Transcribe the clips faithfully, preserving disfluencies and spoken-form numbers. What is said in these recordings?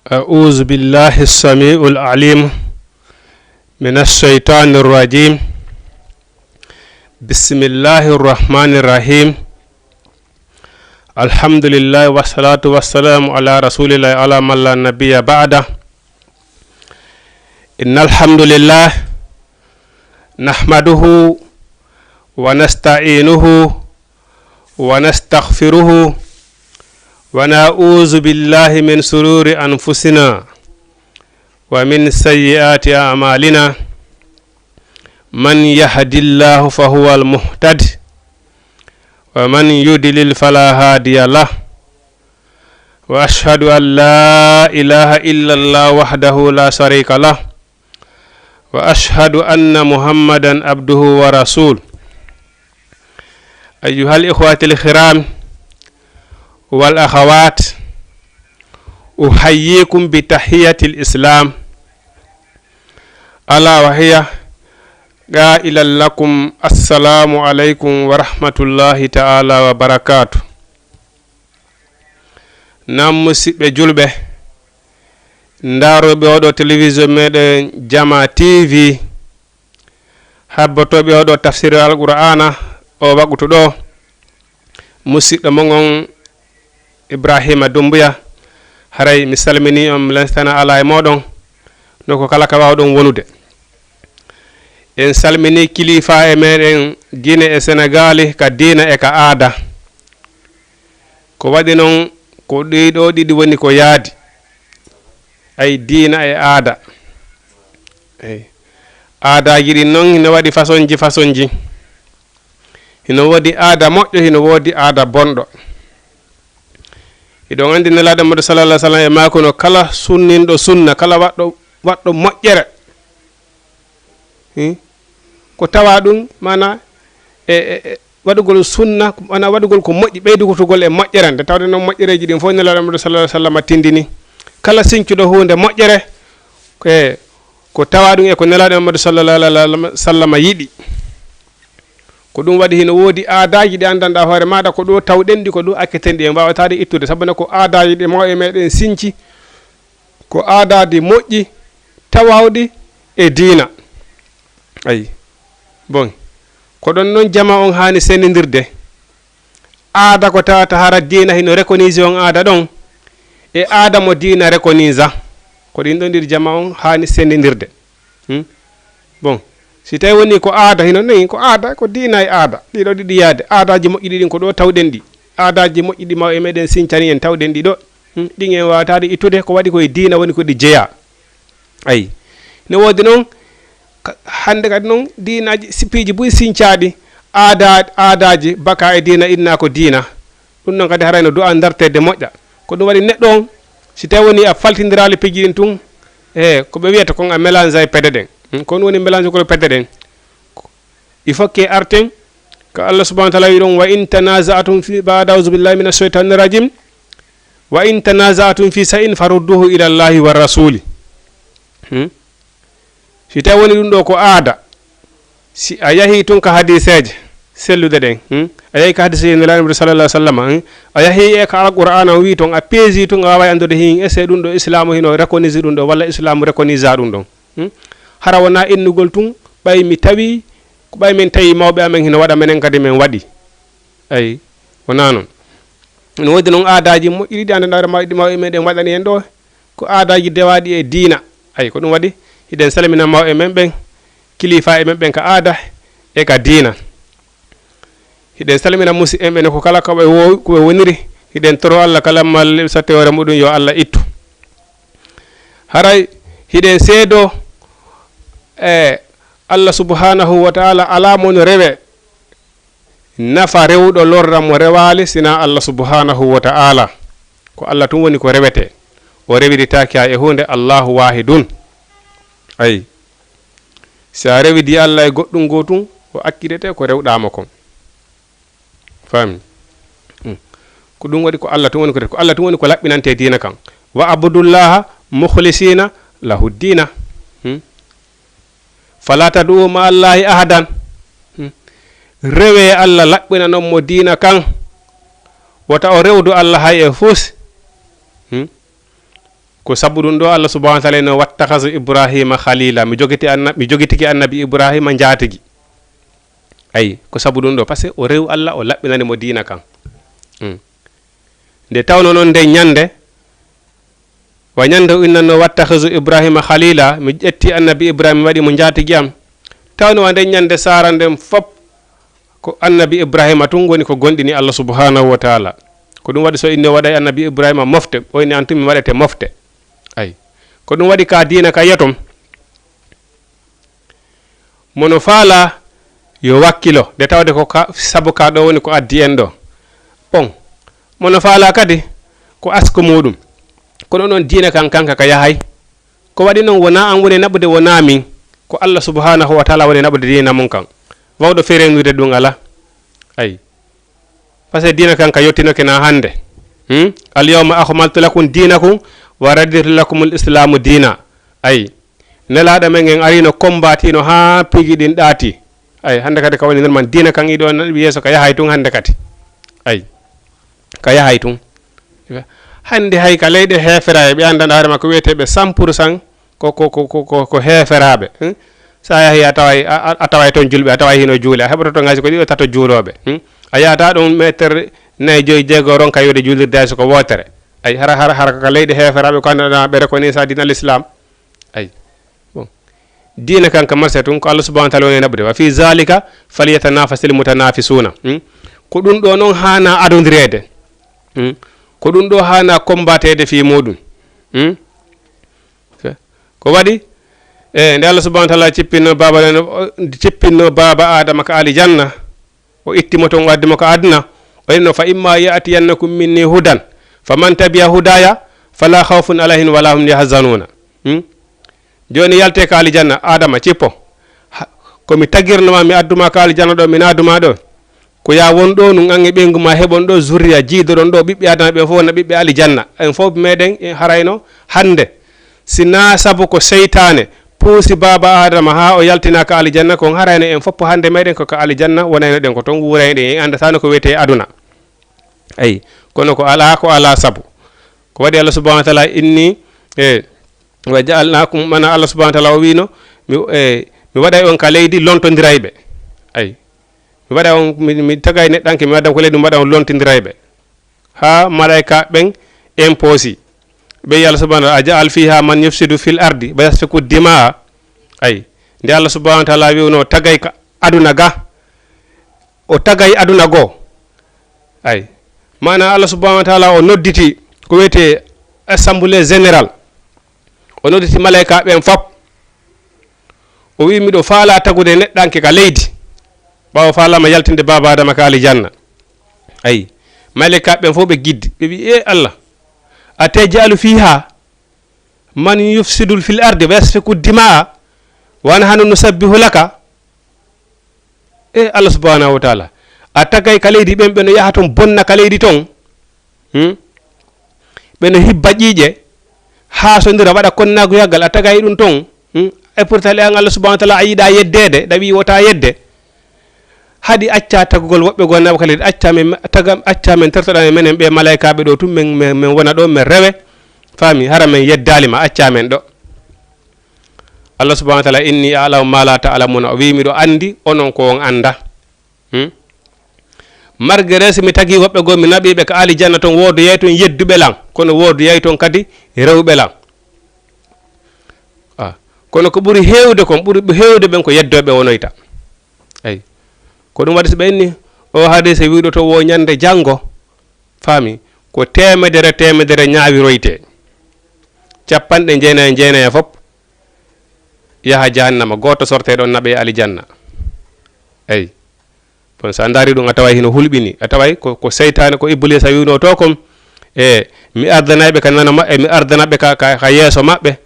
أعوذ بالله السميع العليم من الشيطان الرجيم. بسم الله الرحمن الرحيم. الحمد لله والصلاة والسلام على رسول الله على من لا نبي بعده. إن الحمد لله نحمده ونستعينه ونستغفره ونعوذ بالله من شرور أنفسنا ومن سيئات أعمالنا. من يهد الله فهو المهتد ومن يضلل فلا هادي له. وأشهد أن لا إله إلا الله وحده لا شريك له. وأشهد أن محمدا عبده ورسوله. أيها الإخوة الكرام والأخوات، أحييكم بتحية الإسلام، ألا وهي قائلا لكم: السلام عليكم ورحمة الله تعالى وبركاته. Naam, musidɓe julɓe, ndaarooɓe oɗo télévision meɗen Jama T V, habbotooɓe oɗo tafsir Alqur'aana o waqutu ɗo, musidɗo mon on Ibrahima Dumbuya, haray mi salmini on, mi lensitana alaa e mooɗon, nokku kala ka waawɗon wonude. En salmini kilifa e meɗen Gine e Senegaali ka diina e ka aada. Ko waɗi noon, ko ɗii ɗoo ɗiɗi woni ko yaadi. Ay, diina e aada. Ay. Aadaaji ɗin noon hino waɗi fasonji fasonji. Hino woodi aada moƴƴo, hino woodi aada bonɗo. Hiɗon anndi Nelaaɗo Muhammadu sallallahu alaihi wasallam e maako no kala sunninɗo sunna, kala waɗɗo, waɗɗo moƴƴere. Hmm? Ko tawa ɗum, maana, e, e, e waɗugol sunna, maana waɗugol ko moƴƴi, ɓeydugotugol e moƴƴere. Nde tawde noon moƴƴereeji ɗin fof Nelaaɗo Muhammadu sallallahu alaihi wasallam tindini. Kala sincuɗo huunde moƴƴere, ko e, ko tawa ɗum e ko Nelaaɗo Muhammadu sallallahu alaihi wasallam yiɗi. Ko ɗum waɗi hino woodi aadaaji ɗi anndanɗaa hoore maaɗa, ko ɗo tawɗen ɗi, ko ɗo acceten ɗi, en waawataa ɗi ittude. Sabu ne ko aadaaji ɗi mawɓe meɗen sinci, ko aadaaji moƴƴi, tawaaɗi e diina. Ayi. Bon. Ko ɗon noon jama on haani sendindirde. Aada ko tawata hara diina hino reconnaître on aada ɗon, e aada mo diina reconnaître. Ko ɗin ɗon ɗiɗi jama on haani sendindirde. Hmm? Bon, si tawi woni ko aada, hino noon, ko aada, ko diina e aada. Ɗiɗo ɗiɗi yaade. Aadaaji moƴƴi ɗin ko ɗo tawɗen ɗi. Aadaaji moƴƴi ɗi mawɓe meɗen sincani en tawɗen ɗi ɗo. Hmm? Ɗin en waawata ɗi ittude, ko waɗi ko e diina woni ko ɗi jeyaa. Ayi. Ne woodi noon, ka-, hannde kadi noon, diinaaji, sipiiji buy sincaaɗi, aada-, aadaaji baka e diina, inna ko diina. Ɗum noon kadi haray no du'a darteede moƴƴa. Ko ɗum waɗi neɗɗo on, si tawi woni a faltindiraali piiji ɗin tun, e ko ɓe wiyata kon a mélange ay pede ɗen. Hmm, ko ɗum woni mélange ko pede ɗen. Il faut que arten, ko Allah subhanahu wa ta'ala wi ɗon, "Wa in tanaza'tum fi," ba'da, "A'udhu billahi minash shaitanir rajim. Wa in tanaza'tum fi shay'in farudduhu ila Allahi wa rasuli." Hmm? Si tawi woni ɗum ɗo ko aada, si a yahi tun ka hadiseeje selluɗe ɗen, hmm? A yahi ka hadiseeje Nelaaɗo Muhammadu sallallahu alaihi wasallam, hmm? A yahi e ka Alqur'aana o wi ton, a peesi tun, a waaway anndude hin, est-ce que ɗum ɗo Islaamu hino reconnaître ɗum ɗo, walla Islaamu reconnaître ɗum ɗon, hmm? Hara wona innugol tun, ɓay mi tawi, ko ɓay min tawi mawɓe amen hino waɗa, menen kadi min waɗi. Ayi, wona non. No woodi non aadaaji moƴƴi ɗi anndanɗaa hoore maaɗa, ɗi mawɓe meɗen waɗani en ɗo. Ko aadaaji dewaaɗi e diina. Ayi, ko ɗum waɗi hiɗen salmina mawɓe men ɓen, kilifa e men ɓen ka aada e ka diina. Hiɗen salmina musidɓe men ko kala ko ɓe wo-, ko ɓe woniri. Hiɗen toro Allah kala malli satte hoore muɗum yo Allah ittu. Haray hiɗen seedo e Allah subhanahu wa ta'ala alaa mo no rewe. Nafa rewɗo lorra mo rewaali sina Allah subhanahu wa ta'ala. Ko Allah tun woni ko rewete. O rewiritaake hay e huunde, Allahu wahidun. Ayi. Si a rewidi Allah e goɗɗum gootun, o accitete ko rewɗaa mo kon. Faami? Hmm. Ko ɗum waɗi ko Allah tun woni ko, ko Allah tun woni ko laɓɓinante diina kan. "Wa abudullaha mukhlisina lahu dina." Hmm. "Fala tad'u ma'allahi ahadan." Hmm. Rewe Allah laɓɓinanon mo diina kan. Wota o rewdu Allah hay e fus. Hmm. Ko sabu ɗum ɗo Allah subhanahu wa taala no wattakhadhu Ibrahima khalila. Mi jogiti anna-, mi jogitiki annabi Ibrahima njaatigi. Ayi, ko sabu ɗum ɗo, parce que o rew Allah, o laɓɓinani mo diina kan. Hmm. Nde tawno noon nde ñande, wa ñande o innanno wattakhadhu Ibrahima khalila, mi ƴetti annabi Ibrahima, mi waɗi mo njaatigi am. Tawno wa nden ñande sara nden fop, ko annabi Ibrahima tun woni ko gonɗini Allah subhanahu wa taala. Ko ɗum waɗi so inni o waɗay annabi Ibrahima mofte, o inni an tun mi waɗete mofte. Ayi. Ko ɗum waɗi ka diina ka yetom. Mono faala yo wakkilo, nde tawde ko ka, sabu ka ɗo woni ko addi en ɗo. Bon, mono faala kadi ko asko muɗum. Kono ɗon diina kan kanka ka yahay. Ko waɗi noon wona an woni naɓude, wona min. Ko Allah subhanahu wa taala woni naɓude diina mum kan. Wawɗo ferennude ɗum ala. Ayi. Parce que diina kan ka yottinoke na hannde. Hmm? Al yawma akmaltu lakum dinakum wa raditu lakumul islamu dina. Ayi. Nelaaɗo men en arino kombatino haa pigi ɗin ɗaati. Ayi, hannde kadi ka woni normal. Diina kan iɗo naɓi yeeso ka yahay tun hannde kadi. Ayi. Ka yahay tun. Hannde hay ka leyɗe heeferaaɓe ɓe anndan hoore makko wiyeteeɓe cent pour cent ko, ko, ko, ko, ko, ko heeferaaɓe. Hmm? Sa yahi a taway, a, a, a taway toon julɓe, a taway hino juule, a heɓoto toon hay so ko ɗiɗo tato juulooɓe. Hmm? A yahata ɗum meeter nayi, joyi, jeego ronka wiide juulirde hay so ko wootere. Ayi, hara, hara, hara ka leyɗe heeferaaɓe ko anndanɗaa ɓe reconnaître diina l'islam. Ayi. Bon. Diina kan ka marché tun ko Allah subhanahu wa taala woni naɓude. Wa fi zalika falyatanafasil mutanafisuna. Hmm? Ko ɗum ɗo noon haana adondireede. Hmm? Ko ɗum ɗo haana kombateede fii muɗum. Hmm? Ko waɗi, e, nde Allah subhanahu wa taala cippinno baaba, cippinno baaba Adama ka alijanna, o itti mo ton, o addi mo ka aduna, o inno, "Fa imma ya'tiyannakum minni hudan, faman tabi'a hudaya, fala khawfun alayhim wala hum yahzanuna." Hmm? Jooni yalte ka alijanna, Adama, cippo. Ha, ko mi tagirno ma, mi addu ma ka alijanna ɗo, mi naadu ma ɗo. Ko ya won ɗo nun an e ɓeyngu ma heɓon ɗo zurriya, jiidoɗon ɗo ɓiɓɓe Adama ɓen fof wona ɓiɓɓe alijanna. En fof meɗen en harayno hannde. Si naa sabu ko seytaane puusi baaba Adama haa o yaltinaa ka alijanna, kon harayno en fof hannde meɗen ko ka alijanna wonayno ɗen, ko ton wuurayno ɗen, en anndatano ko wiyetee aduna. Ayi, kono ko alaa, ko alaa sabu. Ko waɗi Allah subhanahu wa taala inni, e, "Wa ja'alnakum," mana Allah subhanahu wa taala o wiino, mi, e, mi waɗay on ka leydi lontondirayɓe. Ayi. Mi waɗa on, mi, mi tagay neɗɗanke, mi waɗa on ko leydi, mi waɗa on lontindirayɓe. Haa malaika ɓen en poosi. Ɓe Allah subhanahu wa taala, "A ja'al fiha man yufsidu fil ardi wa yasfiku dimaa." Ayi. Nde Allah subhanahu wa taala wi'uno tagay ka aduna ga, o tagay aduna goo. Ayi. Maana Allah subhanahu wa taala o nodditi ko wiyetee assemblée générale. O nodditi malaika ɓen fop. O wi'i, "Miɗo faalaa tagude neɗɗanke ka leydi." Ɓaawo faalaama yaltinde baaba Adama ka alijanna. Ayi. Malaika ɓen fof ɓe giddi. Ɓe wi'i, "E Allah, a taj'alu fiha man yufsidu fil ardi wa yasfiku dimaa wa nahnu nusabbihu laka." E Allah subhanahu wa taala, a tagay ka leydi ɓen, ɓe no yaha ton bonna ka leydi ton. Hmm? Ɓe no hibba ƴiiƴe, haasondira, waɗa konnaaguyagal, a tagay ɗum ton. Hmm? E pourtant, le an Allah subhanahu wa taala, a yiɗa yeddeede, ɗa wi'i wota yedde. Haɗi acca tagugol woɓɓe goo naɓa ka leydi, acca men, taga, acca men tertoɗa men, menen ɓe malaikaaɓe ɗo tun, men, men, men wona ɗo, men rewe. Faami, hara men yeddaali ma, acca men ɗo. Allah subhanahu wa taala, "Inni a'lamu ma la ta'lamuna." O wi'i, "Miɗo andi onon ko on anda." Hmm? Malgré si mi tagi woɓɓe goo, mi naɓi ɓe ka alijanna ton, woodoyay ton yedduɓe lan, kono woodoyay ton kadi rewɓe lan. Ah. Kono ko ɓuri heewde kon, ɓuri heewde ɓen ko yeddooɓe wonoyta. Ayi. Ko ɗum waɗi si ɓe inni, o hadise wi'uɗo to wo ñande janngo, faami, ko teemedere, teemedere ñaawiroyte. Capanɗe jeenayi, jeenayi fof yaha jahannama, gooto sorte ɗon naɓe alijanna. Eyi. Bon, so a ndaari ɗum, a taway hino hulɓini. A taway ko, ko seytaane, ko Ibliisa wi'unoo to kon, e, mi ardanay ɓe ka nano maɓɓe, mi ardana ɓe ka, ka, ka yeeso maɓɓe,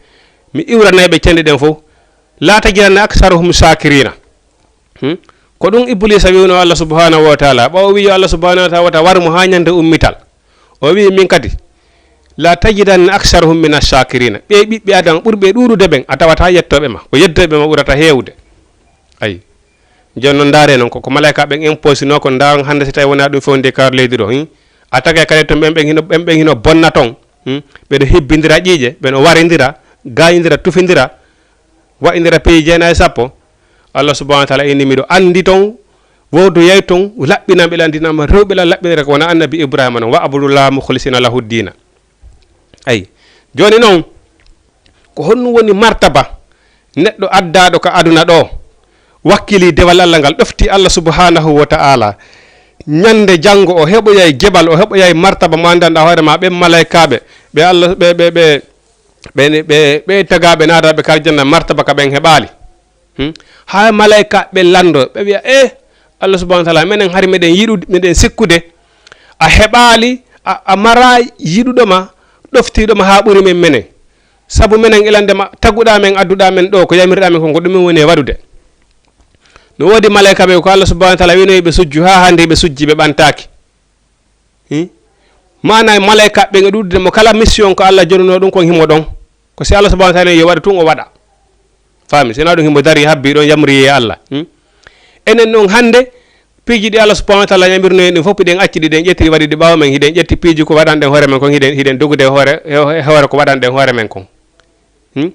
mi iwranay ɓe cenɗe ɗen fof. "La tajidanna aksarahum shakirina." Hmm? Ko ɗum Ibliisa wi'unoo Allah subhanahu wa taala. Ɓawo wi'i yo Allah subhanahu wa taala wata war mo haa ñande ummital. O wi'i min kadi, "La tajidanna aksarahum mina shakirina." Ɓe ɓiɓɓe Adama ɓurɓe ɗuuɗude ɓen, a tawata yettooɓe ma. Ko yeddooɓe ma ɓurata heewde. Ayi. Jooni noon, ndaare noon, ko, ko malaika ɓen imposinoo ko, ndaar hannde si tawi wonaa ɗum fewndo e kar leydi ɗo, hin? A tagay kadi toon ɓen, ɓen hino, ɓen, ɓen hino bonna toon. Hmm? Ɓeɗo hibbindira ƴiiƴe, ɓeɗo warindira, gayindira, tufindira, wa'indira peeji jeenayi e sappo. Allah subhanahu wa taala inni miɗo andi ton, wooduyay ton laɓɓinanɓe lan diina, rewɓe lan laɓɓinira ko wona annabi Ibrahima non, wa abudullah mukhlisina lahu dina. Ayi, joni noon, ko honɗum woni martaba neɗɗo addaaɗo ka aduna ɗo, wakkili dewal Allah ngal, ɗofti Allah subhanahu wa ta'ala? Ñande janngo o heɓoyay geɓal, o heɓoyay martaba mo anndanɗa hoore ma, ɓen malaykaaɓe, ɓe Allah, ɓe, ɓe, ɓe, ɓe, ɓe, ɓe tagaaɓe naataaɓe ka aljanna, martaba ka ɓen heɓaali. Hmm? Haa malaykaaɓe lanndo, ɓe wiya, "Eh, Allah subhanahu wa ta'ala, menen hari meɗen yiɗude, meɗen sikkude, a heɓaali, a, a mara yiɗuɗo ma, ɗoftiiɗo ma haa ɓuri men menen. Sabu menen ilande ma, taguɗaa men, adduɗaa men ɗo, ko yamirɗaa men kon, ko ɗum men woni e waɗude." No woodi malaykaaɓe ko Allah subhanahu wa ta'ala wino ɓe sujju, haa hannde ɓe sujji, ɓe ɓantaaki. Hmm? Maana malaykaaɓe ɓen e ɗuuɗude mo, kala mission ko Allah jonuno ɗum kon himo ɗon. Ko si Allah subhanahu wa ta'ala yo waɗu tun o waɗa. Faami? Si na ɗum himo dari habbi ɗon yamri e Allah. Hmm? Enen non hannde piiji ɗi Allah subhanahu wa ta'ala yamirno en ɗin fof, hiɗen acci ɗi, ɗen ƴetti waɗi ɗi ɓaawo men, hiɗen ƴetti piiji ko waɗanɗen hoore men kon, hiɗen, hiɗen dogude e hoore, e, e hoore ko waɗanɗen hoore men kon. Hmm?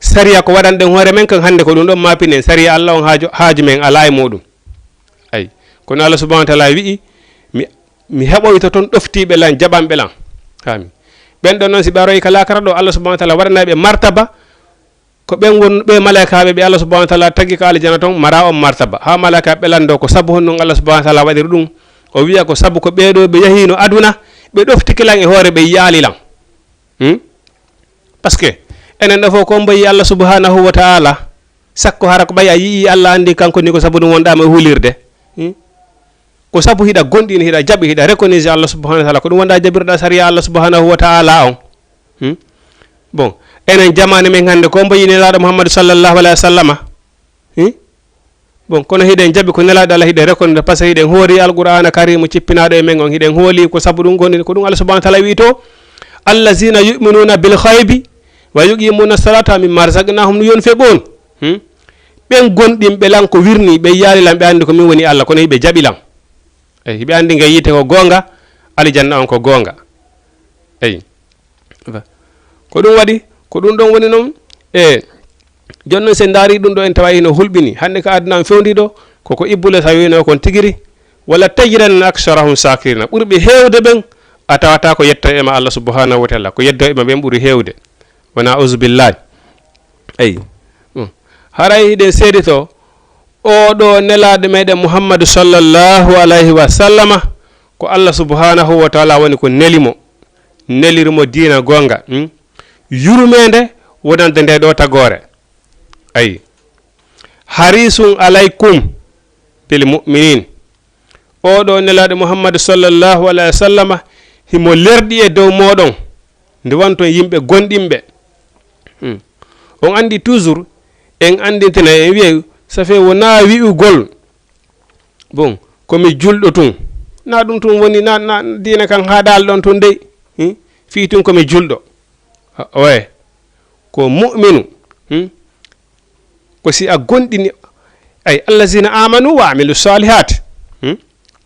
Sariya ko waɗanɗen hoore men kon hannde ko ɗum ɗon maapinen. Sariya Allah on haaju, haaju men alaa e muɗum. Ayi. Kono Allah subhanahu wa ta'ala wi'i, "Mi, mi heɓoyto ton ɗoftiiɓe lan, jaɓanɓe lan." Faami? Ɓen ɗon non si ɓe aroyi ka laakara ɗo, Allah subhanahu wa ta'ala waɗanay ɓe martaba, ko ɓen won ɓe malaykaaɓe ɓe Allah subhanahu wa ta'ala tagi ka aljanna ton, mara on martaba. Haa malaykaaɓe lanndo ko sabu honɗum Allah subhanahu wa ta'ala waɗiri ɗum. O wi'a ko sabu ko ɓee ɗo ɓe yahino aduna, ɓe ɗoftike lan e hoore, ɓe yi'aali lan. Hmm? Parce que enen ɗo fof ko mbayi Allah subhanahu wa ta'ala, sakko hara ko ɓay a yi'i Allah andi kanko ni ko sabu ɗum wonɗa mo e hulirde. Hmm? Ko sabu hiɗa gonɗini, hiɗa jaɓi, hiɗa reconnaître Allah subhanahu wa ta'ala, ko ɗum wonɗa jaɓirɗa sariya Allah subhanahu wa ta'ala on. Hmm? Bon, enen jamaane men hannde ko mbayi Nelaaɗo Muhammadu sallallahu alaihi wa sallama. Hmm? Bon, kono hiɗen jaɓi ko Nelaaɗo Allah, hiɗen reconnaître, parce que hiɗen hoori Alqur'aana Kariimu cippinaaɗo e men on, hiɗen hooli ko sabu ɗum gonɗini, ko ɗum Allah subhanahu wa ta'ala wi'i to, "Allazina yu'minuna bil ghaybi wa yuqimuna salata mimma razaqnahum yunfiqun." Hmm? Ɓen gonɗinɓe lan ko wirni, ɓe yaali lan, ɓe andi ko min woni Allah, kono hiɓe jaɓi lan. Eyi, hiɓe andi nga yiite ko goonga, alijanna on ko goonga. Eyi. Ko ɗum waɗi, ko ɗum ɗon woni noon. E jooni noon, so en ndaari ɗum ɗo, en tawa hino hulɓini. Hannde ka aduna on fewndi ɗo, koko Ibulisa wiyno kon tigiri, "Wala tajidanna aksarahum shakirina." Ɓurɓe heewde ɓen, a tawata ko yetto e ma Allah subhanahu wa ta'ala. Ko yeddo e ma ɓen ɓuri heewde. Wona auzubillahi. Eyi. Hmm. Haray hiɗen seedito, oo ɗo nelaaɗo meɗen Muhammadu sallallahu alayhi wa sallama, ko Allah subhanahu wa ta'ala woni ko neli mo. Neliri mo diina goonga, hmm? Yurmeende wonande nde ɗo tagoore. Ayi. Harisun alaykum bil mu'minin. Oo ɗo nelaaɗo Muhammadu sallallahu alayhi wa sallama, himo lerɗi e dow mooɗon, nde wonton yimɓe gonɗinɓe. Hmm. On andi toujours, en andintina, en wi'ay, ça fait wonaa wi'ugol, bon, ko mi julɗo tun. Na ɗum tun woni, na, na diina kan haɗaali ɗon tun dey. Hmm? Fii tun ko mi julɗo. Ha, oye. Ko mu'minu. Hmm? Ko si a gonɗini, ay, "Allazina amanu wa amilu salihati." Hmm?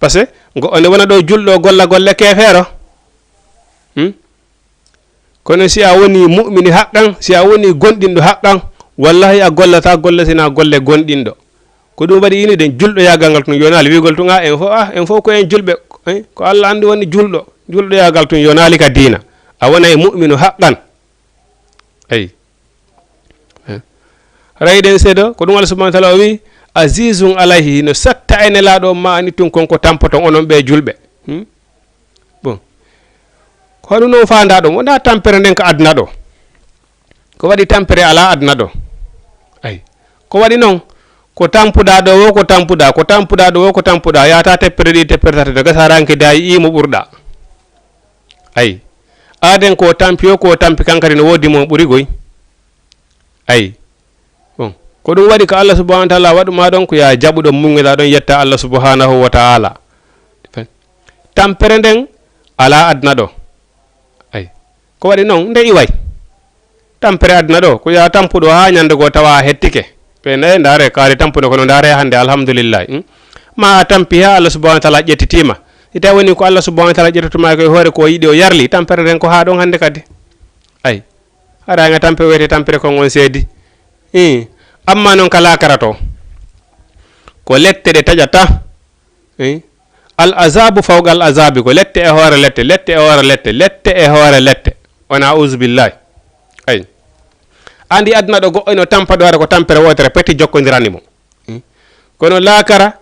Parce que ngo, one wona ɗo julɗo golla golle keefeero. Hmm? Kono si a woni mu'mini haqqan, si a woni gonɗinɗo haqqan, wallahi a gollata golle sina golle gonɗinɗo. Ko ɗum waɗi ini den julɗo yaagal ngal tun yonaali wi'ugol tun, "Ah, en fof, ah, en fof ko en julɓe." Eh, ko Allah andi woni julɗo. Julɗo yaagal tun yonaali ka diina. A wonay mu'minu haqqan. Eyi. Eh. Rayɗen seedo, ko ɗum Allah subhanahu wa ta'ala o wi, "Azizun alayhi", no satta e nelaaɗo ma ani tun kon ko tampoton onon ɓe julɓe. Hmm? Bon. Ko honɗum non faandaa ɗum? Wonaa tampere nden ka aduna ɗo. Ko waɗi tampere alaa aduna ɗo. Ay. Ko waɗi non? Ko tampuɗaa ɗo wo, ko tampuɗaa, ko tampuɗaa ɗo wo, ko tampuɗaa. Yaata teppere ɗiɗi, teppere tati, no gasa ranke dayi imo ɓurɗaa. Ay. Aaden ko tampi o, ko tampi kankadi no woodi mo ɓuri goy. Ay. Bon. Ko ɗum waɗi ko Allah subhanahu wa ta'ala waɗu ma ɗon, ko ya jaɓuɗo muññoɗaa ɗon yetta Allah subhanahu wa ta'ala. Tampere nden alaa aduna ɗo. Ay. Ko waɗi non nde iway. Tampere aduna ɗo, ko ya tampuɗo haa ñande goo tawa a hettike. Ɓe ndaye, ndaare, kaari tampuɗo kono ndaare hannde, alhamdulillahi. Hmm? Ma a tampi haa Allah subhanahu wa ta'ala ƴettitiima. Si tawi woni ko Allah subhanahu wa taala ƴettoto ma ko e hoore ko o yiɗi o yarli, tampere nden ko haa ɗon hannde kadi. Ay, hara nga tampere wiyete tampere kon on seedi. Ii, amma noon ka laakara to, ko lette ɗe taƴata. Ii, al azabu fawqa al azabi, ko lette e hoore lette, lette e hoore lette, lette e hoore lette. On a'uzu billahi. Ay. Andi aduna ɗo goɗɗo ino tampa ɗo hara ko tampere wootere peti jokkondirani mo. Hmm? Kono laakara,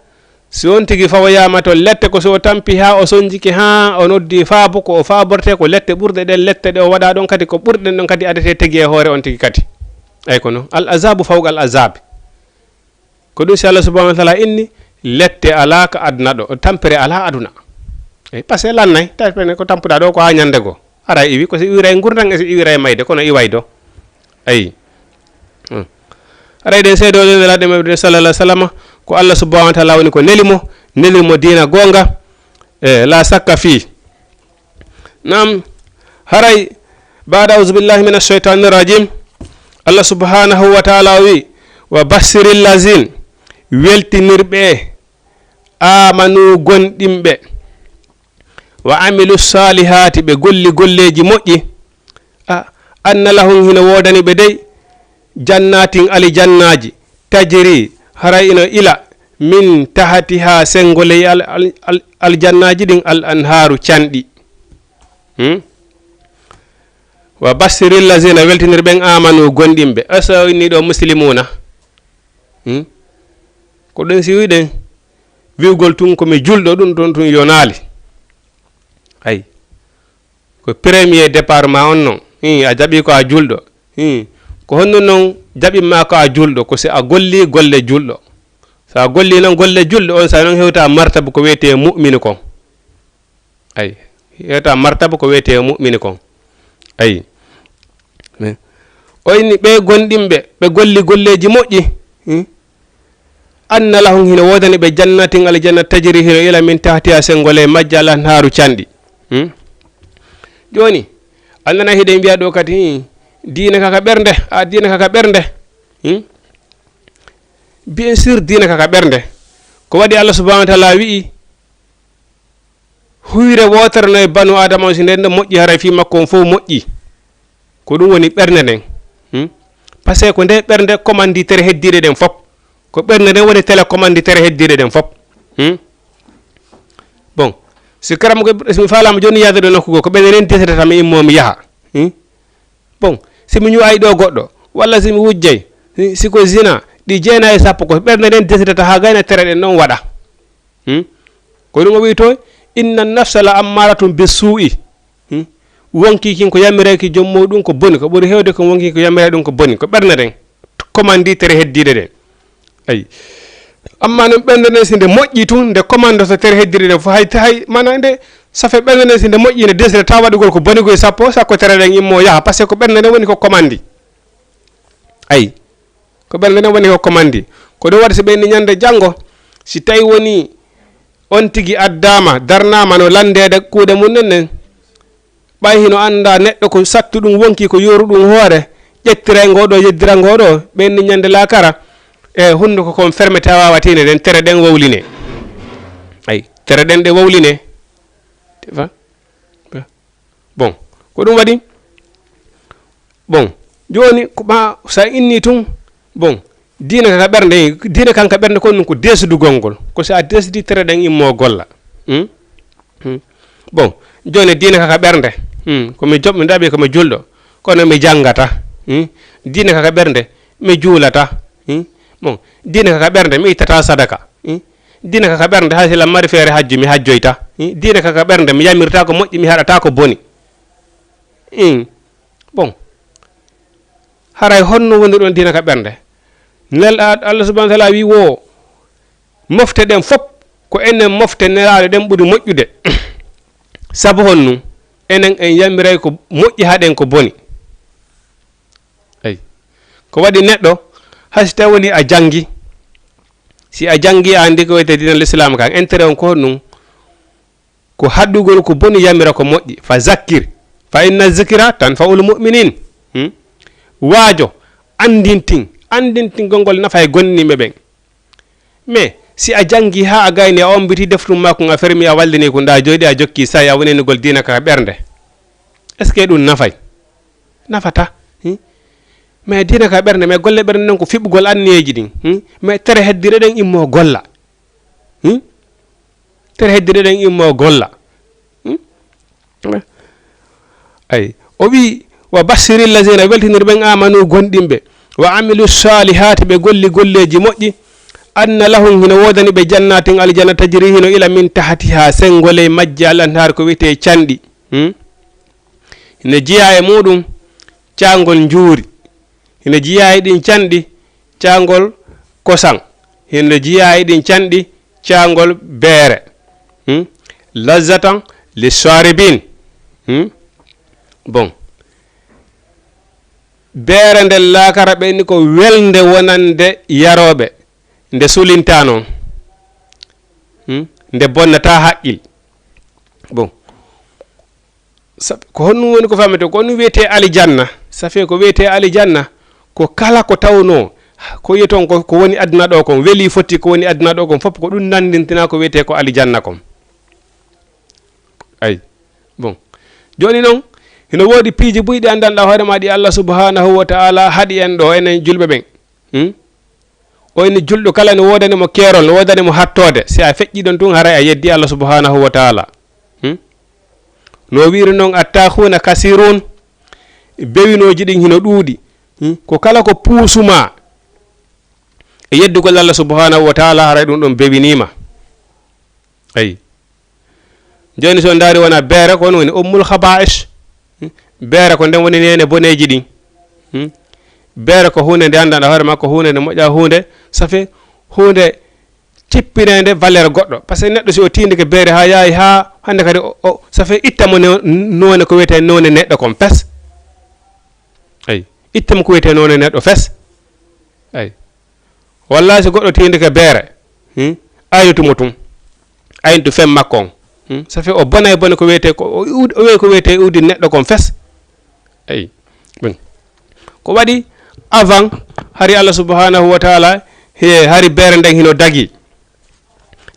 si on tigi fawoyaama to lette ko so o tampi haa o sonjike haa o noddi faabo ko o faaborte ko lette ɓurɗe ɗen lette ɗe o waɗa ɗon kadi ko ɓurɗe ɗen ɗon kadi adete tigi e hoore on tigi kadi. Ay kono al azabu fawqa al azabi. Ko ɗum si Allah subhanahu wa taala inni lette alaa ka aduna ɗo, tampere alaa aduna. Eyi, parce que lannay, tampere ko tampuɗa ɗo ko haa ñande goo. Ara iwi, ko si iwiray ngurndan e si iwiray mayde, kono iway do. Ayi. Hmm. Ara eɗen seedo ɗo nelaɗo men sallallahu alaihi wasallam, ko Allah subhanahu wa taala woni ko neli mo, neli mo diina goonga, e la sakka fi. Naam, haray, baada auzu billahi min asheytani rajim, Allah subhanahu wa taala wi, wa bassiri lazin, weltinirɓe, amanu gonɗinɓe, wa amilu salihati, ɓe golli golleeji moƴƴi, a, anna lahum, hino woodani ɓe dey, jannatin, alijannaaji, tajri, haray ino ila, min tahtiha, senngo ley al, al, al, aljannaaji ɗin, al anhaaru, canɗi. Hmm? Wa bassiri lazina, weltinir ɓen, amanu, gonɗinɓe. Eso inni ɗo muslimuna. Hmm? Ko ɗon si wiɗen, wi'ugol tun ko mi julɗo, ɗum ɗon tun yonaali. Ay. Ko premier départ ma on non. Hi, a jaɓi ko a julɗo. Hi. Ko honno non jaɓi ma ko a julɗo? Ko si a golli golle julɗo. So a golli non golle julɗo, on sa non hewta martaba ko wiyete mu'minu kon. Ay, hewta martaba ko wiyete mu'minu kon. Ay. O inni ɓe gonɗinɓe, ɓe golli golleeji moƴƴi. Hmm? Anna lahum, hino woodani ɓe, jannatin, aljanna, tajri, hino ila min tahtiha, senngo ley majji, al anhaaru, canɗi. Hmm? Jooni, a nana hiɗen mbiya ɗo kadi, hi, diina ka ka ɓernde, a diina ka ka ɓernde. Hmm? Bien sûr, diina ka ka ɓernde. Ko waɗi Allah subhanahu wa taala wi'i, huyre wootere no e banu Adama on, si nden no moƴƴi, haray fii makko on fof moƴƴi. Ko ɗum woni ɓernde nden. Hmm? Parce que ko nde ɓernde commandi tere heddiiɗe ɗen fof. Ko ɓernde nden woni télécommandi tere heddiiɗe ɗen fof. Hmm? Bon, si karam ko, si mi faalaama jooni yaade ɗo nokku goo, ko ɓernde nden desirata mi immoo mi yaha. Hmm? Bon, si mi ñuway ɗo goɗɗo, walla si mi wujjay, si, si ko zina, ɗi jeena e sappo, ko ɓernde nden desirata haa gayna tere ɗen ɗon waɗa. Hmm? Ko ɗum o wi'i to, inna nafsa la ammaratun bi suu'i. Hmm? Wonkii kin ko yamirayki joom muuɗum ko boni, ko ɓuri heewde ko wonkii ko yamiray ɗum ko boni, ko ɓernde nden. Commandi tere heddiiɗe ɗen. Ayi. Amma non ɓernde nden si nde moƴƴi tun, nde commandoto tere heddiiɗe ɗen fof, hay, hay, mana nde, safe ɓernde nden si nde moƴƴi, nde desirata waɗugol ko boni goy sappo, sakko tere ɗen immo yaha, parce que ko ɓernde nden woni ko commandi. Ayi. Ko ɓernde nden woni ko commandi. Ko ɗum waɗi so ɓe inni ñande janngo, si tawi woni on tigi addaama, darnaama no lanndeede kuuɗe mum en nen, ɓay hino annda neɗɗo ko sattu ɗum wonkii, ko yooru ɗum hoore, ƴettiray ngoo ɗoo, yeddira ngoo ɗoo, ɓe inni ñande laakara, e hunnduko kon fermete, a waawatii ne, ɗen tere ɗen wowlinee. Ay, tere ɗen ɗe wowlinee. Fa? Bon, ko ɗum waɗi. Bon, jooni ko ma sa inni tun, bon, diina ka ka ɓernde, diina kan ka ɓernde kon ɗum ko desdugol ngol. Ko si a desdi tere ɗen immo golla. Hmm? Hmm. Bon, jooni diina ka ka ɓernde. Hmm. Ko mi joɓ-, mi ɗaɓi ko mi julɗo, kono mi janngata. Hmm. Diina ka ka ɓernde, mi juulata. Hmm. Bon, diina ka ka ɓernde, mi ittata sadaka. Hmm. Diina ka ka ɓernde, hay si lan mari feere hajju, mi hajjoyta. Hmm. Diina ka ka ɓernde, mi yamirta ko moƴƴi, mi haɗata ko boni. Hmm. Bon, haray honno woni ɗon diina ka ɓernde? Nel-, a-, Allah subhanahu wa taala wi wo mofte ɗen fop ko enen mofte nelaaɗo ɗen ɓuri moƴƴude. Sabu honno? Enen en yamiray ko moƴƴi, haɗen ko boni. Eyi. Ko waɗi neɗɗo, hay si tawi woni a janngi, si a janngi a anndi ko wiyetee diina l'islam kan, intérêt on ko honɗum? Ko haɗugol ko boni, yamira ko moƴƴi. Fa zakkir, fa inna zikra tanfa'ul mu'minin. Hmm? Waajo, anndintin, anndintingol ngol nafay gonɗinɓe ɓen. Mais Si a janngi haa a gayni, a ommbiti deftum makko, a fermi, a wallini ko ndaa jooɗi, a jokki saay, a wonini gol diina ka ɓernde. Est-ce que ɗum nafay? Nafata. Hmm? Mais diina ka ɓernde, mais golle ɓernde noon ko fiɓɓugol anniyeeji ɗin. Hmm? Mais tere heddire ɗen immo golla. Hmm? Tere heddire ɗen immo golla. Hmm? Ay, o wi, "Wa bashiri allazina," weltinir ɓen, "amanu," gonɗinɓe, "wa amilu salihati," ɓe golli golleeji moƴƴi, "anna lahum," hino woodani ɓe, "jannatin," aljanna, "tajri," hino ila, "min tahtiha," senngo ley majji, "al anhar," ko wiyetee canɗi. Hmm? Hino jeyaa e muɗum caangol njuuri. Hino jeyaa e ɗin canɗi caangol kosan. Hino jeyaa e ɗin canɗi caangol beere. Hmm? Lazzatan lisharibin. Hmm? Bon. Beere nden laakara ɓe ni ko welnde wonande yarooɓe. Nde sulintaa noon. Hmm? Nde bonnataa haqqil. Bon. Sa-, ko honɗum woni ko famete? Ko honɗum wiyetee alijanna? Ça fait ko wiyetee alijanna, ko kala ko tawnoo, ko yi'oton ko, ko woni aduna ɗo kon, weli foti ko woni aduna ɗo kon, fof ko ɗum nanndintinaa ko wiyetee ko alijanna kon. Ay. Bon. Jooni noon, hino woodi piiji buy ɗi anndanɗaa hoore maa ɗi Allah subhanahu wa ta'ala haɗi en ɗo, enen julɓe ɓen. Hmm? O inni julɗo kala no woodani mo keerol, no woodani mo hattoode. Si a feƴƴi ɗon tun, haray a yeddi Allah subhanahu wa ta'ala. Hmm? No wiiri noon, "Attaahuuna kasirun," bewinooji ɗin hino ɗuuɗi. Hmm? Ko kala ko puusumaa e yeddugol Allah subhanahu wa ta'ala, haray ɗum ɗon bewiniima. Ayi. Jooni, so ndaari wona beere, ko on woni ummul khaba'is. Hmm? Beere ko nden woni neene boneeji ɗin. Hmm? Beere ko huunde nde anndanɗaa hoore maa, ko huunde nde moƴƴa, huunde, ça fait, huunde cippineende valeur goɗɗo. Par ce que neɗɗo, si o tiindike beere haa yaawi haa hannde kadi, o, o, ça fait, itta mo ne-, noone ko wiyetee noone neɗɗo kon, pes. Ayi. Itta mo ko wiyetee noone neɗɗo, fes. Ayi. Wallaahi, so goɗɗo tiindike beere, hmm, aynitu mo tun. Aynitu fen makko on. Hmm, ça fait o bonay bone ko wiyetee ko, o ud-, o wi'ay ko wiyetee uudi neɗɗo kon fes. Eyi. Bon. Ko waɗi avant, hari Allah subhanahu wa ta'ala, he, hari beere nden hino dagi.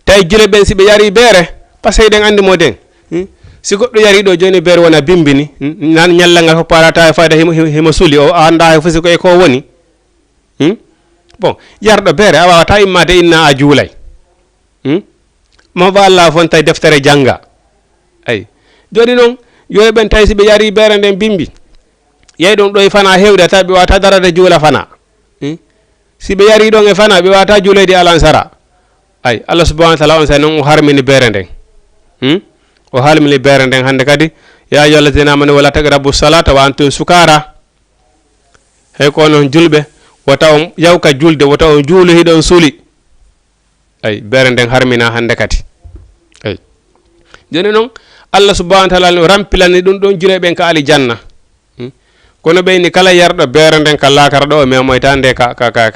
Tawi jule ɓen, si ɓe yari beere, parce que eɗen anndi mo den. Hmm? Si goɗɗo yari ɗo jooni beere wona bimbini, hmm? Nan ñallal ngal fof paarata e fayda himo, himo, himo suli, o annda hay fof si ko e ko woni. Hmm? Bon, yarɗo beere, a waawata immaade inna a juulay. Hmm? Mo ba Allah fon tawi deftere jannga. Ay. Jooni noon, yooɓe ɓen tawi si ɓe yari beere nden bimbi, yeey ɗon ɗo e fana heewde, tawi ɓe waawata darade juula fana. Hmm? Si ɓe yari ɗon e fana, ɓe waawata juuloyde alansara. Ay, Allah subhanahu wa ta'ala on saa'i noon o harmini beere nden. Hmm? O harmini beere nden hannde kadi, "Ya ayyuhallazina amanu wala taqrabu salata wa antum sukara." Hey ko onon julɓe, wota on yawka julde, wota on juulu hiɗon suli. Ay, beere nden harmina hannde kadi. Ay. Jooni noon, Allah subhanahu wa ta'ala no rampilani ɗum ɗon jure ɓen ka alijanna. Hmm? Kono ɓeyni kala yarɗo beere nden ka laakara ɗo, o memoyta nde ka, ka, ka,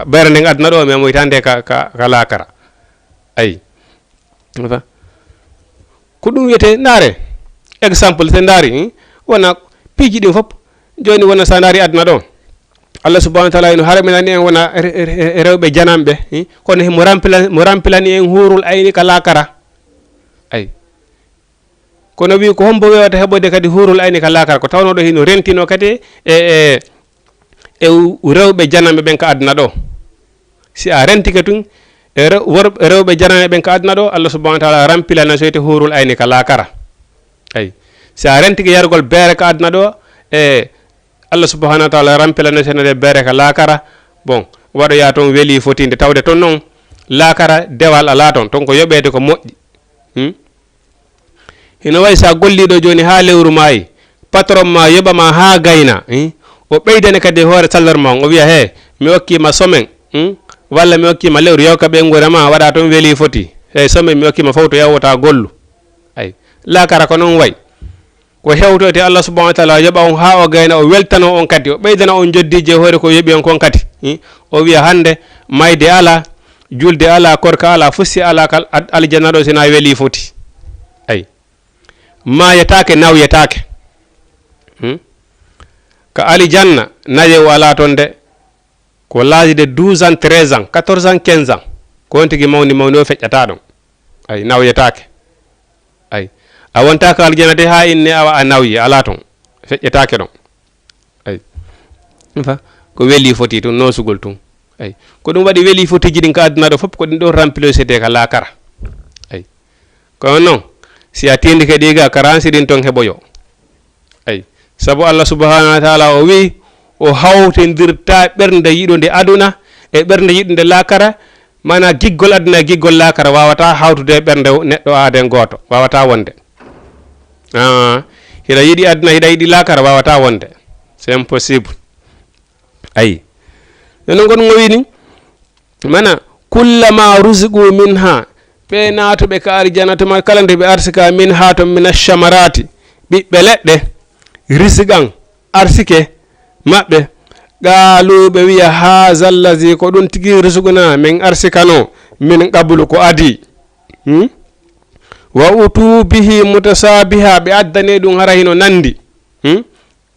beere nden aduna ɗo, o memoyta nde ka, ka, ka laakara. Ay. Ko ɗum wiyetee, ndaare. Exemple, so ndaari, hmm? Wona piiji ɗin fof. Jooni wona so ndaari aduna ɗo. Allah subhanahu wa ta'ala ino harminani en wona re-, re-, re-, rewɓe jananɓe, hmm? Kono himo rampila-, mo rampilani en huurul ayni ka laakara. Ay. Kono wi ko hombo wewata heɓude kadi huurul ayni ka laakara? Ko tawno ɗo hino rentino kadi e, e, e u-, rewɓe jananɓe ɓen ka aduna ɗo. Si a rentike tun e rew-, wor-, rewɓe jananɓe ɓen ka aduna ɗo, Allah subhanahu wa ta'ala rampilana soyte huurul ayni ka laakara. Ay. Si a rentike yargol beere ka aduna ɗo, e Allah subhanahu wa ta'ala rampilana soyte beere ka laakara. Bon, waɗoya ton weli fotinde tawde ton non laakara dewal alaa ton, ton ko yoɓeede ko moƴƴi. Hmm? Hino wayi so a golliiɗo jooni haa lewru maayi, patron ma yoɓa ma haa gayna, hmm? O ɓeydane kadi e hoore salaire ma on, o wiya, "He, mi okki ma semaine, hmm? Walla mi okki ma lewru, yawka ɓeynguure ma, waɗa toon weli foti. He, semaine mi okki ma fof to yawta gollu." Ay, laakara ko noon wayi. Ko hewtoyte Allah subhanahu wa ta'ala yoɓa on haa o gayna, o weltano on kadi, o ɓeydana on joddiije e hoore ko yoɓi on kon kadi. Hmm? O wiya hannde mayde alaa, julde alaa, korka alaa, fusti alaa, kal ad-, aljanna ɗo sina weli foti. Ay. Maayetaake, nawyetaake. Hmm? Ka alijanna, nayewu alaa toon de. Ko l'âge de douze ans, treize ans, quatorze ans, quinze ans. Ko on tigi mawni mawni o feƴƴata ɗon. Ay, nawyetaake. Ay. A wontaako aljanna de haa inne awa a nawyi, alaa ton. Feƴƴetaake ɗon. Ay. Fa, ko weli foti tun, nosugol tun. Ay. Ko ɗum waɗi weli fotiji ɗin ka aduna ɗo fof, ko ɗin ɗon remplacete ka laakara. Ay. Kono non, si a tindike ɗi ga, ka ransi ɗin ton heɓoyo. Ay. Sabu Allah subhanahu wa taala o wi, o hawtindirta ɓernde yiɗunde aduna e ɓernde yiɗunde laakara, mana giggol aduna e giggol laakara wawata hawtude e ɓernde neɗɗo aaden gooto, wawata wonde. Ah, hiɗa yiɗi aduna, hiɗa yiɗi laakara, wawata wonde. C'est impossible. Ayi. Nono ngon ngo wini, mana, kullama ruziqu minha, ɓe naatuɓe ka aljana tuma kala nde ɓe arsika minha ton mina shamarati, ɓiɓɓe leɗɗe, risiqan, arsike maɓɓe, qaalu, ɓe wiya, haza allazi, ko ɗum tigi risuguna min arsikano min qablu, ko adi. Hmm? Wa utu bihi mutashabiha, ɓe addane ɗum hara hino nandi. Hmm?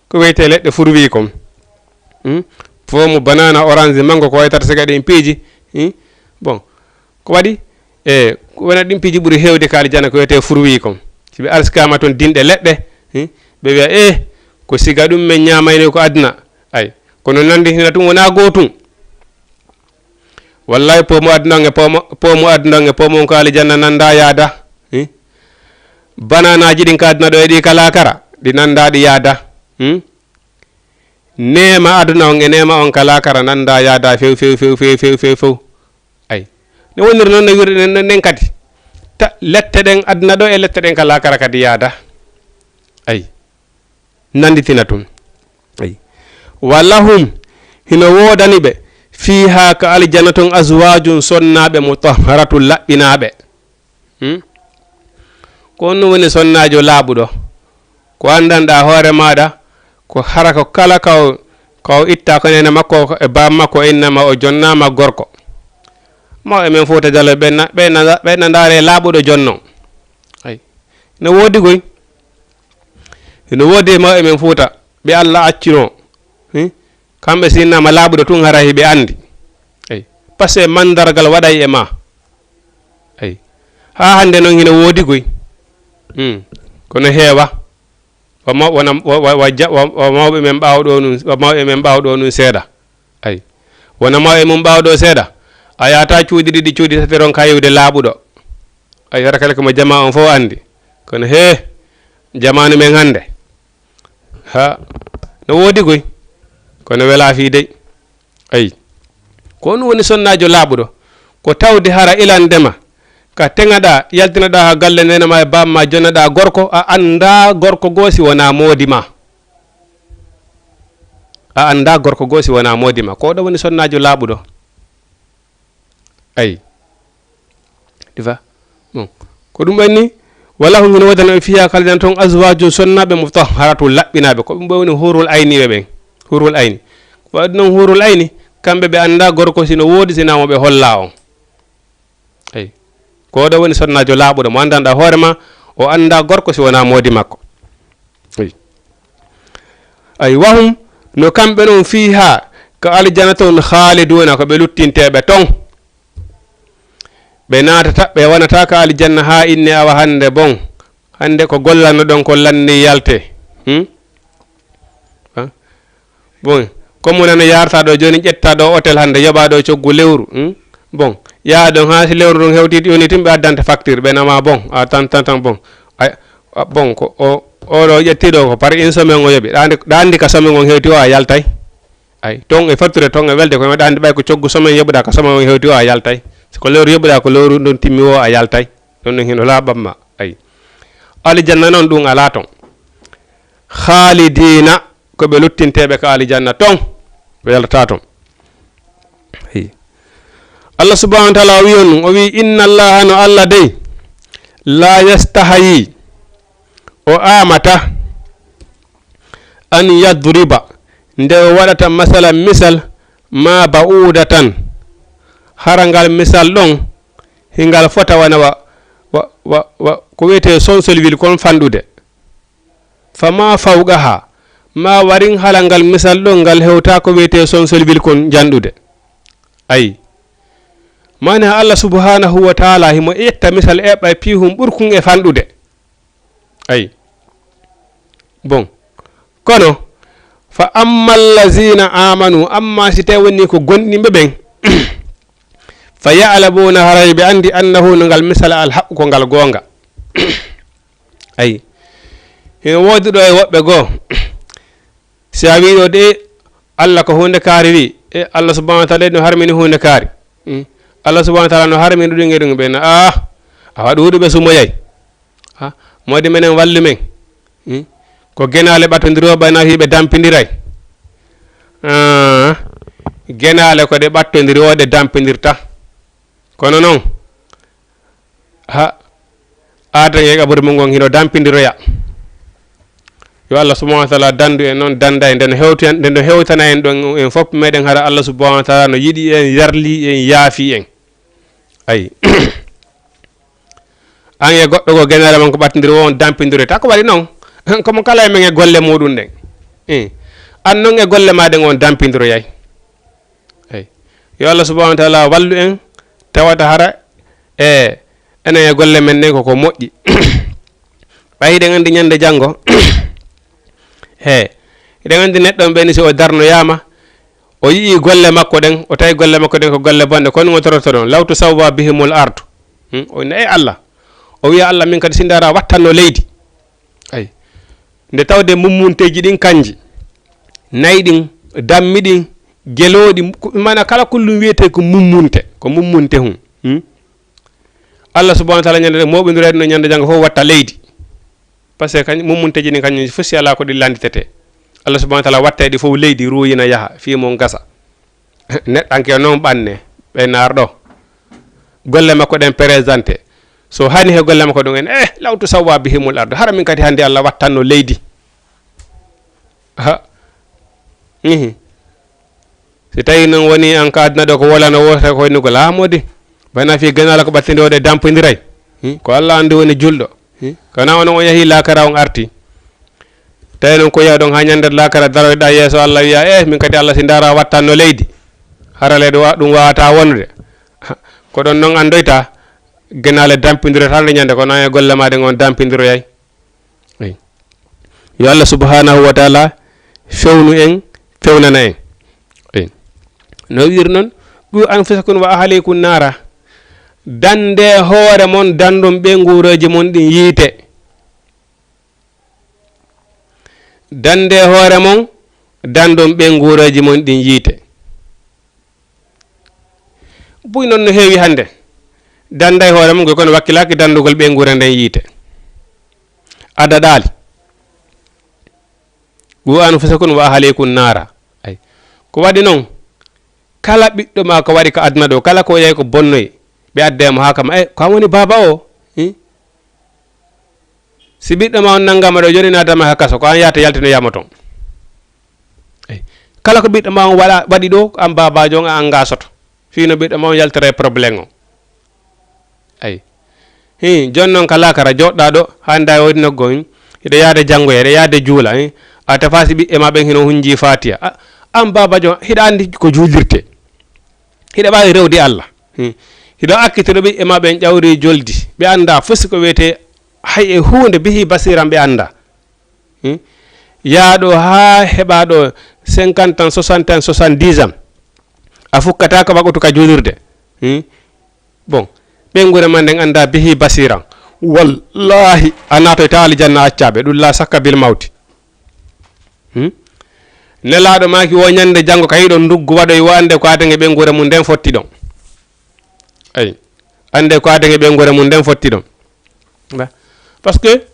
Ko wiyetee leɗɗe furwi kon. Hmm? Poomu, banana, orange, mango, ko waytata siga ɗin piiji. Hmm? Bon, ko waɗi? E, ko wona ɗin piiji ɓuri heewde ka aljana ko wiyetee furwi kon. Si ɓe arskaama ton dinɗe leɗɗe, hmm? Ɓe wiya, eh, ko siga ɗum men ñaamayno ko aduna. Ay, kono nandi hina tun wona gootun. Wallahi, poomu aduna on e poomu, poomu aduna on e poomu on ko aljanna nanda yaada. Hmm? Bananaji ɗin ka aduna ɗo e ɗi ka laakara, ɗi nanda ɗi yaada. Hmm? Neema aduna on e neema on ka laakara nanda yaada few, few, few. Ay. No woniri noon no wirde nen, nen kadi. Ta, lette ɗen aduna ɗo e lette ɗen ka laakara kadi yaada. Ay. Nanditina tun. Ay. Wa lahum, hino woodani ɓe, fiiha, ka aljanna ton, azwajun, sonnaaɓe, mutahharatun, laɓɓinaaɓe. Hmm? Ko on woni sonnaajo laaɓuɗo. Ko anndanɗaa hoore maaɗa, ko hara ko kala ka o, ka o itta ko neene makko e baaba makko e inna ma o jonnaama gorko. Mawɓe men Fuuta Jallo ɓe na-, ɓe na-, ɓe na ndaare laaɓuɗo jonno. Ay. No woodi goy. Hino woodi e mawɓe men Fuuta, ɓe Alla accunoo. Hmm? Kamɓe si innama laaɓuɗo tun hara hiɓe anndi. Ay. Parce que mandargal waɗay e ma. Ay. Haa hannde noon hino woodi goy. Hmm. Kono heewa. Wa ma-, wona, wa, wa, wa ja-, wa, wa mawɓe men ɓaawo ɗo nun, wa mawɓe men ɓaawo ɗo nun seeɗa. Ay. Wona mawɓe mum ɓaawo ɗo seeɗa. A yaata cuuɗi ɗiɗi, cuuɗi tati ronka yiwde laaɓuɗo. Ay, hara kala ko mo jamaa on fof anndi. Kono hee, jamaanu men hannde. Ha, no woodi goy. Kono welaa fii dey. Ayi. Ko on woni sonnaajo laaɓuɗo. Ko tawde hara ilande ma. Ka teŋaɗaa, yaltinaɗaa ha galle neene ma e baaba ma, jonnaɗaa gorko, a anndaa gorko goo si wonaa moodi ma. A anndaa gorko goo si wonaa moodi ma. Ko ɗo woni sonnaajo laaɓuɗo. Ayi. Ɗi fa? Bon. Ko ɗum ɓen ni, wala ko ngino woodana ɓe fiha kala jan ton azwajun sonnaaɓe mutahharatun laɓɓinaaɓe. Ko ɗum ɓe woni hurul ayni ɓe ɓen. Hurul ayni. Ko waɗi noon hurul ayni, kamɓe ɓe anndaa gorko sino woodi, sinaa mo ɓe hollaa on. Eyi. Ko ɗo woni sonnaajo laaɓuɗo mo anndanɗaa hoore ma, o anndaa gorko si wonaa moodi makko. Eyi. Ay, wahum, no kamɓe non fiihaa ka aljanna ton khaaliduuna, ko ɓe luttinteeɓe ton. Ɓe naatata, ɓe wonata ka aljanna haa inne awa hannde bon. Hannde ko gollanno ɗon ko lanni yalte. Hmm? Ha? Bon, comme nana yarta ɗo jooni, ƴetta ɗo hôtel hannde, yoɓa ɗo coggu lewru. Hmm? Bon, yaa ɗon haa si lewru ndun hewti, yoni tun ɓe addante facture, ɓe nama bon, a tan, tan, tan, bon. Ay, a, bon, ko o, o ɗo ƴetti ɗo ko par une semaine o yoɓi. Ɗa anndi, ɗa anndi ka semaine on hewti o a yaltay. Ay, ton e facture ton e welde ko ɗa anndi ɓay ko coggu semaine yoɓuɗa ka semaine on hewti o a yaltay. Si ko lewru yoɓuɗa ko lewru ndun timmi o a yaltay. Ɗon ɗon hino laaɓan ma. Ay. Aljanna non ɗun alaa ton. Khaalidiina, ko ɓe luttinteeɓe ka aljanna ton, ɓe yaltataa ton. Hi. Allah subhanahu wa taala o wi'i on ɗum, o wi'i, "Inna Allaha, no Allah dey, la yastahayi, o aamata, an yadriba, nde o waɗata masalan misal, ma ba'udatan, hara ngal misal ɗon, hingal fota wona wa, wa, wa, wa, ko wiyetee sonsolwil kon fanɗude." Fama fawqaha, ma warin hala ngal misal ɗon ngal hewta ko wiyetee sonsolwil kon janɗude. Ayi. Maana Allah subhanahu wa taala himo ƴetta misal eɓɓay piihun ɓurkun e fanɗude. Ayi. Bon. Kono, fa amma allazina amanu, amma si tawi woni ko gonɗinɓe ɓen, fa ya'lamuna, haray ɓe anndi, annahu, no ngal misal, al haqqu, ko ngal goonga. Ayi. Hino woodi ɗo e woɓɓe goo. Si a wi'i ɗo de, Allah ko huunde kaari wi, e Allah subhanahu wa taala no harmini huunde kaari. Hmm. Allah subhanahu wa taala no harmini ɗuɗi nge ɗum ɓe na, ah, awa ɗuuɗuɓe sumoyay. Ha, moodi menen wallu men. Hmm. Ko genaale ɓattondirooɓe na hiɓe dampindiray. Ah, genaale ko ɗe ɓattondiri o ɗe dampindirta. Kono non, ha, aadana e qaburu mum ngon hino dampindiroya. Yo Allah subhanahu wa taala dandu en noon, danda en, nde no hewti-, nde no hewtana en ɗon en fof meɗen hara Allah subhanahu wa taala no yiɗi en, yarli en, yaafi en. Ayi. An e goɗɗo goo genaale mon ko ɓattondiri o on dampindire. Ta ko waɗi noon? Komo kala e men e golle muɗum ɗen. Eh. An noon e golle ma ɗen on dampindiroyay. Eyi. Yo Allah subhanahu wa taala wallu en, tawata hara e enen e golle men ɗen koko moƴƴi. Ɓay hiɗen anndi ñande janngo, he, hiɗen anndi neɗɗo on ɓeni si o darnoyaama, o yi'i golle makko ɗen, o tawi golle makko ɗen ko golle bonɗe, kono ngo torotoɗon, "Law tusawwa bihimul ardu." Hmm? O inna, "E Allah." O wi'a Allah, "Min kadi si ndaara wattanno leydi." Ayi. Nde tawde mummunteeji ɗin kanji, nayi ɗin, dammi ɗin, gelooɗi, ku-, mana kala kullum wiyetee ko mummunte, ko mummunte hun. Hmm? Allah subhanahu wa taala ñande mooɓindireede no ñande janngo fof watta leydi. Parce que kañ mummunteeji ɗin kañum fof si alaa ko ɗi landitetee. Allah subhanahu wa taala watta e ɗi fof leydi ruuyina yaha, fii mon gasa. Neɗɗanke o noon ɓanne, ɓe naar ɗo. Golle makko ɗen présenté. So hani he golle makko ɗum en, eh, "Law tusawwa bihimul ardu." Hara min kadi hannde Allah wattanno leydi. Ha. Ihi. Si tawi noon woni an ka aduna ɗo ko wolano wota ko woni ko laamoodi. Bana fii genaale ko ɓattindi o ɗe dampondiray. Hmm? Ko Allah anndi woni julɗo. Hmm? Kana onon o yahi laakara on arti. Tawi noon ko yaha ɗon haa ñande laakara daroyɗa yeeso Allah wiya, "Eh, min kadi Allah si ndaara wattanno leydi." Harale ɗum wa-, ɗum wawata wonude. Ko ɗon noon anndoyta genaale dampindire tan ñande ko noon e golle ma ɗen on dampindiroyay. Eyi. Yo Allah subhanahu wa taala fewnu en, fewnana en. Eyi. No wi'iri noon, "Qu anfusakum wa ahlikum naara." Dande hoore mon, dandon ɓeynguureeji mon ɗin yiite. Dande hoore mon, dandon ɓeynguureeji mon ɗin yiite. Buy noon no heewi hannde. Danday hoore mum, kono wakkilaaki danndugol ɓeynguure nden yiite. A daɗaali. "Qu anfusakum wa ahlikum naara." Ay. Ko waɗi noon, kala ɓiɗɗo ma ko waɗi ka aduna ɗo, kala ko yahi ko bonnoyi, ɓe adda e mo haa kama, "Eh, ko an woni baaba o?" Hmm? Si ɓiɗɗo ma on nanngama ɗo, jooni naatama ha kaso, ko an yahata yaltinoyama toon. Eyi. Kala ko ɓiɗɗo ma on waɗa, waɗi ɗo, ko an baabaajo on, a anngasoto. Fii no ɓiɗɗo ma on yaltora e problème o. Eyi. Hii, jooni noon ka laakara jooɗɗaa ɗo, hannde a woodi nokku on, hiɗa yaada janngoya, hiɗa yaada juula, hii. A tafaa si ɓiɓɓe ma ɓen hino hunjii Faatiya. A, an baabaajo on, hiɗa anndi ko juulirte. Hiɗa waawi rewde Allah. Hmm. Hiɗa akkitoro ɓiɓɓe ma ɓen ƴawri joldi. Ɓe annda fof si ko wiyetee hay e huunde bihi basiran ɓe annda. Hmm. Yaaɗo haa heɓa ɗo cinquante ans, soixante ans, soixante-dix ans. A fukkata ko waɗutu ka juulirde. Hmm. Bon. Ɓeynguure ma nden annda bihi basiran. Wallahi, a naatoyta aljanna accaaɓe. Ɗum la sakka bil mawti. Hmm? Nelaaɗo maaki wo ñande janngo ka yiɗon nduggu waɗoy wo annde ko aden e ɓeynguure mum nden fotti ɗon. Eyi. Annde ko aden e ɓeynguure mum nden fotti ɗon. Ba-, parce que,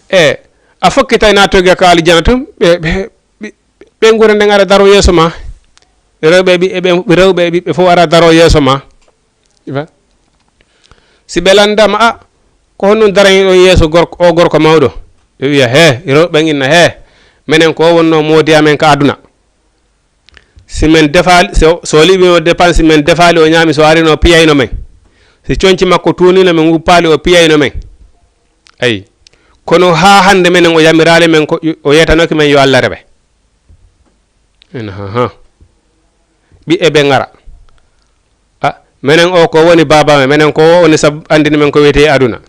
e, a fokkitay naatoyga ka aljana tun, ɓe, ɓe, ɓe, ɓeynguure nden ara daro yeeso ma. Rewɓe ɓiɓɓe, rewɓe ɓiɓɓe fof ara daro yeeso ma. Ifa. Si ɓe lanndama, "A, ko honɗum darani ɗon yeeso gorko, o gorko mawɗo?" Ɓe wiya, "He, rewɓe ɓen inna, he, menen ko o wonno moodi amen ka aduna. Si men defaali, so, so liɓi o depan, si men defaali o ñaami, so arino piyayno men. Si conci makko tuunino men, nguppaali o piyayno men." Ayi. Kono haa hannde menen o yamiraali men, ko o yeetanoke men yo Allah rewe. En, ha, ha. ɓiɓɓe ɓe ngara. A, menen o ko woni baaba men, menen ko o woni sab-, anndini men ko wiyetee aduna.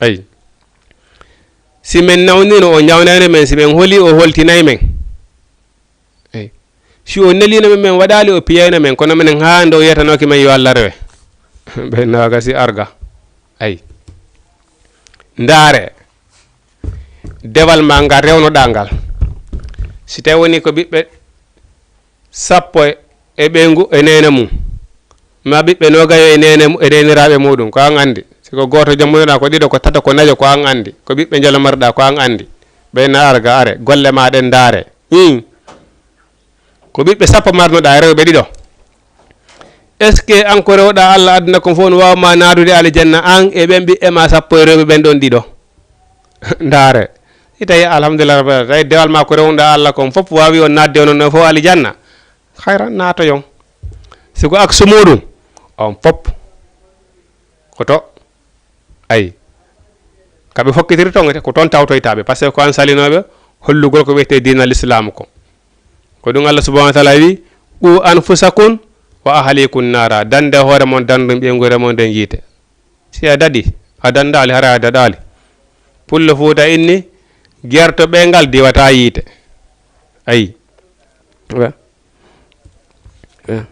Ayi. Si men nawnino, o ñawnayno men, si men holi, o holtinay men. Eyi. Si o nelino men, men waɗaali, o piyayno men, kono menen haa nde o yetanooki men yo Allah rewe. Ɓe nooga si arga. Ayi. Ndaare. Dewal ma ngal rewnoɗaa ngal. Si tawi woni ko ɓiɓɓe sappo e ɓeyngu e neene mum, ma ɓiɓɓe noogayo e neene mu-, e neeniraaɓe muɗum, ko an anndi. Si ko gooto jommunoɗaa, ko ɗiɗo, ko tato, ko nayo, ko an anndi. Ko ɓiɓɓe njolomarɗaa, ko an anndi. Ɓeyna arga, are, golle ma ɗen ndaare. Hum. Ko ɓiɓɓe sappo marnoɗaa, rewɓe ɗiɗo. Est-ce que an ko rewɗaa Allah aduna kon fof no waawa ma naadude aljanna, an e ɓen ɓiɓɓe ma sappo e rewɓe ɓen ɗon ɗiɗo? Ndaare. Si tawi alhamdulillah rabbil alamin, tawi dewal ma ko rewnuɗaa Allah kon fof waawi on naatde onon ɗon fof aljanna, hayra naatoyon. Si ko aksu muɗum, on fof ko to. Ayi. Ka ɓe fokkitiri toon, ko toon tawtoytaaɓe, parce que ko an salinooɓe hollugol ko wiyetee diina Lislaam ko. Ko ɗum Allah subhanahu wa taala wi, "Qu anfusakum wa ahlikum naara." Dande hoore mon, dandum ɓeyngu mon nden yiite. Si a daɗi, a dandaali, hara a daɗaali. Pullo Fuuta inni, gerto ɓeyngal diwata yiite. Ayi. Wa-, wa-,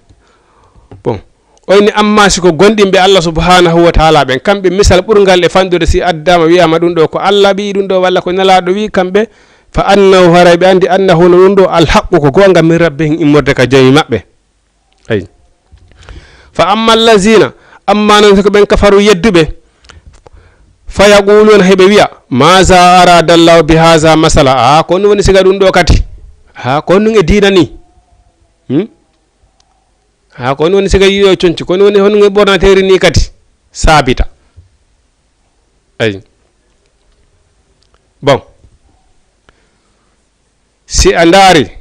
bon. O inni, amma si ko gonɗinɓe Allah subhanahu wa taala ɓen, kamɓe misal ɓurngal e fanɗude, si addaama wiyaama ɗum ɗo ko Allah ɓii ɗum ɗo, walla ko Nelaaɗo wi, kamɓe, fa annahu, haray ɓe anndi, annahu no ɗum ɗo, alhaqqu, ko goonga, min rabbihim, immorde ka Joomi maɓɓe. Ayi. Fa amma allazina, amma non si ko ɓen kafaru yedduɓe, fa yaquluna, heɓe wiya, maza arada Allahu bi haza masala. A, ko honɗum woni siga ɗum ɗo kadi? A, ko honɗum e diina ni? Hmm? A, ko honɗum woni siga yiyo conci? Ko honɗum woni, honɗum e ɓornateeri ni kadi? Sabita. Ayi. Bon. Si a ndaari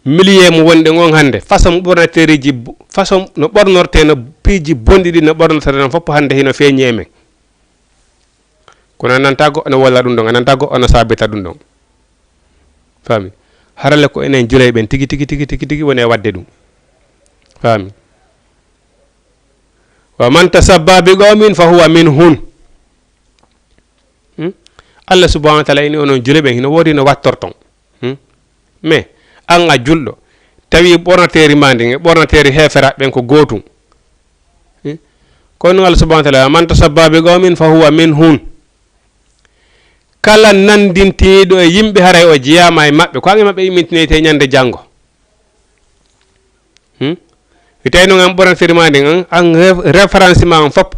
milieu mo wonɗen on hannde, façon ɓornateeriji bo-, façon no ɓornortee, no piiji bonɗi ɗi no ɓornortee ɗon fof hannde hino feeñi e men. Kono a nanta goɗɗo no wolla ɗum ɗon, a nanta goɗɗo no sabita ɗum ɗon. Faami? Harale ko enen julay ɓen tigi, tigi, tigi, tigi, tigi woni e waɗde ɗum. Faami? Wa man tashabbaha bi qawmin fa huwa minhum. Hmm? Allah subhanahu wa taala ini onon julɓe ɓen, hino woodi no wattorton. Hmm? Mais, an a julɗo, tawi ɓornateeri ma ndin e ɓornateeri heeferaaɓe ɓen ko gootum. Hmm? Kono Allah subhanahu wa taala, "Man tashabbaha bi qawmin fa huwa minhum." Kala nandintiniiɗo e yimɓe, haray o jeyaama e maɓɓe. Ko an e maɓɓe immintinoyte ñande janngo. Hmm? Si tawi noon an ɓornateeri ma ndin, an, an ref-, référence ma on fop,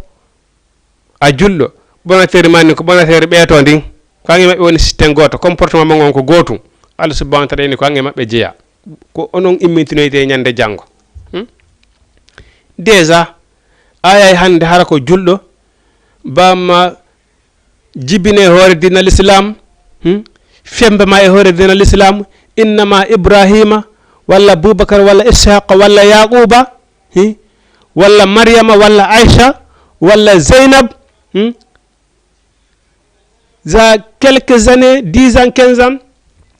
a julɗo, ɓornateeri ma ndin ko ɓornateeri ɓeeto ndin. Ko an e maɓɓe woni système gooto, comportement mon on ko gootum. Allah subhanahu wa taala ini ko an e maɓɓe jeyaa. Ko onon immintinoyte ñande janngo. Hmm? Déjà, a yay hannde hara ko julɗo, bamma jibine e hoore diina l'islam, hmm? Femba ma e hoore diina l'islam, innama Ibrahima, walla Bubakar, walla Ishaq, walla Yaquba, hmm? Walla Maryama, walla Aisha, walla Zeynab, hmm? Za quelques années, dix ans, quinze ans,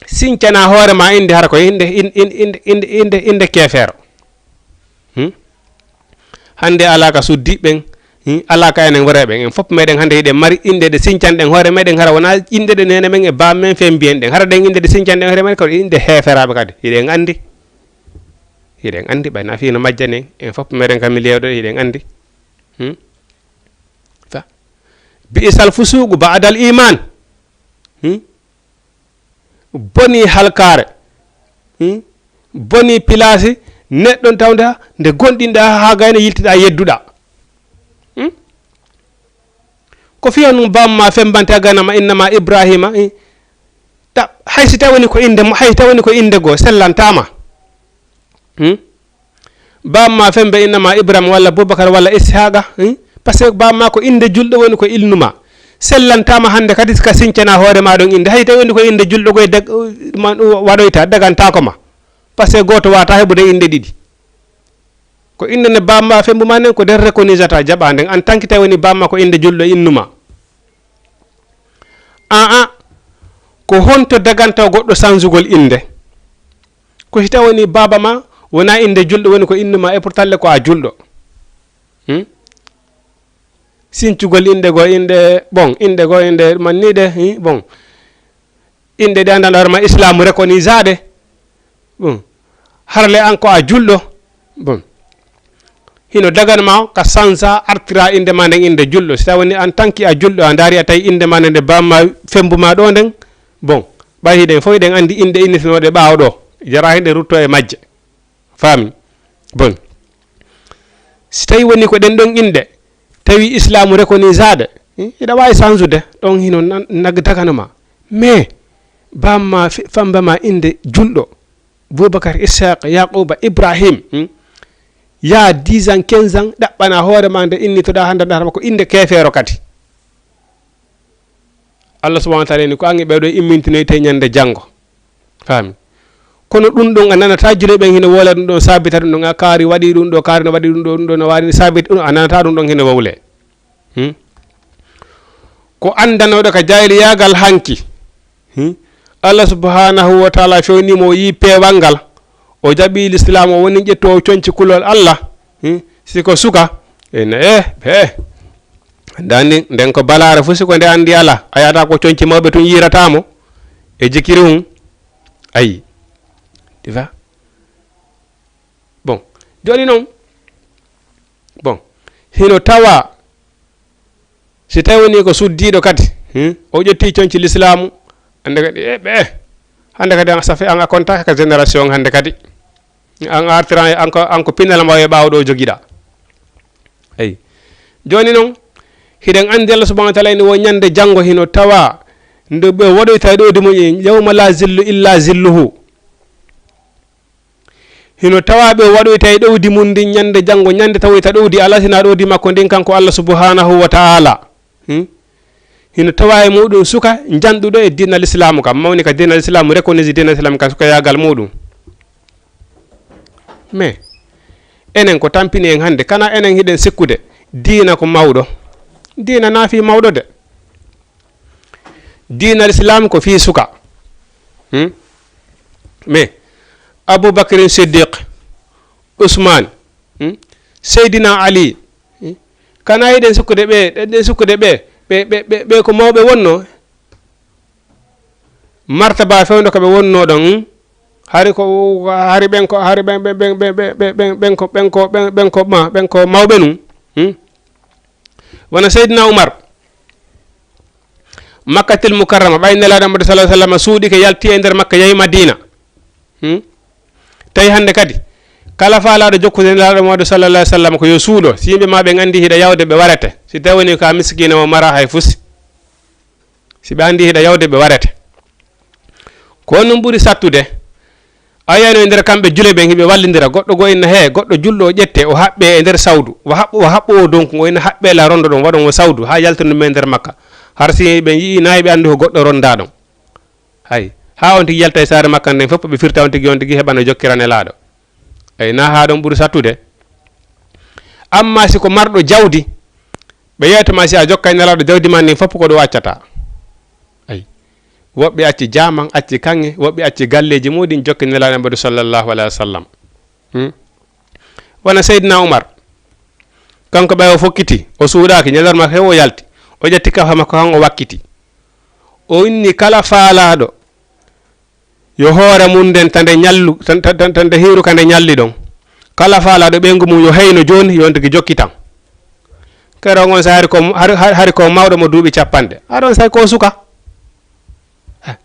sincana hoore ma innde hara ko innde, in-, in-, innde, innde, innde, innde keefeero. Hmm? Hannde alaa ka suddiiɓe ɓen, hmm? Alaa ka enen worɓe ɓen. En fof meɗen hannde hiɗen mari innde ɗe sincanɗen hoore meɗen, hara wonaa innde ɗe neene men e baam men fee mbiyen ɗen. Hara ɗen innde ɗe sincanɗen hoore men ko innde heeferaaɓe kadi. Hiɗen anndi. Hiɗen anndi ɓay na fii no majjani en. En fof meɗen ka milieu ɗo hiɗen anndi. Hmm? Fa. Bi'sal fusuuqu ba'dal iimaan. Hmm? Boni halkaare. Hmm? Boni pilaasi, neɗɗon tawde nde gonɗinɗaa haa gayna yiltiɗaa yedduɗaa. Hmm? Ko fiya nun baam ma fembante a ganama innama Ibrahima, eh? Ta-, hay si tawani ko innde mo, hay tawani ko innde goo sellantaama. Hmm? Baam ma fembe innama Ibrahima walla Bubakar walla Ishaqa, hmm? Parce que baam ma ko innde julɗo woni ko ilnuma. Sellantaama hannde kadi ka sincana hoore ma ɗon innde. Hay tawi woni ko innde julɗo koye dag-, ma-, waɗoyta, dagantaako ma. Parce que gooto waata heɓude innde ɗiɗi. Ko innde nde baam ma fembu ma nden ko nder reconnaissata jaɓa nden. En tant que tawi woni baam ma ko innde julɗo innuma. Aa, ko honto daganta goɗɗo sanzugol innde? Ko si tawi woni baaba ma Wona innde julɗo woni ko innde ma, e pourtant le ko a julɗo. Hmm? Sincugol innde goo, innde, bon, innde goo, innde man ni de, hi, bon. Innde ɗe anndanɗo hoore ma, islamu rekonisaaɗe. Bon. Harle an ko a julɗo. Bon. Hino dagan ma ka sansa artira innde ma nden innde julɗo. Si tawi woni en tant que a julɗo, a ndaari a tawi innde ma nden, nde bamma fembu ma ɗo nden. Bon. Ɓay hiɗen fof hiɗen anndi innde innitinooɗe ɓaawo ɗo. Jara hiɗen rutto e majje. Faami? Bon. Si tawi woni ko ɗen ɗon inɗe, tawi islamu rekonisaaɗe, eh, hiɗa waawi sansude, ɗon hino nan-, nag-, daganoma. Mais, bamma fi-, famba ma innde julɗo, Boubacar, Ishaq, Yaquba, Ibrahim, hmm? Ya dix ans, quinze ans, ɗaɓɓana hoore ma nde innitoɗa hannde, ndaarama ko innde keefeero kadi. Allah subhanahu wa taala ni ko an e ɓeeɗo immintinoyte ñande janngo. Faami? Kono ɗum ɗon a nanata juleɓe ɓen hino wowla ɗum ɗon, sabita ɗum ɗon, a kaari waɗi ɗum ɗo, kaari no waɗi ɗum ɗo, ɗum ɗo no waɗi sabit, ɗum a nanata ɗum ɗon hino wowle. Hmm? Ko anndanoɗo ka jahiliyaagal hanki. Hmm? Allah subhanahu wa taala fewnimo, o yi peewal ngal, o jaɓi lislaam, o woni ƴettowo conci kulol Allah. Hmm? Si ko suka, ene, eh, be. Dani, nden ko balaare fof si ko nde anndi ala, a yahata ko conci mawɓe tun yiiratamo e jikiri hun. Ayi. Tu vois? Bon. Joni non. Bon. Hino tawa, si tawi woni ko suddiɗo kadi, hmm? O ƴetti conci lislamu, hande kadi, eh, ɓe, hande kadi an, ça fait an a konta ka génération hande kadi. An artiran e an ko, an ko pinal ma e ɓaawo ɗo jogiɗa. Eyi. Joni non, hiɗen anndi Allah subhanahu wa taala ene wo ñande janngo hino tawa nde ɓe waɗoyta e ɗowdi mum en, yawma la zillu illa zilluhu. Hino tawa ɓe waɗoyta e ɗowdi mum ndin ñande janngo, ñande tawoyta ɗowdi, alasina ɗowdi makko ndin kanko Allah subhanahu wa taala. Hmm? Hino tawa e muɗum suka janɗuɗo e diinal islamu kam, mawni ka diinal islamu, reconnaître diinal islamu ka sukayaagal muɗum. Mais, enen ko tampini en hannde, kana enen hiɗen sikkude diina ko mawɗo? Diina na fii mawɗo de. Diinal islamu ko fii suka. Hmm? Mais, Abubakrin Siddiq, Usman, hmm? Seydina Ali, hmm? Kana hiɗen sikkude ɓe, ɗen sikkude ɓe, ɓe, ɓe, ɓe, ɓe ko mawɓe wonno. Martaba fewndo ko ɓe wonno ɗon, hmm? Hari ko, hari ɓen ko, hari ɓen, ɓen, ɓen, ɓen, ɓen, ɓen, ɓen ko, ɓen ko, ɓen, ɓen ko ma, ɓen ko mawɓe nun, hmm? Wona Seydina Umar, Makkatil Mukarrama, ɓay Nelaaɗo Muhammadu sallallahu alaihi wasallam suuɗike, yalti e nder Makka, yahi Madina. Hmm? Tawi hannde kadi, kala faalaaɗo jokkude Nelaaɗo Muhammadu sallallahu alaihi wasallam ko yo suuɗo, si yimɓe ma ɓen anndi hiɗa yawde, ɓe warete. Si tawi woni ko a miskiina mo mara hay fusi. Si ɓe anndi hiɗa yawde, ɓe warete. Ko honɗum ɓuri sattude? A yiyano e nder kamɓe jule ɓen hiɓe wallindira, goɗɗo goo inna, "He, goɗɗo julɗo o ƴette, o haɓɓe e nder sawdu, o haɓɓo, o haɓɓo o donku, o inna haɓɓe la rondo ɗon, waɗon o sawdu, haa yalta ɗum e nder Makka." Har si ɓe yi'i, nayi ɓe anndi ko goɗɗo ronda ɗon. Hay, haa on tigi yalta e saare Makka nden fof, ɓe firta on tigi, on tigi heɓa no jokkira Nelaaɗo. Ay, na haa ɗon ɓuri sattude. Amma si ko marɗo jawdi, ɓe yewta ma si a jokkay Nelaaɗo jawdi ma ndin fof, ko ɗo accata. Ay, woɓɓe acci jaaman, acci kaŋŋe, woɓɓe acci galleeji muɗin, jokki Nelaaɗo Muhammadu sallallahu alaihi wasallam. Hmm? Wona Seydina Umar, kanko ɓay o fokkiti, o suuɗaaki, ñalorma hew o yalti, o ƴetti kafa makko kan o wakkiti. O inni kala faalaaɗo yo hoore mum nden ta nde ñallu, ta, ta, ta, ta nde hiiru ka nde ñalli ɗon. Kala faalaaɗo ɓeyngu mum yo heyno jooni, yo on tigi jokkitan. Keroog on sa hari ko, hari, hari, hari ko mawɗo mo duuɓi capanɗe. Aɗon say ko suka. Eh.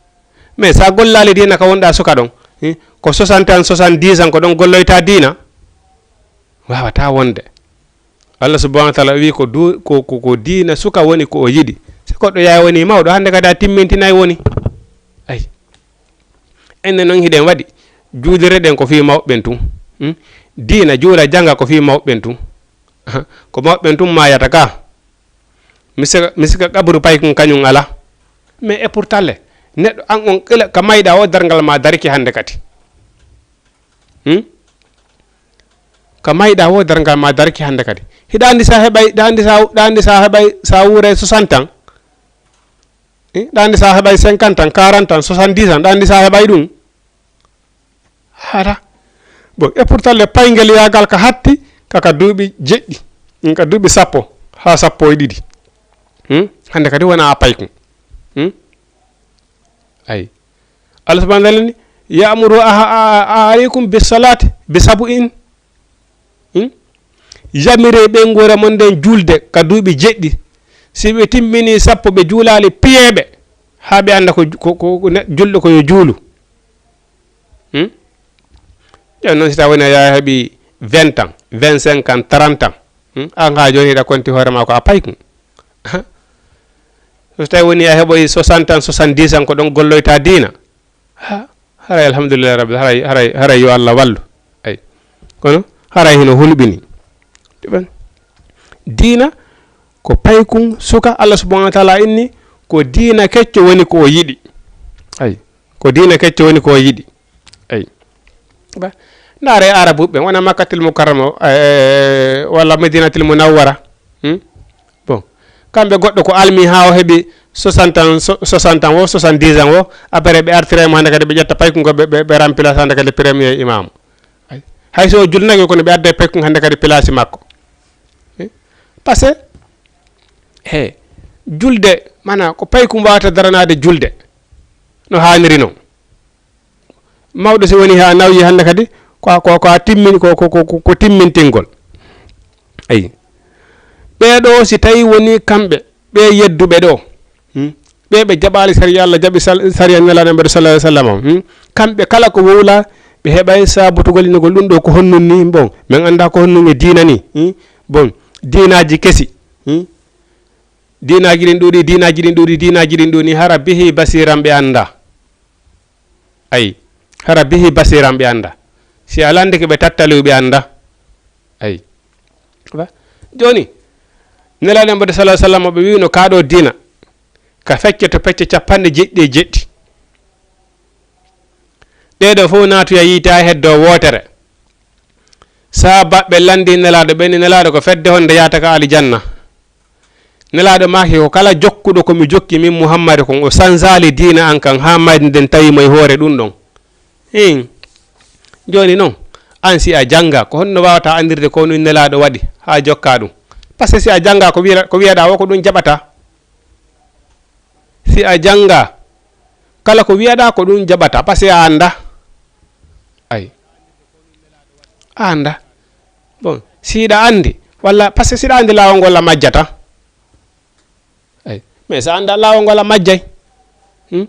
Mais sa gollaali diina ka wonɗa suka ɗon, eh, ko soixante ans, soixante-dix ans ko ɗon golloyta diina. Wawata wonde. Allah subhanahu wa taala wi ko du-, ko, ko, ko diina suka woni ko o yiɗi. Si goɗɗo yaha woni mawɗo, hannde kadi a timmintinay woni. Ay. Enne noon hiɗen waɗi. Juulire ɗen ko fii mawɓe ɓen tun. Hmm? Diina juula jannga ko fii mawɓe ɓen tun. Ko mawɓe ɓen tun maayata ka. Mi sika, mi sika qabru pay kun kañum ala. Mais et pourtant le, neɗɗo an on kila ka mayɗa o darngal ma dariki hannde kadi. Hmm? Ka mayɗa wo darngal ma darki hannde kadi. Hiɗa anndi sa heɓay, ɗa anndi sa, ɗa anndi sa heɓay, sa wuuray soixante ans. Eh, ɗa anndi sa heɓay cinquante ans, quarante ans, soixante-dix ans, ɗa anndi sa heɓay ɗum. Hara. Bon, e pourtant le paygel yaagal ka hatti kaka duuɓi jeɗɗi, mm, ka duuɓi sappo haa sappo e ɗiɗi. Hmm? Hannde kadi wona a paykun. Hmm? Ay. Allah subhanahu wa ta'ala ni, "Ya'muru aha-, a-, a-, alaikum bis salati bi sab'in." Hmm? Yamire ɓe ngora mon nden julde ka duuɓi jeɗɗi. Si ɓe timmini sappo ɓe juulaali piyeeɓe, haa ɓe annda ko ju-, ko, ko, ko ne-, julɗo ko yo juulu. Hmm? Jooni noon si tawi woni a yaha heɓi vingt ans, vingt-cinq ans, trente ans. Hmm? An haa jooni hiɗa konti hoore ma ko a paykun. So tawi woni a heɓoyi soixante ans, soixante-dix ans ko ɗon golloyta diina. Ha, haray alhamdulillahi rabbil, haray, haray, haray yo Allah wallu. Ay. Kono haray hino hulɓini. Ɗiɓan. Diina ko paykun suka Allah subhanahu wa ta'ala inni ko diina kecco woni ko o yiɗi. Ay. Ko diina kecco woni ko o yiɗi. Ay. Ba, ndaare Arabuɓe wona Makkatil Mukarrama, eh, walla Madinatil Munawwara. Hmm? Bon. Kamɓe goɗɗo ko almi haa o heɓi soixante ans, so-, soixante ans o, soixante-dix ans o, après ɓe artira mo hannde kadi ɓe ƴetta paykun ko ɓe, ɓe, ɓe remplace hannde kadi premier imam. Ay. Hay so o julnake kono ɓe adda paykun hannde kadi place makko. Eh? Parce que, he, julde, mana ko paykun wawata daranaade julde no haaniri noon. Mawɗo si woni haa nawyi hannde kadi, ko, ko, ko a timmin-, ko, ko, ko, ko, ko timmintingol. Ayi. Ɓee ɗoo si tawi woni kamɓe, ɓee yedduɓe ɗoo, hmm? Ɓee ɓe jaɓaali sariya Allah, jaɓi sal-, sariya Nelaaɗo men sallallahu alaihi wasallam, hmm? Kamɓe kala ko wowla, ɓe heɓay sabotugol innugol ɗum ɗoo ko honnun ni, bon, min anndaa ko honnun e diina ni, hmm? Bon, diinaaji kesi, hmm? Diinaaji ɗin ɗuuɗi, diinaaji ɗin ɗuuɗi, diinaaji ɗin ɗuuɗi, hara bihi basiran ɓe anndaa. Ayi, hara bihi basiran ɓe annda. Si a landike ɓe tattaliw ɓe annda. Ayi. Ba? Jooni, Nelaaɗo men sallallahu alaihi wasallam ɓe wi'no kaa ɗoo diina ka fecce to pecce capanɗe jeɗɗi e jeɗɗi. Ɗee ɗoo fof naatoya yiite haa heddoo wootere. Sahaabaaɓe landi Nelaaɗo ɓe ni, Nelaaɗo ko fedde honde yahata ka alijanna? Nelaaɗo maaki ko kala jokkuɗo ko mi jokki min Muhammadu kon, o sanzaali diina an kan haa mayde nden tawi mo e hoore ɗum ɗon. Hin. Jooni non, an si a jannga, ko honno waawata anndirde ko nun Nelaaɗo waɗi haa jokka ɗum? Parce que si a jannga ko wiya-, ko wiyaɗaa o ko ɗum jaɓata. Si a jannga, kala ko wiyaɗaa ko ɗum jaɓata, parce que a annda. Ay. A annda. Bon, si hiɗa anndi, walla, parce que si hiɗa anndi laawol ngol a majjata. Ay. Mais so a annda laawol ngol a majjay. Hmm?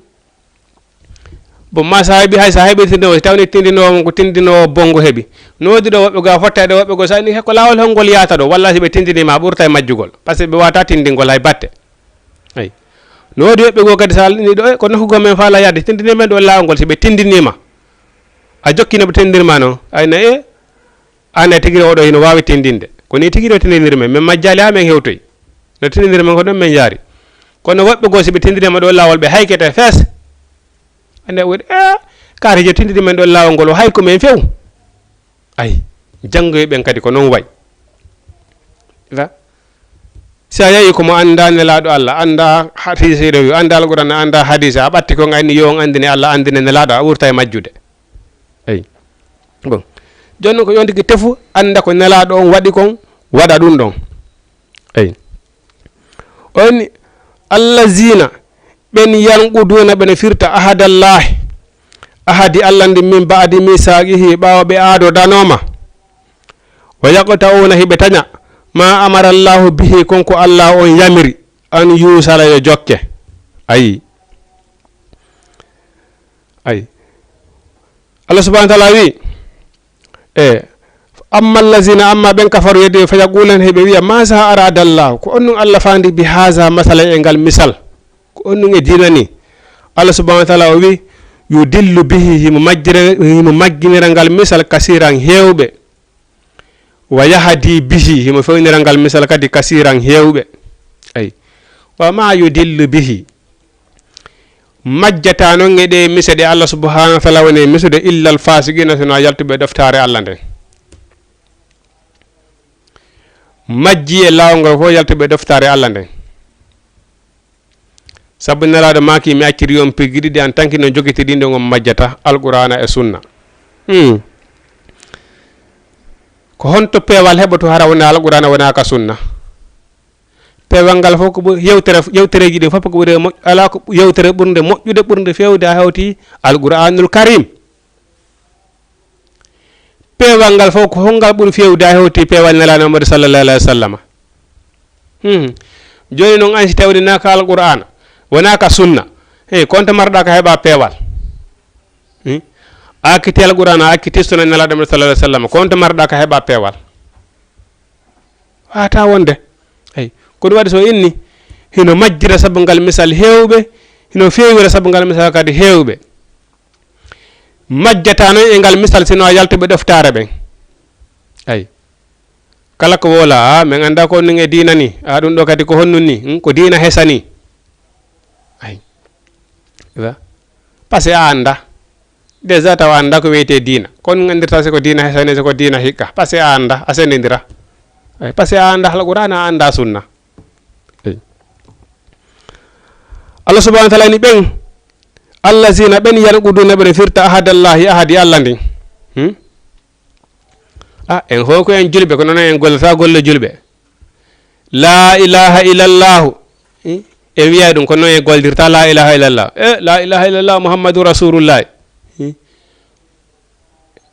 Bon, ma sa heɓi, hay sa heɓi tindinoowo, si tawni tindinoowo mo ko tindinoowo bonngo heɓi. No woodi ɗo woɓɓe goo a fotta e ɗo woɓɓe goo, sa ni ko laawol hol ngol yaata ɗo, walla si ɓe tindinii ma ɓurta e majjugol. Parce que ɓe waata tindingol hay batte. Ay. No woodi woɓɓe goo kadi sa ni ɗo, eh, ko nokku goo men faala yaade, tindinii men ɗo laawol ngol, si ɓe tindinii ma. A jokki no ɓe tindinii ma noon. Ay na, eh, Aan e tigi oɗo hino waawi tindinde. Ko ni tigi o tindinir men. Men majjaali haa men hewtoyi. No tindinir men ko ɗon men yaari. Kono woɓɓe goo si ɓe tindinii ma ɗo laawol ɓe haykete fees. Ande o wi'ata, "Eh, kaari je tindini men ɗo laawol ngol o hay ko men few." Ay, janngoy ɓen kadi ko non way. Ila? Si a yehi ko mo anndaa Nelaaɗo Allah, anndaa hadiise rewi, anndaa Alqur'aana, anndaa hadiise, a ɓatti kon a inni yo on anndine Allah, anndine Nelaaɗo, a ɓurta e majjude. Eyi. Bon. Jooni noon ko yo on tigi tefu, annda ko Nelaaɗo on waɗi kon, waɗa ɗum ɗon. Eyi. O inni, "Allazina, ɓen yanquduuna, ɓe no firta ahadallahi, ahadi Allah ndin, min ba'di misaaqihi, ɓaawo ɓe aadodanooma, wa yaqta'uuna, hiɓe taña, ma amara Allahu bihi, kon ko Allah on yamiri, an yuusala yo jokke." Ayi. Ayi. Allah subhanahu wa ta'ala wi, e, "Amma allazina, amma ɓen kafaru yeddi, fa yaquluna, hiɓe wiya, maza arada Allah, ko on ɗum Allah faandi bi haza masala e ngal misal, ko on ɗum e diina ni." Allah subhanahu wa ta'ala o wi, "Yudillu bihi, himo majjira, himo majjinira ngal misal kasiran heewɓe. Wa yahdi bihi, himo fewnira ngal misal kadi kasiran heewɓe." Ay. "Wa ma yudillu bihi." Majjata noon e ɗe mise ɗe Allah subhanahu wa ta'ala woni e misude, illa al fasiqina, sino yaltuɓe ɗoftaare Allah nden. Majji e laawol ngol fof yaltuɓe ɗoftaare Allah nden. Sabu Nelaaɗo maaki, "Mi acciri on piggi ɗiɗi, en tant que no jogiti ɗin ɗon on majjata, Alqur'aana e Sunna." Hmm. Ko honto peewal heɓoto hara wona Alqur'aana, wona ka sunna? Peewal ngal fof ko ɓuri, yewtere, yewtereeji ɗin fof ko ɓuri moƴ-, alaa ko yewtere ɓurnde moƴƴude, ɓurnde feewde, a hewti Alqur'aanul Kariim. Peewal ngal fof ko honngal ɓuri feewde, a hewti peewal Nelaaɗo Muhammadu sallallahu alayhi wa sallam. Hmm. Jooni noon, an si tawde wonaa ka Alqur'aana, wonaa ka sunna, hey, ko honto marɗa ka heɓa peewal? Hmm? A acciti Alqur'aana, a acciti sunna Nelaaɗo Muhammadu sallallahu alayhi wa sallam, ko honto marɗa ka heɓa peewal? Waawataa wonde. Eyi, ko ɗum waɗi so inni, hino majjira sabu ngal misal heewɓe, hino feewira sabu ngal misal kadi heewɓe. Majjataa noon e ngal misal, sinno a yaltuɓe ɗoftaare ɓen. Eyi. Kala ko woola, "A, min anndaa ko honɗun e diina ni. A, ɗum ɗo kadi ko honɗun ni? Hmm, ko diina hesa ni." Eyi. Ila. Parce que a anndaa. Déjà tawa anndaa ko wiyetee diina. Kon nganndirtaa si ko diina hesani, si ko diina hikka. Parce que a anndaa, a senndindira. Eyi, parce que a anndaa Alqur'aana, a anndaa sunna. Eyi. Allah subhanahu wa ta'ala ni ɓen, "Allazina ɓen yanquduna ɓe firta ahadallahi, ahadi Allah ndin." Hmm? A, en fof ko en julɓe, kono noon en gollata golle julɓe. La ilaha illallahu. Hmm? En wiya ɗum, kono noon en goldirta la ilaha illallah. E, la ilaha illallah Muhammadu Rasulullah. Hmm?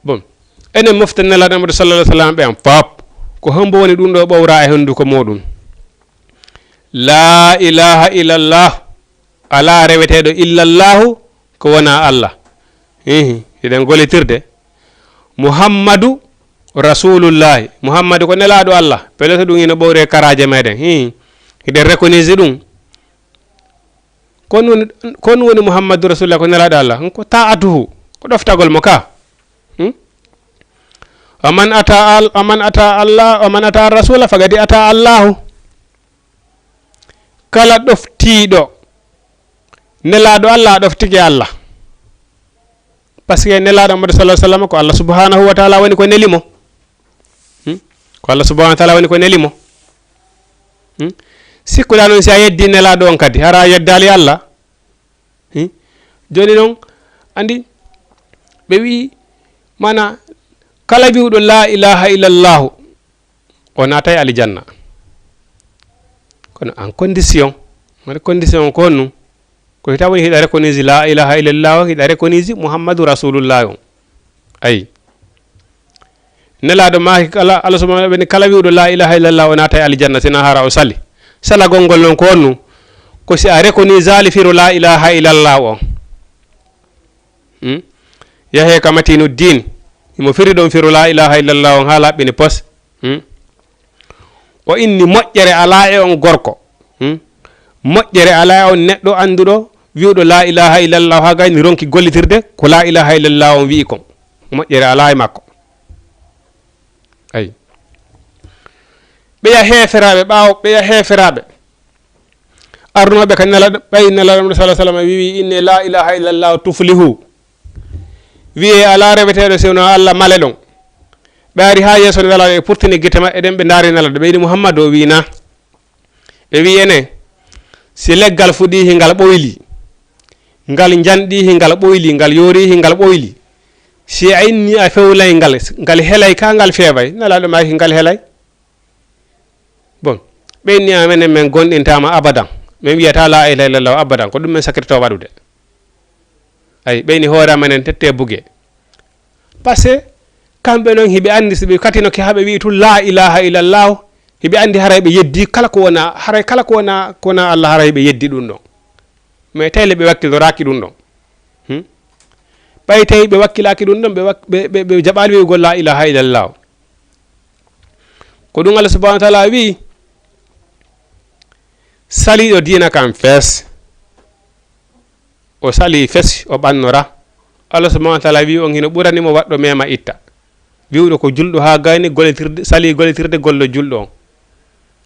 Bon. Enen mofte Nelaaɗo Muhammadu sallallahu alaihi wasallam ɓen pop. Ko hombo woni ɗum ɗo ɓowra e honduko muɗum? La ilaha illallah. Alaa reweteeɗo illallahu ko wonaa Allah. Hihi, hiɗen gollitirde. Muhammadu Rasulullahi. Muhammadu ko Nelaaɗo Allah. Pellet ɗum ina ɓowre karaaje meɗen. Hihi, hiɗen reconnaître ɗum. Kon woni, kon woni Muhammadu Rasulullah ko Nelaaɗo Allah. Ko ta'atuhu, ko ɗoftagol mo ka. Hmm? Wa man ata al-, wa man ata Allah, wa man ata Rasula faqad ata Allahu. Kala ɗoftiiɗo Nelaaɗo Allah, a ɗoftike Allah. Parce que Nelaaɗo Muhammadu sallallahu alaihi wasallam ko Allah subhanahu wa ta'ala woni ko neli mo. Hmm? Ko Allah subhanahu wa ta'ala woni ko neli mo. Hmm? Sikkuɗaa noon si a yeddi Nelaaɗo on kadi, hara a yeddaali Allah. Hmm? Jooni noon, andi, ɓe wi'i, mana, kala wi'uɗo la ilaha illallahu, o naatay aljanna. Kono en condition. Woni condition ko honɗum? Ko hita woni hiɗa reconnaître la ilaha illallah, hiɗa reconnaître Muhammadu Rasulullah on. Ayi. Nelaaɗo maaki kala, Allah subhanahu wa ta'ala, kala wi'uɗo la ilaha illallah, o naatay aljanna, sina hara o sali. Salagol ngol noon ko honɗum? Ko si a reconnaître ali firo la ilaha illallah on. Hmm? Yahe ka Matinu Din. Imo firi ɗon firo la ilaha illallah on haa laɓɓini pos. Hmm? O inni moƴƴere alaa e on gorko. Hmm? Moƴƴere alaa e on neɗɗo annduɗo wi'uɗo la ilaha illallah haa gayni ronki gollitirde ko la ilaha illallah on wi'i kon. Moƴƴere alaa e makko. Ayi. Ɓeya heeferaaɓe ɓaawo, ɓeya heeferaaɓe. Arnooɓe ka Nela-, ɓay Nelaaɗo sallallahu alaihi wasallam wi'i, "Inni la ilaha illallah tuflihu." Wi'e alaa reweteeɗo si wonaa Allah maleɗon. Ɓe ari haa yeeso Nelaaɗo, ɓe purtini gite maɓɓe ɗen, ɓe ndaari Nelaaɗo, ɓe wi'i, "Muhammadu o wi'i na?" Ɓe wi'i, "Ene, si leggal fuɗii hingal ɓoyli, ngal njanɗii hingal ɓoyli, ngal yoorii hingal ɓoyli, si a inni a fewlay ngal, ngal helay ka ngal feeway?" Nelaaɗo maaki, "Ngal helay." Bon, ɓe inni, "A menen, men gonɗintaama abadan, men wiyata la ilaha illallah abadan, ko ɗum men sakkitoto waɗude." Ayi, ɓe inni, "Hoore amen en tette buge." Parce que kamɓe noon hiɓe anndi, si ɓe katinoke haa ɓe wi'i tun la ilaha illallah, hiɓe anndi haray ɓe yeddi kala ko wona, haray kala ko wona, ko wona Allah, haray ɓe yeddi ɗum ɗon. Mais tawi le ɓe wakkiloraaki ɗum ɗon. Hmm? Ɓay tawi ɓe wakkilaaki ɗum ɗon, ɓe wak-, ɓe, ɓe, ɓe jaɓaali wi'ugol la ilaha illallah. Ko ɗum Allah subhanahu wa ta'ala wi'i, saliiɗo diina kan fes. O salii fes, o ɓannora. Allah subhanahu wa ta'ala wi'i on hino ɓurani mo waɗɗo mema itta. Wi'uɗo ko julɗo haa gayni gollitirde, salii gollitirde golle julɗo on.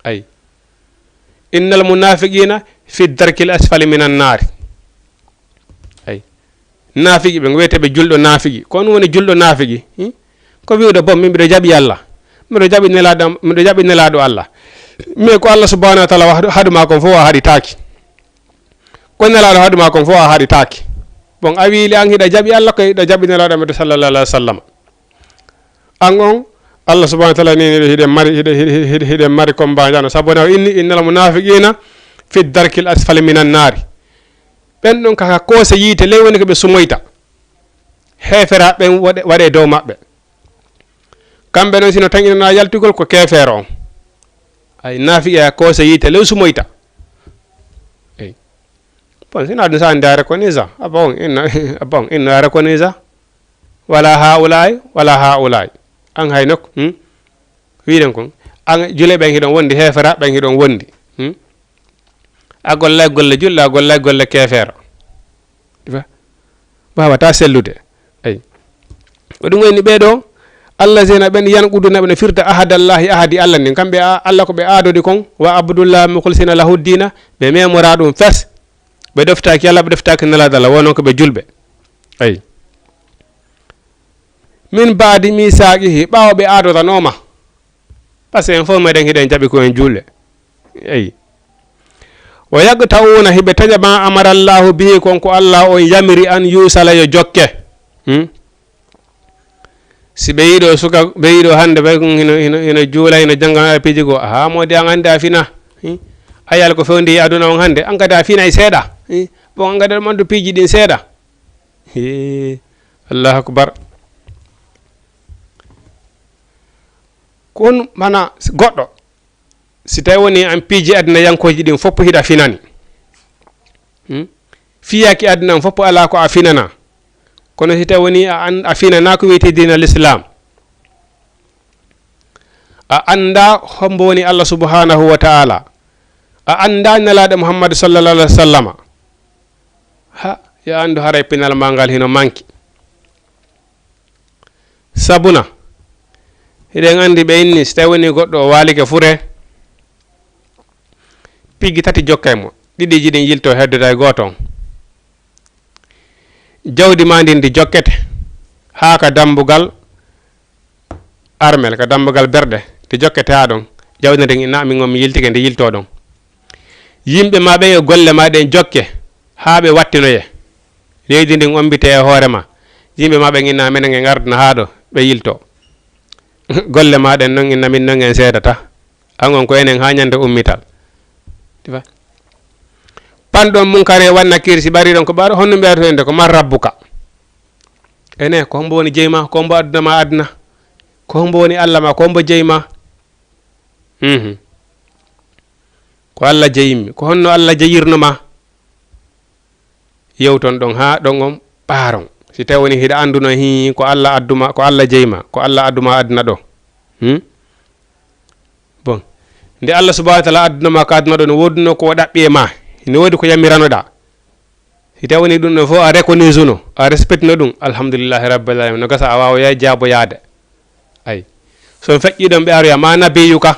Ayi. "Innal munafiqina fi darkil asfali minan naari." Ayi. Naafigi ɓe, wi'eteeɓe julɗo naafigi. Ko on woni julɗo naafigi? Hmm? Ko wi'ude, "Bon, min mbiɗo jaɓi Allah. Mbiɗo jaɓi Nelaaɗo, mbiɗo jaɓi Nelaaɗo Allah. Mais ko Allah subhanahu wa ta'ala wa-, haɗu maa kon fof a haɗitaaki. Ko Nelaaɗo haɗu maa kon fof a haɗitaaki." Bon, a wiili an hiɗa jaɓi Allah, ko hiɗa jaɓi Nelaaɗo Muhammadu sallallahu alaihi wasallam. An on, Allah subhanahu wa taala ni, hiɗen mari, hiɗen, hiɗen, hiɗen, hiɗen mari komba njano. Sabu na o inni, "Innal munafiqina fi darkil asfali minan nari." Ɓen ɗon kaka koose yiite, ley woni ko ɓe sumoyta. Heefera ɓen waɗe, waɗe dow maɓɓe. Kamɓe non, sino tan ina yaltugol ko keefeero on. Ay, naafiqi a koose yiite, ley sumoyta. Ey. Bon, sina ɗum sa andi a reconnaît ça. Ah bon, inna, ah bon, inna a reconnaît ça. Wala haulay, wala haulay. An hay nokku, hmm? Wiɗen kon. An jule ɓen hiɗon wondi, heefera ɓen hiɗon wondi. Hmm? A gollay golle julɗo, a gollay golle keefeero. Ɗi fa-, wawata sellude. Ay. Ko ɗum woni ɓee ɗo, allazina ɓen yanquduna ɓe no firta ahadallahi, ahadi Allah ndin. Kamɓe a-, Allah ko ɓe aadodi kon, wa abdullah mukhlisina lahu dina, ɓe memora ɗum fes. Ɓe ɗoftaaki Allah, ɓe ɗoftaaki Nelaaɗo Allah, wonno ko ɓe julɓe. Ay. Min baadi misaqihi, ɓaawo ɓe aadotanooma. Parce que en fof meɗen hiɗen jaɓi ko en julɓe. Eyi. Wa yaqta'una, hiɓe taƴa ma amara Allahu bihi, kon ko Allah on yamiri an yusala yo jokke. Hmm? Si ɓe yiɗo suka, ɓe yiɗo hannde ɓe kon hino, hino, hino juula, hino jannga R P G goo. Aha, modi an hannde a fina. Hmm? Ayal ko fewndi e aduna on hannde. An kadi a fina e seeɗa. Hmm? Bon, an kadi ɗum andu piiji ɗin seeɗa. Hee, Allahu akbar. Kon mana goɗɗo, si tawi woni an piiji aduna yankooji ɗin fof hiɗa finani. Hmm? Fiyaaki aduna on fof alaa ko a finana. Kono si tawi woni a an-, a finana ko wiyetee diina l'islam. A annda hombo woni Allah subhanahu wa ta'ala. A annda Nelaaɗo Muhammad sallallahu alaihi wa sallama. Ha, ya anndu haray pinal ma ngal hino manki. Sabuna, hiɗen anndi ɓe inni, si tawi woni goɗɗo o waalike fure, piggi tati jokkay mo, ɗiɗiji ɗin yilto heddoda e gooto on. Jawdi ma ndin ndi jokkete haa ka dambugal armel, ka dambugal berɗe, ndi jokkete haa ɗon. Jawdi ndin inna min on mi yiltike ndi yilto ɗon. Yimɓe ma ɓen e golle ma ɗen jokke haa ɓe wattinoye. Leydi ndin ombite e hoore ma. Yimɓe ma ɓen inna menen en ardina haa ɗo, ɓe yilto. Golle ma ɗen non inna min non en seedata. An on ko enen haa ñande ummital. Ti fa-, panɗon Munkare wan Nakir si ɓariɗon ko ɓaro, honno mbiyatoɗen de ko man rabbuka? Ene, ko hombo woni jeyi ma? Ko hombo adduna ma aduna? Ko hombo woni Allah ma? Ko hombo jeyi ma? Mhm. Ko Allah jeyimmi. Ko honno Allah jeyirno ma? Yewton ɗon haa ɗon on ɓaaron. Si tawi woni hiɗa annduno hii ko Allah adduma, ko Allah jeyma, ko Allah adduma aduna ɗo. Hmm? Bon. Nde Allah subhanahu wa ta'ala addunoma ka aduna ɗo, no woodunoo ko o ɗaɓɓi e ma. Hino woodi ko yamiranoɗaa. Si tawi woni ɗum ɗon fof a reconnaîtruno, a respectino ɗum, alhamdulillahi rabbil alamin. No gasa a waawoya jaaboyaade. Ay. So on feƴƴii ɗon ɓe aroya, ma nabiyuka.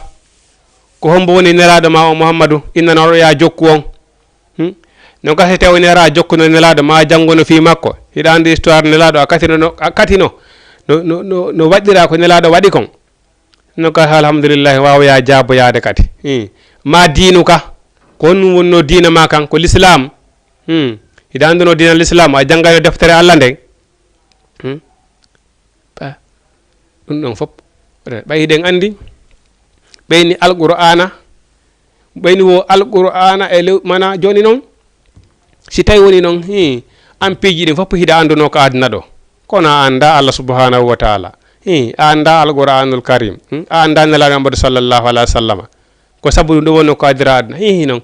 Ko hombo woni nelaaɗo ma o Muhammadu, innanooɗo ya jokku on? Hmm? No gasa tawi woni ara jokkuno nelaaɗo ma jannguno fii makko. Hiɗa anndi histoire nelaaɗo a katino no, a katino. No, no, no, no waɗɗira ko nelaaɗo waɗi kon. No ka alhamdulillahi waawoya jaaboyaade kadi. Hmm. Ma diinuka. Ko honɗum wonno diina ma kan? Ko l'islam. Hmm. Hiɗa annduno diina l'islam, a janngayno deftere Allah nden. Hmm. Ba-, ɗum ɗon fof. Ɓay hiɗen anndi, ɓeyni Alqur'aana, ɓeyni wo Alqur'aana e lew, mana jooni noon, si tawi woni noon, hii, an piiji ɗin fof hiɗa annduno ka aduna ɗo. Kono a annda Allah subhanahu wa ta'ala. Hii, a annda Alqur'anul Karim. Hmm? A annda Nelaaɗo Muhammadu sallallahu alaihi wa sallama. Ko sabu ɗum ɗo wonno ko adira aduna. Hihi noon.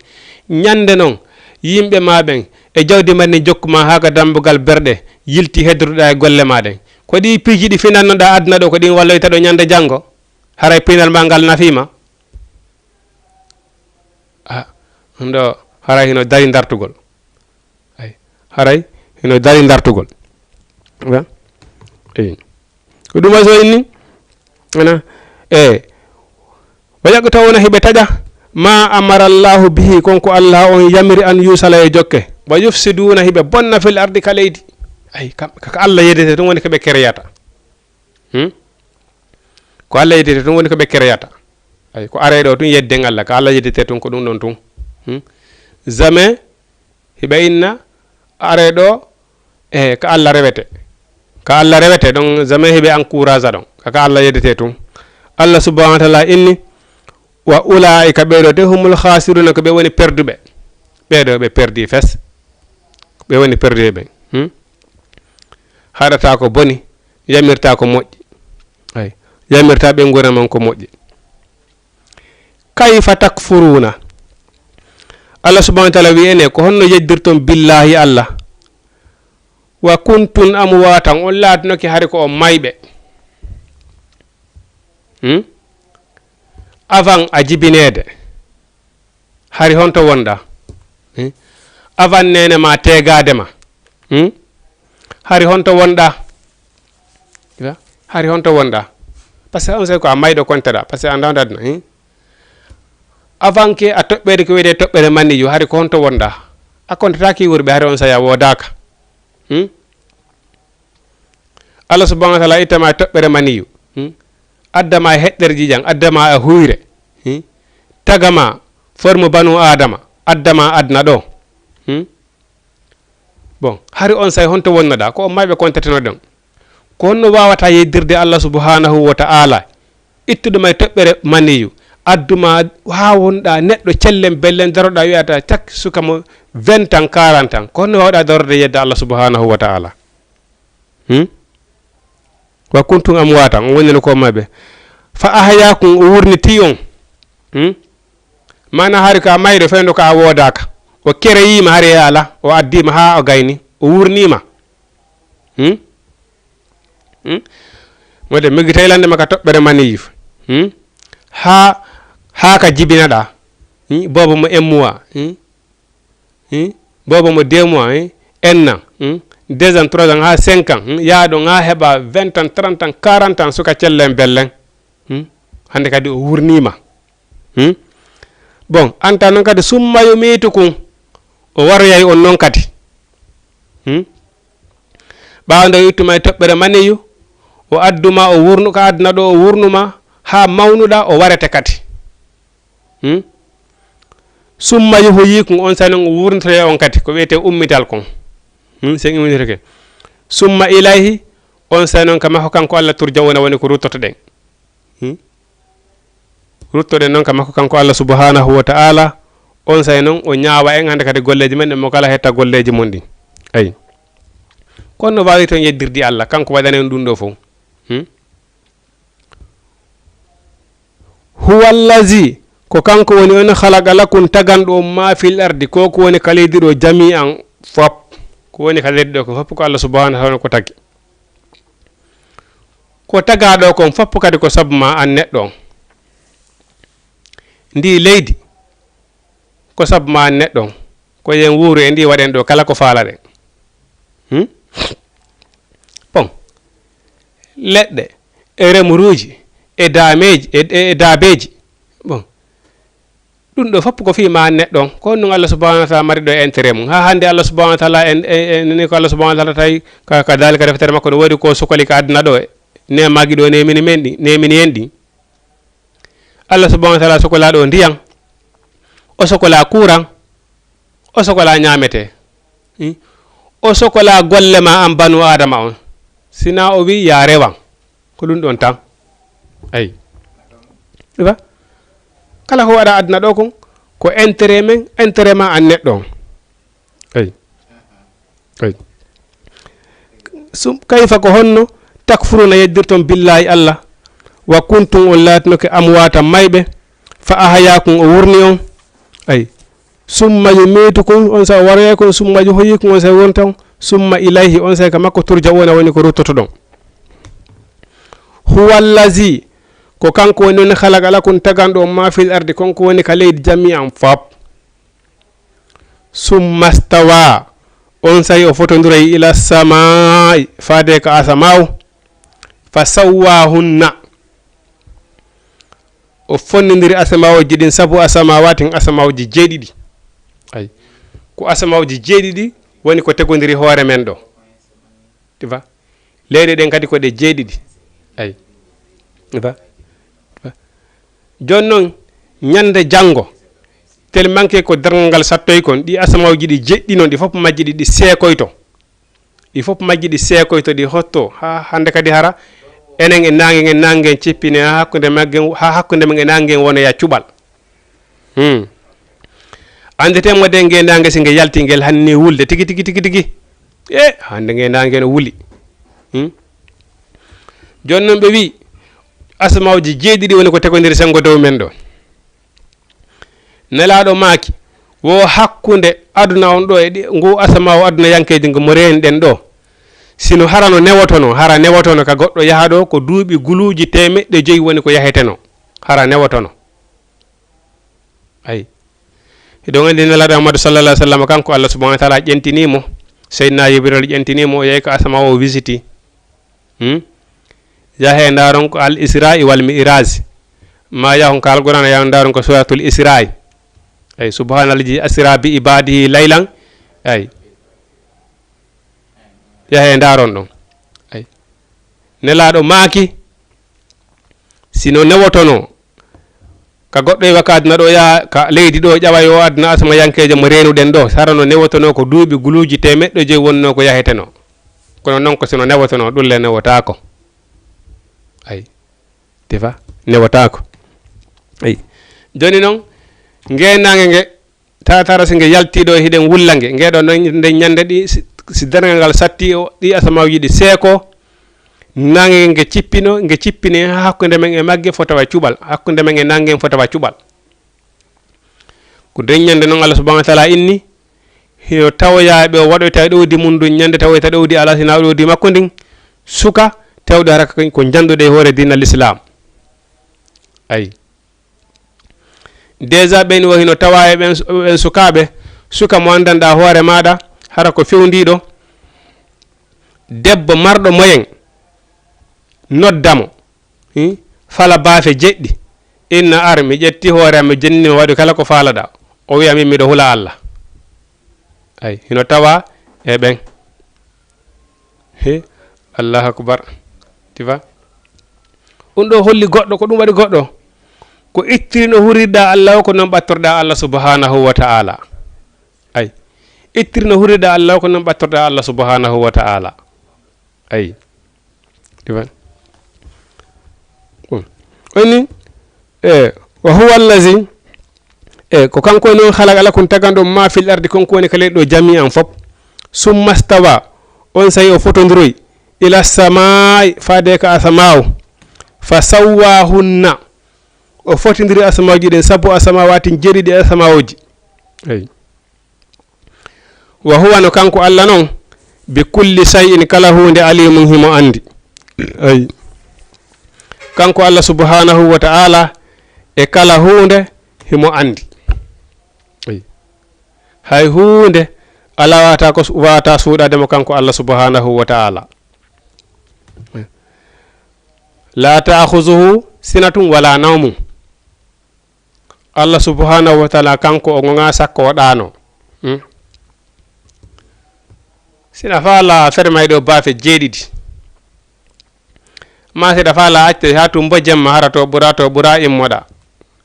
Ñande noon, yimɓe ma ɓen e jawdi ma ndin jokku ma haa ka dambugal berɗe, yilti heddotoɗaa e golle ma ɗen. Ko ɗi piiji ɗi finannoɗaa aduna ɗo, ko ɗin walloyta ɗo ñande janngo? Haray pinal ma ngal nafiima? Ah, ɗum ɗo haray hino dari dartugol. Ay, haray hino dari dartugol. Wa? Eyi. Ko ɗum wayi so inni? Ana? E. Wa yaqta'una, hiɓe taƴa, ma amara Allahu bihi, kon ko Allah on yamiri an yusala e jokke. Wa yufsiduna, hiɓe bonna fil ardi ka leydi. Ay, kam, ka, ka Allah yeddete tun woni ko ɓe kereyata. Hmm? Ko Allah yeddete tun woni ko ɓe kereyata. Ay, ko aree ɗo tun yedden Allah, ka Allah yeddete tun ko ɗum ɗon tun. Hmm? Jamais hiɓe inna, "Aree ɗo, e, ka Allah rewete." Ka Allah rewete, ɗon jamais hiɓe encourage ɗon. Ka, ka Allah yeddete tun. Allah subhanahu wa taala inni, "Wa ulaa'ika, ɓeeɗo de, humul khasiruna, ko ɓe woni perduɓe." Ɓeeɗo ɓe perdi fes. Ɓe woni perduɓe ɓen. Hmm? Haɗata ko boni, yamirta ko moƴƴi. Ay, yamirta ɓe nguura mon ko moƴƴi. "Kayfa takfuruuna?" Allah subhanahu wa taala wi ene, ko honno yeddirton billahi Allah? "Wa kuntum amwaatan", on laatinoke hari ko on mayɓe. Hmm? Avant a jibineede, hari honto wonɗa? Hmm? Avant neene ma teegaade ma. Hmm? Hari honto wonɗa? Ila? Hari honto wonɗa? Parce que on sey ko a mayɗo konteɗa, parce que a ndawda aduna. Hmm? Avant que a toɓɓeede ko wiyetee toɓɓere maniyu, hari ko honto wonɗa? A kontetaaki wurɓe, hari on sey a woodaaka. Hmm? Allah subhanahu wa taala ittama e toɓɓere maniyu. Hmm? Addama e heɗɗere ƴiiƴan, addama e huyre. Hmm? Tagama forme banu Adama, addama aduna ɗo. Hmm? Bon, hari on sey honto wonnoɗa? Ko on mayɓe kontetenoɗon. Ko honno wawata yeddirde Allah subhanahu wa ta'ala, ittuɗo ma e toɓɓere maniyu, adduma haa wonɗa neɗɗo cellen bellen, daroɗa wiyata cak suka mo vingt ans, quarante ans. Ko honno wawɗa darorde yedda Allah subhanahu wa ta'ala? Hmm? "Wa kuntum amwaatan", on wonino ko mayɓe. "Fa ahyaakum", o wurniti on. Hmm? Mana hari ko a mayɗo fewndo ko a woodaaka. O kereyima hari e ala, o addima haa o gayni, o wurnima. Hmm? Hmm? Mode migi taylande maka toɓɓere maniyu. Hmm? Haa, haa ka jibinaɗa. Hmm? Boobo mo un mois. Hmm? Hmm? Boobo mo deux mois, hmm? Un an, hmm? Deux ans, trois ans, haa cinq ans, hmm? Yaa ɗon haa heɓa vingt ans, trente ans, quarante ans, suka cellen bellen. Hmm? Hannde kadi o wurnima. Hmm? Bon, anta noon kadi, "Summa yumiitukum", o waroyay on noon kadi. Hmm? Ɓaawo nde o ittuma e toɓɓere maniyu, o adduma, o wurnu ka aduna ɗo, o wurnuma, haa mawnuɗa, o warete kadi. Hmm? "Summa yuhyikum", on sey noon o wurnitoye on kadi, ko wiyetee ummital kon. Hmm? Sen ummitorike. "Summa ilayhi", on sey noon ka makko kanko Allah turja'una woni ko ruttotoɗen. Hmm? Ruttoɗen noon ka makko kanko Allah subhanahu wa ta'ala, on sey noon o ñaawa en hannde kadi golleeji men, ɗen mo kala hetta golleeji mon ɗin. Ayi. Kono no waawi toon yeddirde Allah, kanko waɗani en ɗum ɗo fof. Hmm? "Huwa allazi", ko kanko woni on, "khalaqa lakum", taganɗo on, "ma fil ardi", ko ko woni ka leydi ɗo, "jami'an", fop. Ko woni ka leydi ɗo ko fop ko Allah subhanahu wa ta'ala ko tagi. Ko tagaɗo kon fop kadi ko sabu ma an neɗɗo on. Ndi leydi, ko sabu ma an neɗɗo on. Ko yen wuuru e ndi, waɗen ɗo kala ko faalaɗen. Hmm? Bon. Leɗɗe, e remuruuji, e daameeji, e, e, e daabeeji. Bon. Ɗum ɗo fop ko fii ma an neɗɗo on. Ko honɗum Allah subhanahu wa ta'ala mari ɗo e intérêt mum. Haa hannde Allah subhanahu wa ta'ala en, en, en, ni ko Allah subhanahu wa ta'ala tawi ka, ka daalika deftere makko no woodi ko sokoli ka aduna ɗo. Neemaaji ɗo neemini men ɗi, neemini en ɗi. Allah subhanahu wa ta'ala sokola ɗo ndiyan. O sokola kuran. O sokola ñaamete. Hmm? O sokola golle ma an banu Adama on. Sina o wi ya rewan. Ko ɗum ɗon tan. Ayi. Ɗiva? Kala ko waɗa aduna ɗo kon, ko intérêt men, intérêt ma an neɗɗo on. Ayi. Ayi. Sum, kayfa, ko honno, takfuruna, yeddirton billahi Allah, wa kuntum, on laatinoke amwaatan mayɓe, fa ahyaakum, o wurni on. Ayi. Summa yumiitukum, on sey o waroyay kon, summa yuhyikum, on sey wurta on, summa ilayhi, on sey ka makko turja'una, woni ko ruttotoɗon. Huwa allazi, ko kanko woni on khalaqa lakum, taganɗo on, ma fil ardi, kon ko woni ka leydi, jami'an, fop. Summa stawa, on sey o fotondiroyi ila samaa'i, faade ka asamaaw, fa sawwahunna. O fonnindiri asamawji ɗin, sabu asamawaatin, asamawji jeeɗiɗi. Ay. Ko asamawji jeeɗiɗi woni ko tegondiri hoore men ɗo. Ɗi fa? Leyɗe ɗen kadi ko ɗe jeeɗiɗi. Ay. Ɗi fa? Ɗi fa? Jooni noon, ñande janngo, tellement que ko darngal ngal sattoy kon, ɗi asamawji ɗi jeeɗiɗi noon, ɗi fof majji ɗi, ɗi seekoyto. Ɗi fof majji ɗi seekoyto, ɗi hotto. Haa hannde kadi hara Enen e naange ngen, naange ngen cippine haa hakkunde maggen, haa hakkunde men e naange ngen wonoya cuɓal. Hmm. Anndeten mo de ngee naange si nge yalti ngel hanni wulde tigi, tigi, tigi, tigi. E, hannde ngee naange no wuli. Hmm. Jooni noon ɓe wi, asamaaji jeeɗiɗi woni ko tegondiri senngo dow men ɗo. Nelaaɗo maaki, wo hakkunde aduna on ɗo e ɗi, ngu asamaawo aduna yankeeji ngu mo reeni ɗen ɗo. Sino hara no newotono, hara newotono ka goɗɗo yaha ɗo ko duuɓi guluuji teemeɗɗe joyi woni ko yaheteno. Hara newotono. Ayi. Hiɗon anndi Nelaaɗo Muhammadu sallallahu alaihi wasallam, kanko Allah subhanahu wa ta'ala ƴentini mo. Seydina Jibril ƴentini mo, o yahi ka asamaawo o visiti. Hmm? Yahee ndaaron ko al Isra'i wal Mi'raj. Ma yahon ka Alqur'ana, yahon ndaaron ko suratul Isra'i. Ay, subhanallazi asra bi ibadihi laylan. Ay. Yahee ndaaron ɗon. Ay. Nelaaɗo maaki, sino newotono ka goɗɗo e wakka aduna ɗo, yaa ka leydi ɗo, ƴawa yo aduna asama yankeejo mo reenuɗen ɗo, hara no newotono ko duuɓi guluuji teemeɗɗe joyi wonno ko yaheteno. Kono noon ko sino newotono, ɗum le newotaako. Ay. Tifa, newotaako. Ay. Jooni noon, ngee naange nge, tatara si nge yaltii ɗo, hiɗen wulla nge. Ngee ɗo noon, nden ñande ɗi, si, si darngal ngal satti, o, ɗi asamaaji ɗi seeko, naange nge, nge cippino, nge cippine haa hakkunde men e magge fota wa cuɓal, hakkunde men e naange ngen fota wa cuɓal. Ko nden ñande noon Allah subhanahu wa ta'ala inni, hino tawoya ɓe o waɗoyta e ɗowdi mum ndun ñande, tawoyta ɗowdi alaa, sina ɗowdi makko ndin, suka, tawɗo hara ko, ko janduɗo e hoore diina l'islam. Ay. Déjà ɓen o hino tawa e ɓen, ɓen sukaaɓe, suka mo anndanɗaa hoore maaɗa, hara ko fewndiiɗo, debbo marɗo moyen, nodda mo, hi? Fala baafe jeɗɗi, inna ar, mi ƴetti hoore am, mi jennima, waɗu kala ko faalaɗaa. O wiya, min miɗo hula Allah. Ay, hino tawa e ɓen. He, Allahu akbar. Tifa. Ɗum ɗo holli goɗɗo, ko ɗum waɗi goɗɗo. Ko ittiri no hurirɗaa Allah o, ko noon ɓattorɗaa Allah subhanahu wa ta'ala. Ay. Ittiri no hurirɗaa Allah o, ko noon ɓattorɗaa Allah subhanahu wa ta'ala. Ay. Tifa. Bon. Oni, e, wa huwa allazi, e, ko kanko woni on khalaqa lakum taganɗo ma fil ardi, kon ko woni ka leydi ɗo jami'an fop. Summa stawa, on sayi o fotondiroy, ila samaa'i, faade ka asamaawo. Fa sawwahunna, o fotindiri asamaaji ɗin, sabu asamaawatin jeeɗiɗi asamaawoji. Eyi. Wa huwa, no kanko Allah non, bi kulli shay'in, kala huunde, alimun, himo andi. Eyi. Kanko Allah subhanahu wa ta'ala e kala huunde himo andi. Eyi. Hay huunde alaa wata ko su-, wata suuɗade mo kanko Allah subhanahu wa ta'ala. La ta'khuzuhu sinatun wala nawmun. Allah subhanahu wa ta'ala kanko o ŋoŋa sakko o ɗaano. Hmm? Sina faala fermay ɗo baafe jeeɗiɗi. Ma seɗa faala acce haa tumbo jemma hara to ɓura, to ɓura immoɗa.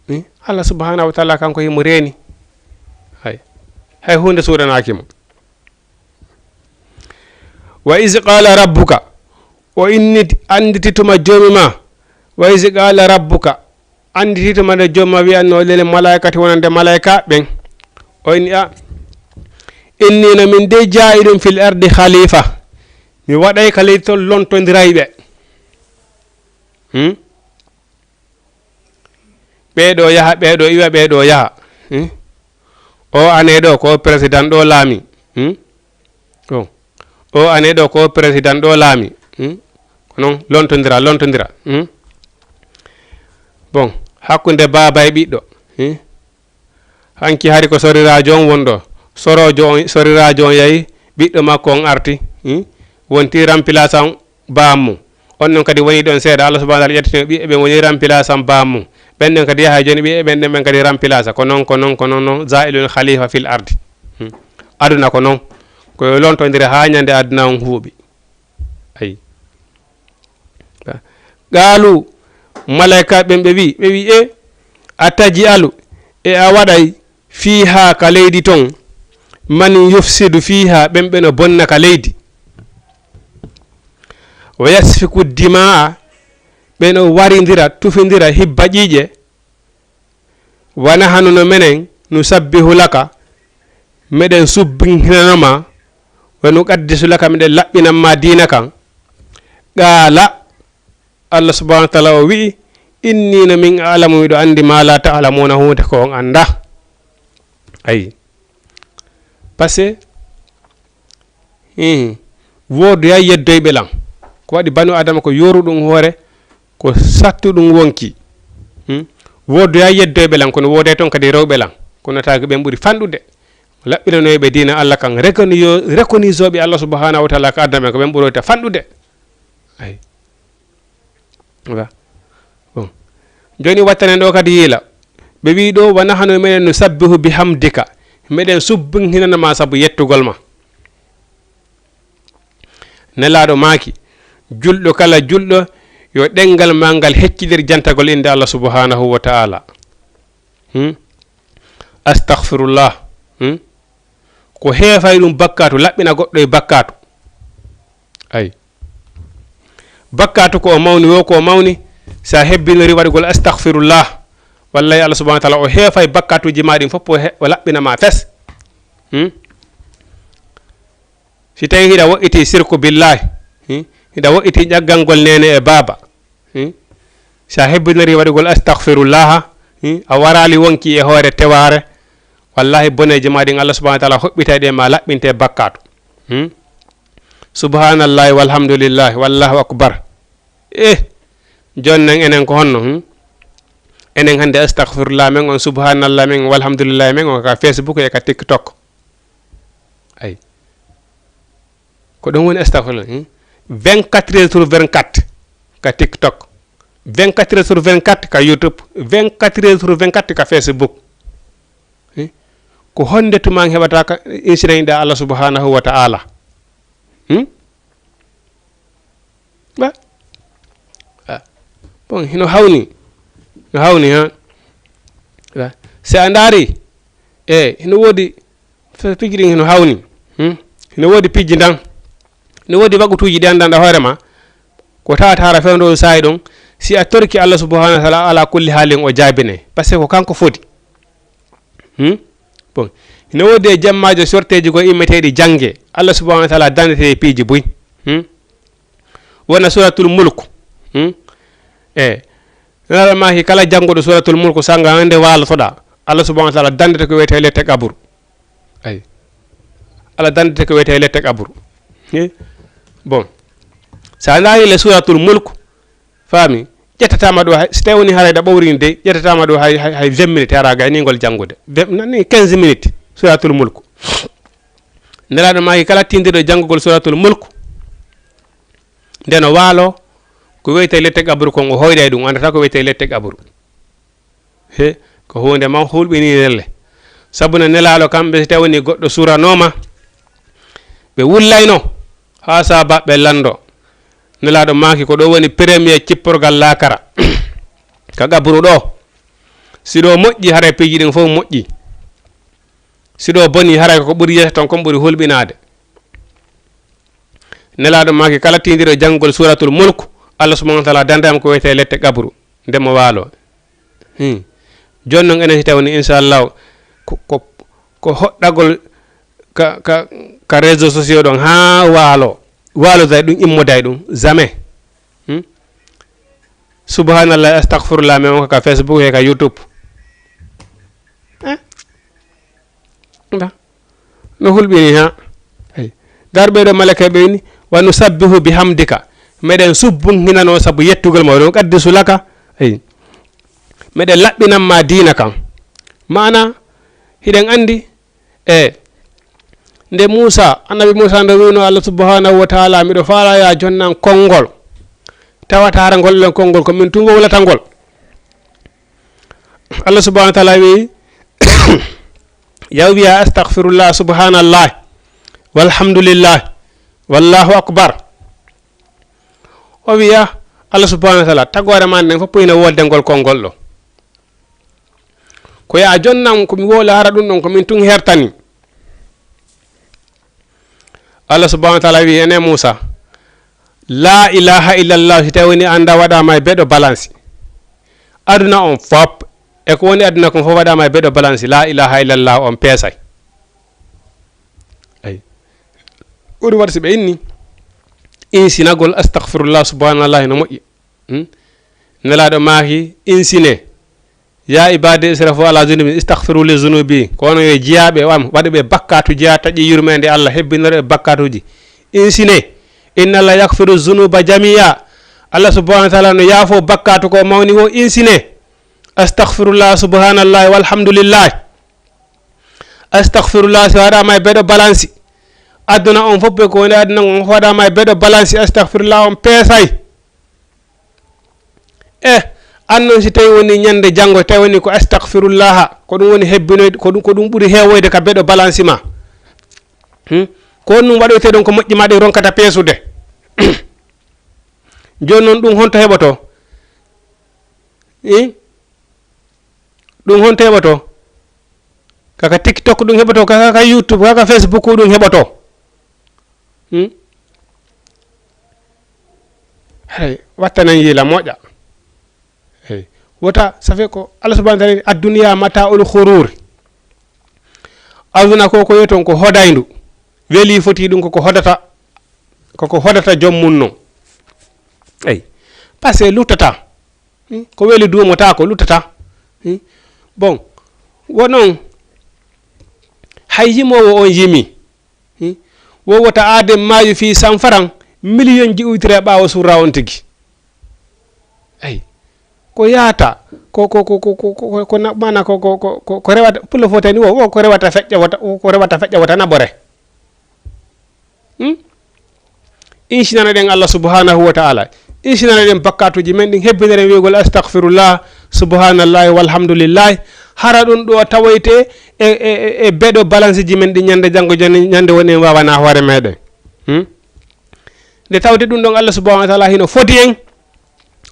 Hmm? Allah subhanahu wa ta'ala kanko himo reeni. Hay. Hay huunde suuɗanaaki mo. Wa iz qala rabbuka, o inni, anditi tuma joomi ma. Wa iz qala rabbuka, anditi tuma nde joomi ma wi'anno lil malaikati wonande malaika ɓen. O inni, a, inni no min dey ja'ilun fil ardi khalifa. Mi waɗay ka leydi ton lontondirayɓe. Hmm? Ɓee ɗo yaha, ɓee ɗo iwa, ɓee ɗo yaha. Hmm? O ane ɗo ko président ɗo laami. Hmm? Bon. O ane ɗo ko président ɗo laami. Hmm? Ko non lontondira, lontondira. Hmm? Bon, hakkunde baaba e ɓiɗɗo. Hmm? Hanki hari ko soriraajo on wonɗo. Soroojo on, soriraajo on yahi, ɓiɗɗo makko on arti. Hmm? Wonti remplaçant baammum. On non kadi woni ɗon seeɗa, Allah subhanahu wa ta'ala ƴettino ɓiɓɓe ɓen woni remplaçant baammum. Ɓen ɗon kadi yaha jooni ɓiɓɓe ɓen ɗon ɓen kadi remplaçant. Ko non, ko non, ko non, non, za'ilun khalifa fil ardi. Hmm. Aduna ko non. Ko yo lontondire haa ñande aduna on huuɓi. Ayi. Qaalu, malaika ɓen ɓe wi, ɓe wi, e, ataj'alu, e a waɗay fiiha ka leydi ton, man yufsidu fiiha, ɓen ɓe no bonna ka leydi. Wa yasfiku dima'a, ɓe no warindira, tufindira hibba ƴiiƴe. Wa nahanu no menen, nusabbihu laka, meɗen subbinhinano ma, wa nuqaddisu laka, meɗen laɓɓinan ma diina kan. Qaala, Allah subhanahu wa taala o wi'i, inni no min a'lamu, miɗo anndi ma la ta'lamuna, huunde ko on annda. Ayi. Parce que, hmm, woodoya yeddoyɓe lan. Ko waɗi banu Adama ko yoruɗum hoore, ko sattuɗum wonki. Hmm? Woodoya yeddoyɓe lan, kono wooday toon kadi rewɓe lan. Kono taagi ɓen ɓuri fanɗude. Laɓɓinanoyɓe diina Allah kan, reconnu-, reconnaissooɓe Allah subhanahu wa taala ka aduna ɓen, ko ɓen ɓuroyta fanɗude. Ayi. Wa. Bon. Jooni wattanen ɗo kadi yiila. Ɓe wi ɗo, wa nahanu meɗen nusabbihu bihamdika. Meɗen subbinhinana ma sabu yettugol ma. Nelaaɗo maaki, julɗo kala julɗo, yo ɗenngal maa ngal hecciɗir jantagol innde Allah subhanahu wa ta'ala. Hmm? Astaghfirullah. Hmm? Ko heefay ɗum bakkaatu, laɓɓina goɗɗo e bakkaatu. Ay. Bakkaatu ko o mawni, wo ko o mawni, sa hebbinori waɗugol astaghfirullah, wallahi Allah subhanahu wa ta'ala o heefay bakkaatuji ma ɗin fof, o he-, o laɓɓina ma fes. Hmm? Si tawi hiɗa woɗɗiti sirku billahi, hmm? Hiɗa woɗɗiti ƴaggangol nene e baaba, hmm? Sa hebbinori waɗugol astaghfirullaha, hmm? A waraali wonki e hoore tewaare, wallahi boneeji ma ɗin Allah subhanahu wa ta'ala hoɓɓitay ɗe ma laɓɓinte bakkaatu. Hmm? Subhanallahi walhamdulillahi wallahu akbar. Eh, jooni nan enen ko honno, hmm? Enen hannde astaghfirullah men on, subhanallah men on, walhamdulillah men on ka Facebook e ka TikTok. Ay. Ko ɗum woni astaghfirullah, hmm? Vingt-quatre heures sur vingt-quatre ka TikTok. Vingt-quatre heures sur vingt-quatre ka YouTube. Vingt-quatre heures sur vingt-quatre ka Facebook. Hmm? Ko honde tuma an heɓata ka insinayɗa Allah subhanahu wa ta'ala? Hmm? Ba? Ah. Bon, hino hawni. No hawni, ha? Ba? Si a ndaari, e, hino woodi fe-, piiji ɗin hino hawni. Hmm? Hino woodi piiji ndan. Hino woodi wagutuuji ɗi anndanɗa hoore ma. Ko tawata hara fewndo on saa'i ɗon, si a torki Allah subhanahu wa ta'ala, ala kulli haalin o jaabine. Parce que ko kanko foti. Hmm? Bon. Hino woodi e jemmaajo sorteeji goo immeteeɗi jannge. Allah subhanahu wa ta'ala dandete e piiji buy. Hmm? Wona suratul mulk. Hmm? E. Nana maaki kala jannguɗo suratul mulk sanga hande waalotoɗa. Allah subhanahu wa ta'ala dandete ko wiyetee lette qaburu. Ay. Allah dandete ko wiyetee lette qaburu. Eh? Bon. Sa ndaari le suratul mulk, faami, ƴettataama ɗo hay, si tawi woni haray ɗa ɓawrini dey, ƴettataama ɗo hay, hay, hay vingt minutes, ara gayningol janngude. Vingt, nani quinze minutes, suratul mulk. Nelaaɗo maaki kala tindirɗo janngugol suratul mulk, nde no waalo, ko wiyetee lette qaburu kon, o hoyɗay ɗum, anndata ko wiyetee lette qaburu. He, ko huunde man hulɓinii nelle. Sabu no Nelaaɗo kamɓe, si tawi woni goɗɗo suranooma, ɓe wullayno haa saaba ɓe lanndo. Nelaaɗo maaki ko ɗo woni premier cipporgal laakara. Ka qaburu ɗo. Si ɗo moƴƴi, haray piiji ɗin fof moƴƴi. Si ɗo boni, haray ko ɓuri yeeso ton kon ɓuri hulɓinaade. Nelaaɗo maaki kala tindirɗo janngugol suratul mulk, Allah subhanahu wa ta'ala dandam ko wiyetee lette qaburu. Nde mo waalo. Hmm. Jooni non enen si tawni inchallahu ko, ko, ko hoɗɗagol ka, ka, ka réseaux sociaux ɗon haa waalo. Waaloday ɗum, immoday ɗum. Jamais. Hmm? Subhanallah, astaghfirullah, men on ka Facebook e ka YouTube. Eh? Nda. No hulɓini ha. Hey. Dar ɓeɗo malaka ɓe ni, wa nusabbihu bihamdika. Meɗen subbun hinano sabu yettugol ma, ɗon qaddisu laka. Hey. Meɗen laɓɓinan ma diina kan. Maana, hiɗen andi, e, nde Muusa, annabi Muusa nde wino Allah subhanahu wa ta'ala, miɗo faala ya jonnan konngol. Tawata hara ngol ɗon konngol, ko min tun wowlata ngol. Allah subhanahu wa ta'ala wi, ya wiya, astaghfirullah, subhanallah, walhamdulillah, wallahu akbar. O wiya, Allah subhanahu wa ta'ala, tagoore ma nden fof ina wodde ngol konngol ɗo. Ko ya jonnan ko mi wowla hara ɗum ɗon ko min tun hertani. Allah subhanahu wa ta'ala wi, ene Muusa, La ilaha illallah, si tawi woni annda waɗama e beɗo balansi. Aduna on fop, e ko woni aduna kon fof waɗama e beɗo balansi. La ilaha illallah on peesay. Ay. Ko ɗum waɗi si ɓe inni, insinagol astahfirullah, subhanallah, no moƴƴi. Hmm? Nelaaɗo maaki, insine. Ya ibadi israfu ala zunubi, istahfiru li zunubi. Ko onon yo jiyaaɓe am, waɗuɓe bakkatu, jiya taƴi yurmeende Allah, hebbinore e bakkatuji. Insine. Inna Allah yaghfiru zunuba jamia. Allah subhanahu wa taala no yaafo bakkatu ko mawni o, insine. Astahfirullah, subhanallah, walhamdulillah. Astahfirullah, si waɗama e beɗo balansi. Aduna on fof ɓe ko woni aduna on fof waɗama e beɗo balansi. Astahfirullah, on peesay. E an noon, si tawi woni ñande janngo, tawi woni ko astahfirullaha, ko ɗum woni hebbinoyde, ko ɗum, ko ɗum ɓuri heewoyde ka beɗo balansi ma. Hmm? Ko on ɗum waɗoyte ɗon ko moƴƴi ma ɗe ronkata peesude. Jooni noon ɗum honto heɓoto? Hmm? Ɗum honto heɓoto? Kaka TikTok ɗum heɓoto, kaka, kaka YouTube, kaka Facebook ɗum heɓoto. Hmm? Hey, wattanen yiila moƴƴa. Hey. Wota, ça fait ko Allah subhanahu wa taala, "Ad-dunya mata'ul ghurur." Aduna ko, ko yeton ko hodayndu. Weli foti ɗum koko hodata, koko hodata joom mum non. Ey. Parce que luttata. Hmm? Ko weli duumota ko luttata. Hmm? Bon, wonon hay yimoowo on yimi. Hmm? Wo wota aaden maayo fii sanfaran, miliyon ji uytira e ɓaawo surra on tigi. Ey. Ko yaata, ko, ko, ko, ko, ko, ko, ko na-, maana ko, ko, ko, ko, ko rewata, pullo fotani wo, wo ko rewata feƴƴa wota, wo ko rewata feƴƴa wota naɓore. Hmm? Insinana ɗen Allah subhanahu wa ta'ala. Insinana ɗen bakkatuji men ɗin, hebbineren wi'ugol astahfirullah, subhanallahi, walhamdulillahi. Hara ɗum ɗo tawoyte e, e, e, e beɗo balansi ji men ɗin ñande janngo, ñande, ñande woni en wawana hoore meɗen. Hmm? Nde tawte ɗum ɗon Allah subhanahu wa ta'ala hino fodi en.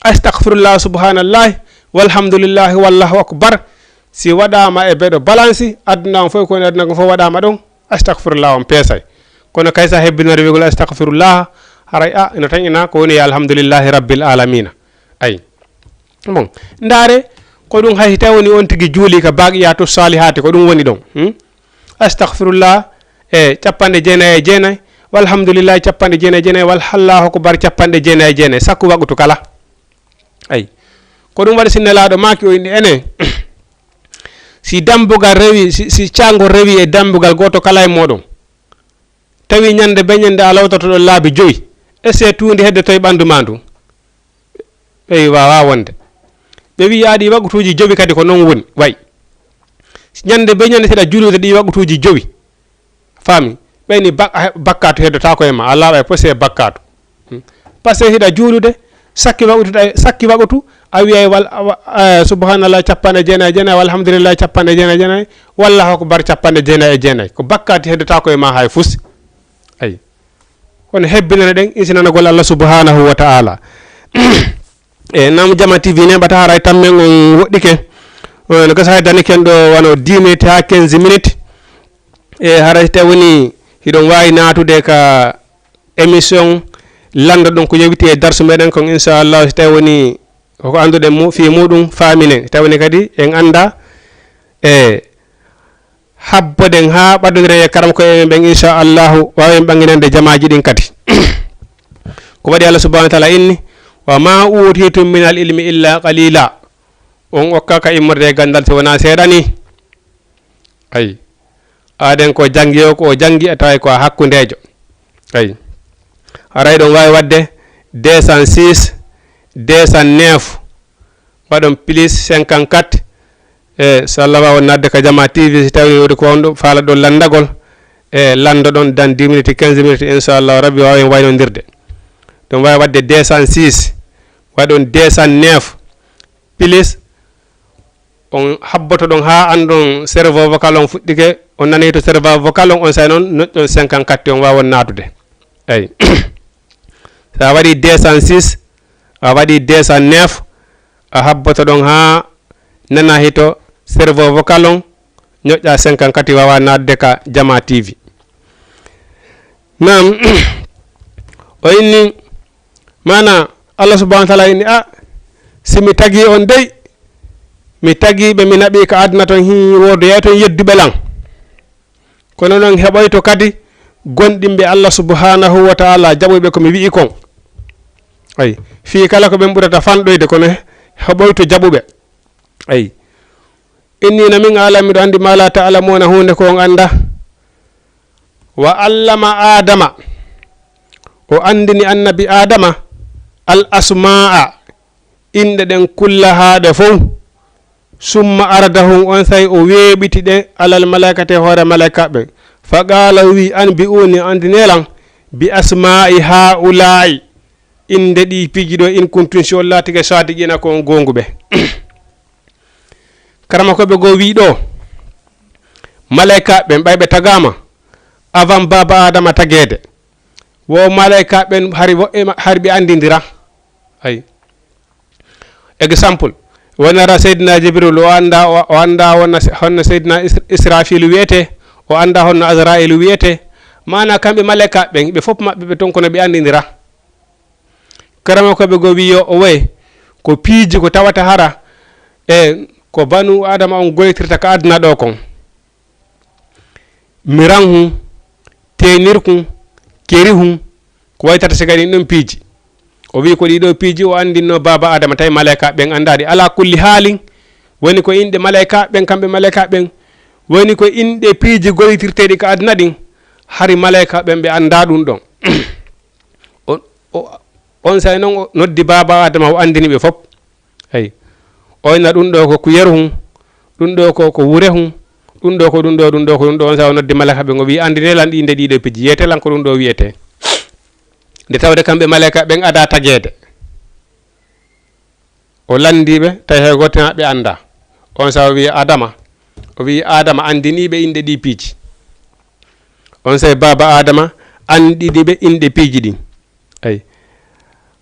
Astahfirullah, subhanallahi, walhamdulillahi, wallahu akbar. Si waɗama e beɗo balansi, aduna on fof ko woni aduna kon fof waɗama ɗon. Astahfirullah on peesay. Kono kay sa hebbinore wi'ugol astahfirullah, haray a, ina tan ina ko woni ya alhamdulillahi rabbil alamina. Ay. Bon, ndaare, ko ɗum hay si tawi woni on tigi juuli ka baqiyatu salihati, ko ɗum woni ɗon. Hmm? Astahfirullah, e capanɗe jeenayi e jeenayi, walhamdulillah capanɗe jeenayi e jeenayi, walhallahu akbar capanɗe jeenayi e jeenayi, sakku waqtu kala. Ay. Ko ɗum waɗi si Nelaaɗo maaki o inni enen, si dambugal rewi, si, si caangol rewi e dambugal gooto kala e mooɗon, tawi ñande be ñande a lawtotoɗon laabi jowi, essaye tuundi hedde toye ɓanndu ma ndu? Ɓe wi waawaa wonde. Ɓe wi aɗi waqtuuji jowi kadi ko noon woni, way. Ñande be ñande seɗa juulude ɗi waqtuuji jowi. Faami? Ɓeyni bak-, a heɓ-, bakkaatu heddotaako e ma. A laaɓay posee bakkaatu. Hmm. Parce que hiɗa juulude, sakki waqtu, sakki waqtu, a wiyay wal-, a wa-, eh, subhanallah capanɗe jeenayi e jeenayi, walhamdulillah capanɗe jeenayi e jeenayi, wallahu akbar capanɗe jeenayi e jeenayi. Ko bakkaati heddotaako e ma hay fus. Ay. Kono hebbinana ɗen insinanagol Allah subhanahu wa ta'ala. E nam Jama T V neɓata haray tammen on woɗɗike. Eh, no gasa hay daniken ɗo wano dix minutes haa quinze minutes. E haray si tawi woni hiɗon waawi naatude ka émission lanndo ɗon ko yowiti e darsu meɗen kon, inchallah, si tawi woni koko annduɗen mu-, fii muɗum faaminen. Si tawi woni kadi en annda e habboɗen haa ɓadondire e karamko'en ɓen, inchallahu, waawen ɓannginande jamaaji ɗin kadi. Ko waɗi Allah subhanahu wa ta'ala inni, "Wa ma utitum min al ilmi illa qalila." On okkaaka immorde e ganndal si wonaa seeɗa ni. Ay. Aaden ko janngi o, ko o janngi, a taway ko a hakkundeejo. Ay. Haray ɗon waawi waɗde deux cent six, deux cent neuf. Waɗon plus cinquante-quatre. E, so Allah waawi on naatde ka Jama T V, si tawi woodi ko wonɗo faala ɗon lanndagol. E, lanndo ɗon dans dix minutes, quinze minutes, inchallah, Rabbi waawi en waynondirde. Ɗum waawi waɗde deux cent six, waɗon deux cent neuf, plus on habboto ɗon haa an ɗon cerveau vocal on fuɗɗike, on nani to cerveau vocal on, on say noon, noɗɗon cinquante-quatre on waawon naatude. Eyi. So a waɗi deux cent six, a waɗi deux cent neuf, a habboto ɗon haa nana hito cerveau vocal on, ñoƴƴa cinquante-quatre, wawa naatde ka Jama T V. Naam, o inni, Maana, Allah subhanahu wa taala inni, "A, si mi tagi on dey, mi tagi ɓe, mi naɓi ka aduna ton, hi woodoya ton yedduɓe lan. Kono non heɓoyto kadi gonɗinɓe Allah subhanahu wa taala jaɓuɓe ko mi wi'i kon." Ay, fii kala ko ɓen ɓurata fanɗoyde, kono heɓoyto jaɓuɓe. Ay. "Inni, na min a'lam, miɗo anndi, ma la ta'lamuna, huunde ko on annda." "Wa allama Adama," o anndini annabi Adama, "al asma'a," inɗe ɗen kullahaa ɗe fow. "Summa aradahum," on say o weeɓiti ɗe, "alal malaikati," e hoore malaika ɓen. "Fa qala," o wi, "anbi'uni," anndine lan, "bi asma'i ha'ula'i," inɗe ɗi piiji ɗo, "in kuntum," si on laatike, "sadiqina," ko on goonguɓe. Karama ko ɓe goo wi ɗo, malaika ɓen ɓay ɓe tagaama avant baaba Adama tageede, wo malaika ɓen hari woɓɓe ma-, hari ɓe anndindira. Ay. Exemple, wonara Seydina Jibril, o annda, o, o annda wonna se-, honno Seydina Is-, Israfil wiyete, o annda honno Azrail wiyete. Maana kamɓe malaika ɓen, ɓe fof maɓɓe ɓe ton kono ɓe anndindira. Karama ko ɓe go wiyo o way ko piiji ko tawata hara e ko banu Adama on goytirta ka aduna ɗo kon. Miran hun, teenir kun, keri hun, ko waytata si kadi ɗum piiji. O wi ko ɗiɗo piiji o anndinno baaba Adama, tawi malaika ɓen anndaɗi. Ala kulli haalin, woni ko inɗe malaika ɓen, kamɓe malaika ɓen, woni ko inɗe piiji goytirteeɗi ka aduna ɗin, hari malaika ɓen ɓe annda ɗum ɗon. On, o, on say non o noddi baaba Adama, o anndini ɓe fof. Ay. O inna ɗum ɗo ko kuyeru hun, ɗum ɗo ko, ko wure hun, ɗum ɗo ko ɗum ɗo, ɗum ɗo ko ɗum ɗo. On say o noddi malaika ɓen, o wi, "Anndine lan ɗi nde ɗiɗo piiji, yiyete lan ko ɗum ɗo wiyete." Nde tawde kamɓe malaika ɓen ada tageede. O lanndi ɓe, tawi hay gooto maɓɓe annda. On say o wi Adama, o wi Adama anndini ɓe inɗe ɗi piiji. On say baaba Adama anndini ɓe inɗe piiji ɗin. Ay.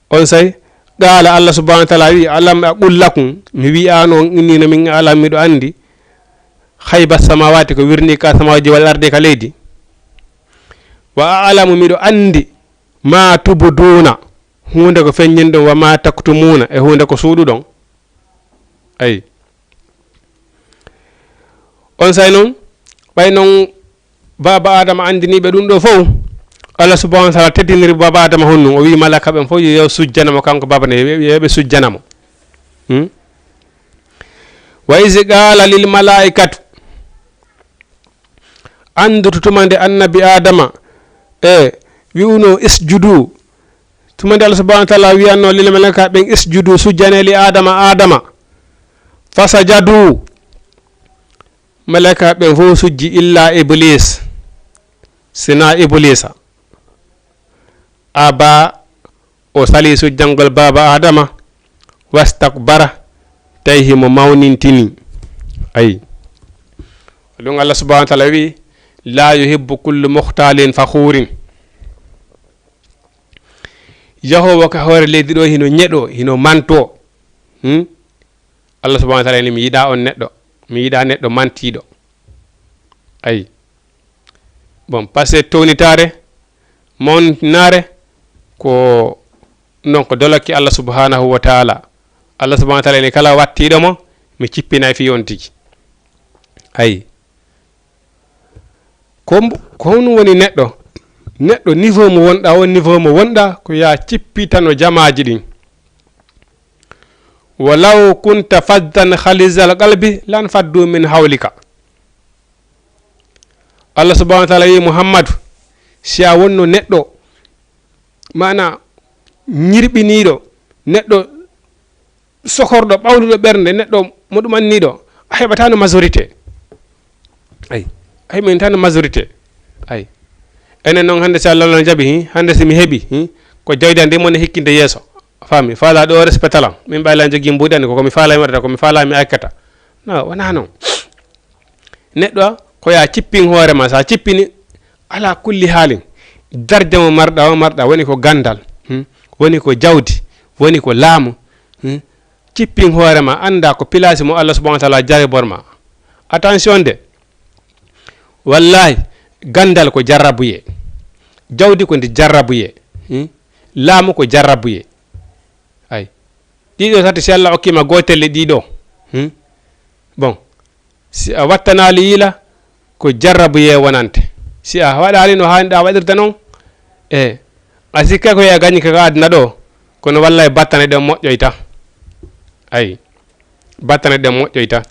On say, qala, Allah subhanahu wa taala wi, "Alam aqul lakum," mi wi'ano on inni no min alam miɗo anndi, "hayba samawati," ko wirni ka samawaaji wal ardi ka leydi. "Wa a'lamu," miɗo anndi, "ma tubduna," huunde ko feññinɗon, "wa ma taktumuna," e huunde ko suuɗuɗon. Ay. On say non, ɓay non baaba Adama anndini ɓe ɗum ɗo fof, Allah subhanahu wa taala teddiniri baaba Adama honɗum, o wi malaika ɓen fof yo, yo sujjana mo kanko baaba ne, yo, yo ɓe sujjana mo. Hmm? "Wa iz qala lil malaikatu," anndutu tuma nde annabi Adama e wi'uno, "Isjudu," tuma nde Allah subhanahu wa taala wiyanno lil malaika ɓen, "Isjudu," sujjane li Adama, Adama. "Fasajadu," malaika ɓen fof sujji, "illa Iblis," sina Iblisa. "Aba," o sali sujjangol baaba Adama, "wastakbara," tawi himo mawnintini. Ayi. Ɗum Allah subhanahu wa taala wi, "La yuhibbu kullu mukhtalin fakhurin." Yahoowa ka hoore leydi ɗo hino ñeɗo, hino manto. Hmm? Allah subhanahu wa taala ni, "Mi yiɗa on neɗɗo. Mi yiɗa neɗɗo mantiiɗo." Ayi. Bon, parce que townitaare, mawninaare, ko non ko dolakki Allah subhanahu wa taala. Allah subhanahu wa taala ni, "Kala wattiiɗo mo, mi cippinay fii on tigi." Ayi. Ko mbo-, ko honɗum woni neɗɗo? Neɗɗo niveau mo wonɗa, on niveau mo wonɗa, ko ya cippitano jamaaji ɗin. "Walaw kunta fazzan khalizal qalbi lan faddu min hawlika." Allah subhanahu wa taala wi, "Muhammadu, si a wonno neɗɗo, maana, ñirɓiniiɗo, neɗɗo sokorɗo, ɓawluɗo ɓernde, neɗɗo mo ɗum anniiɗo, a heɓataano majorité." Ay, a heɓataano majorité. Ay. Enen noon hannde, si Allah no jaɓi, hi, hannde si mi heɓi, hi, ko jawdi am ndi mo ne hikkinde yeeso. A faami? Faala ɗo respectalan. Min ɓayla jogii mbuuɗi an, ko ko mi faala mi waɗata, ko mi faala mi akkata. No, wonaa noon. Neɗɗo ko ya cippin hoore ma, sa cippini, ala kulli haalin, darja mo marɗa o marɗa, woni ko gandal, hmm? Woni ko jawdi, woni ko laamu, hmm? Cippin hoore ma, annda ko pilaasi mo Allah subhanahu wa taala jaribor ma. Attention de, wallahi, gandal ko jarrabuye, jawdi ko ndi jarrabuye, hmm? Laamu ko jarrabuye. Ay. Ɗiɗo tati, si Allah okkii ma gootel e ɗiɗo. Hmm? Bon. Si a wattanaali yiila, ko jarrabuyee wonante. Si a waɗaali no haanɗaa waɗirde noon, e a sikka ko a gañi ka aduna ɗo, kono wallay battane ɗen moƴƴoyta. Ay. Battane ɗen moƴƴoyta.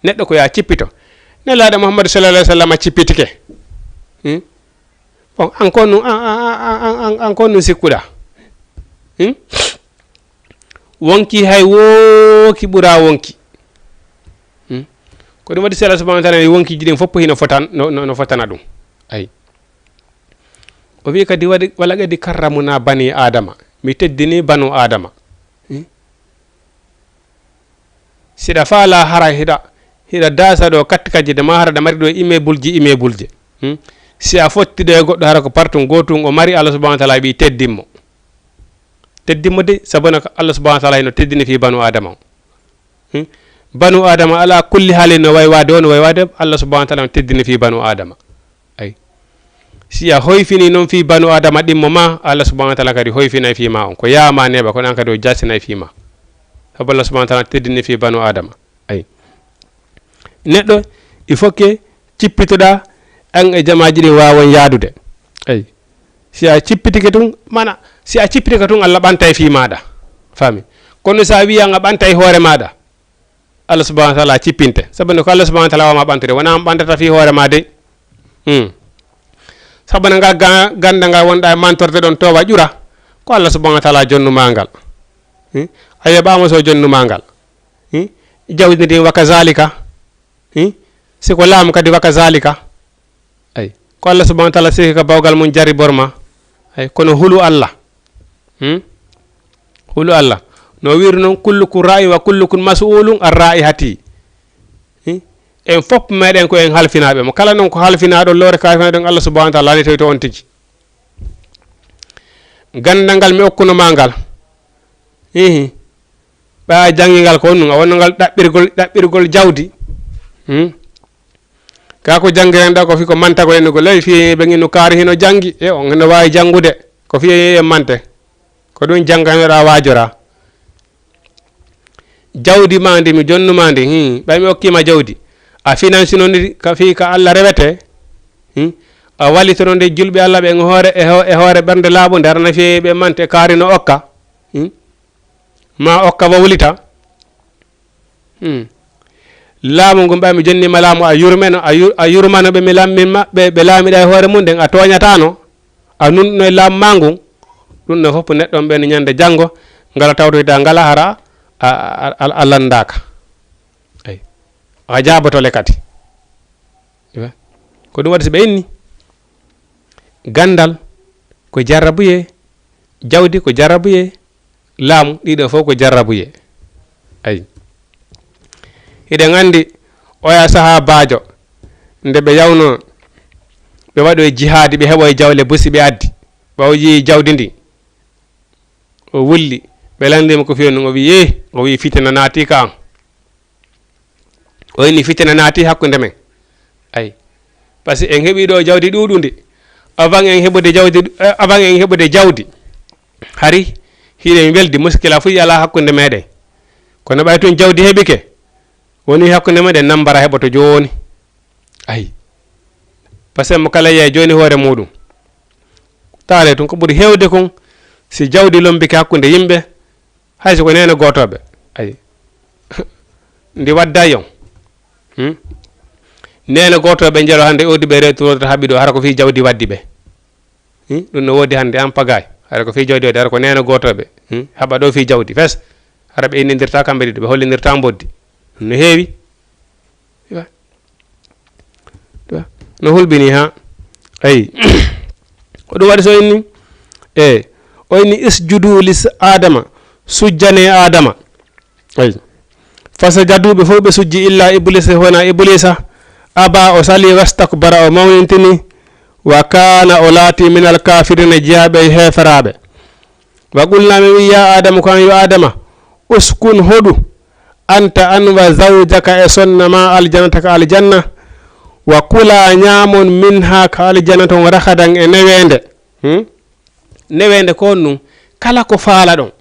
Neɗɗo ko yo a cippito. Nelaaɗo Muhammadu sallallahu alayhi wa sallam cippitike. Hmm? Bon, an ko nun, an, an, an, an, an ko nun sikkuɗaa? Hmm? Wonki hay wooki ɓuraa wonki. Hmm? Ko ɗum waɗi si Allah subhanahu wa taala wonkiiji ɗin fof hino fotan, no, no, no fotana ɗum. Ay. O wi kadi waɗi, wala kadi karramuna bani Adama. Mi teddini banu Adama. Hmm? Siɗa faala hara hiɗa, hiɗa daasa ɗo kattikajide ma hara ɗa mari ɗo immeuble ji, immeuble ji. Hmm? Si a fotti ɗo e goɗɗo hara ko partum gotum o mari, Allah subhanahu wa taala wi teddimmo. Teddimmo de, sabuna ko Allah subhanahu wa taala hino teddini fi banu Adama o. Hmm? Banu Adama ala kulli haalin no way waade o, no way waade Allah subhanahu wa taala no teddini fi banu Adama. Ay. Si a hoyfini noon fii banu Adama ɗimmo ma, Allah subhanahu wa taala kadi hoyfinay fii ma on. Ko yaama neeɓa, kono an kadi o jasinay fii ma. Sabu Allah subhanahu wa taala teddini fii banu Adama. Ay. Neɗɗo, il faut que cippitoɗaa, an e jamaaji ɗin waawon yaadude. Ay. Si a cippitike tun, mana, si a cippitike tun, Allah ɓantay fii maaɗa. Faami? Kono si a wiyan a ɓantay hoore maaɗa, Allah subhanahu wa taala cippinte. Sabu nde ko Allah subhanahu wa taala wama ɓantude, wona an ɓantata fii hoore ma de. Hmm. Sabu nde ngal ga-, ganda ngal wonɗa e mantorde ɗon towa ƴura, ko Allah subhanahu wa taala jonnuma ngal. Hmm. A yoɓama so jonnuma ngal. Hmm. Jawdi ndin wa kazalika. Hmm. Si ko laamu kadi wa kazalika. Ay, ko Allah subhanahu wa taala siki ka bawgal mum jarribor ma. Ay, kono hulu Allah. Hmm? Hulu Allah. No wiiri noon, "Kullukum ra'i wa kullukum mas'ulun an ra'ihati." Hmm? En fof meɗen ko en halfinaaɓe mo. Kala noon ko halfinaaɗo loore ka halfinaaɗo Allah subhanahu wa taala laalitoyto on tigi. Gandal ngal mi okkuno ma ngal. Hihi. Ɓa a janngi ngal ko on ɗum, a wonno ngal ɗaɓɓirgol, ɗaɓɓirgol jawdi. Hmm? Ka ko janngiranɗaa ko fii ko mantagol en ko ley fii ɓe ngino kaari hino janngi, e on hino waawi janngude. Ko fii e mante. Ko ɗum jannganoɗaa waajoraa. Jawdi maa ndi, mi jonnuma ndi, hmm, ɓay mi okkiima jawdi. A finansino ndi ka fii ka Alla rewete, hmm? A wallitoro nde julɓe Alla ɓen e hoore, e ho-, e hoore ɓernde laaɓunde, aɗa na fii ɓe mante kaari no okka, hmm? Ma okka wawlita. Hmm. Laamu ngun ɓay mi jonnima laamu, a yurmeno, a yur-, a yurmano ɓe mi lammin ma-, ɓe, ɓe laamiɗa e hoore mun ɗen, a tooñatano, a nunɗuno e laamu ma ngun. Ɗum ɗo fof neɗɗo on ɓen ñande janngo, ngala tawtoyta ngala hara a, a, a, a landaaka. Ay. A jaaboto le kadi. Iwa. Ko ɗum waɗi si ɓe inni. Gandal ko jarrabuye, jawdi ko jarrabuye, laamu, ɗiɗo fof ko jarrabuye. Ayi. Hiɗen anndi oya sahaabaajo, nde ɓe yawno, ɓe waɗo e jihaadi, ɓe heɓo e jawle busi, ɓe addi. Ɓawo yi'i jawdi ndi, o wulli, ɓe lanndimo ko fiyo ɗum, o wi'i, "Eh," o wi'i, "Fitina naati ka am." O inni, "Fitina naati hakkunde men." Ayi. Parce que en heɓi ɗo jawdi ɗuuɗundi. Avant en heɓude jawdi, eh, avant en heɓude jawdi, hari hiɗen weldi, muskila fof yalaa hakkunde meɗen. Kono ɓay tun jawdi heɓike, woni hakkunde meɗen, nambara heɓoto jooni. Ayi. Parce que mo kala yeey jooni hoore muɗum. Taale tun ko ɓuri heewde kon, si jawdi lombike hakkunde yimɓe, hay so ko neene gootooɓe, ayi, ndi wadday on. Hmm? Neene gootooɓe njelo hannde, odi ɓe reetunoto haɓi ɗo, hara ko fii jawdi waddi ɓe. Hmm? Ɗum no woodi hannde, an pagaay. Hara ko fii jawdi waddi, hara ko neene gootooɓe. Hmm? Haɓa ɗo fii jawdi, fes. Hara ɓe innindirta kamɓe ɗiɗo, ɓe hollindirta mboddi. No heewi. Iwa. Iwa. No hulɓini ha. Ayi. Ko ɗum waɗi so inni? E, o inni, "Isjudu li s-, Adama, sujjane Adama." Ayi. Fasajadu, ɓe fof ɓe sujji, illa Iblisa, wona Iblisa. Aba, o sali, wastakbara, o mawnintini. Wa kana, o laati, minal kafirina, jeyaaɓe e heeferaaɓe. Wa qulna, min wi, ya Adama, ko an yo Adama, uskun, hoɗu, anta, an wa zawjaka, e sonna ma, aljannata, ka aljanna, wa kula, ñaamon, minha, ka aljanna ton, ragadan, e neweende. Hmm? Neweende ko on ɗum, kala ko faalaɗon,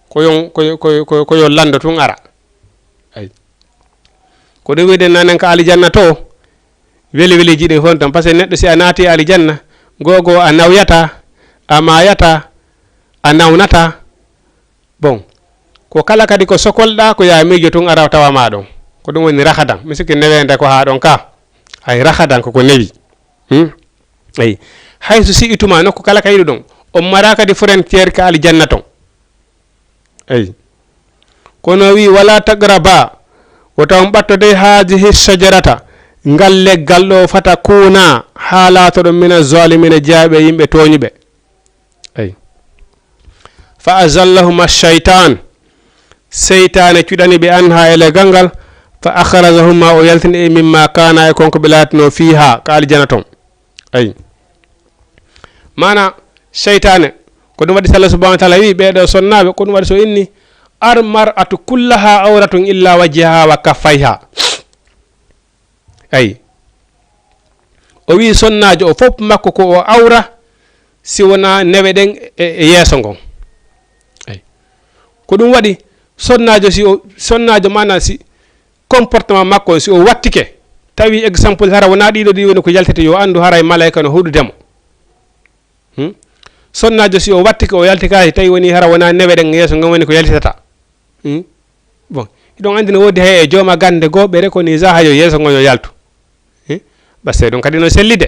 Ko yo, ko yo, ko yo, ko yo, ko yo lanndo tun ara. Ay. Ko ɗum wi'eten nanen ka alijanna to, weli weli jiɗen fof tan. Parce que neɗɗo si a naati alijanna, gogo a nawyata, a maayata, a nawnata. Bon, ko kala kadi ko sokolɗa, ko ya miijo tun ara tawa ma ɗon. Ko ɗum woni rahadan. Mi sikki newende ko haa ɗon ka. Ay rahadan ko ko newi. Hmm? Ay. Hay so si ituma nokku kala ka yiɗuɗon, on mara kadi frontière ka alijanna ton. Eyi. Kono o wi, "Wala taqraba, wota on ɓattodoy haadihi shajarata, ngal leggal ɗo, fata kuna, haa laatoɗon mina zalimina, jeyaaɓe yimɓe tooñuɓe." Eyi. Fa azallahuma shaytan, seytaane cuɗani ɓe anha e leggal ngal, fa akhrajahuma, o yaltini e mimma kana e konko ɓe laatino fiha, ka aljana ton. Ayi. Mana seytaane, ko ɗum waɗi Allah subhanahu wa taala wi ɓeeɗo sonnaaɓe, ko ɗum waɗi so inni, "Al mar'atu kullaha awratun illa wajhaha wa kaffayha." Ayi. O wi sonnaajo o fof makko ko o awra si wona newe ɗen e, e yeeso ngon. Ayi. Ko ɗum waɗi sonnaajo si o, sonnaajo mana si comportement makko on, si o wattike, tawi exemple hara wona ɗiɗo ɗi woni ko yaltete, yo anndu haray malayka no huɗude mo. Hmm? Sonnaajo si o wattike, o yaltikaaki, tawi woni hara wona newe ɗen yeeso ngon woni ko yaltitata. Hmm? Bon, hiɗon anndi no woodi hay e jooma gannde goo ɓe rekonisa hayo yeeso ngon yo yaltu. Hmm? Basse ɗum kadi no selli de.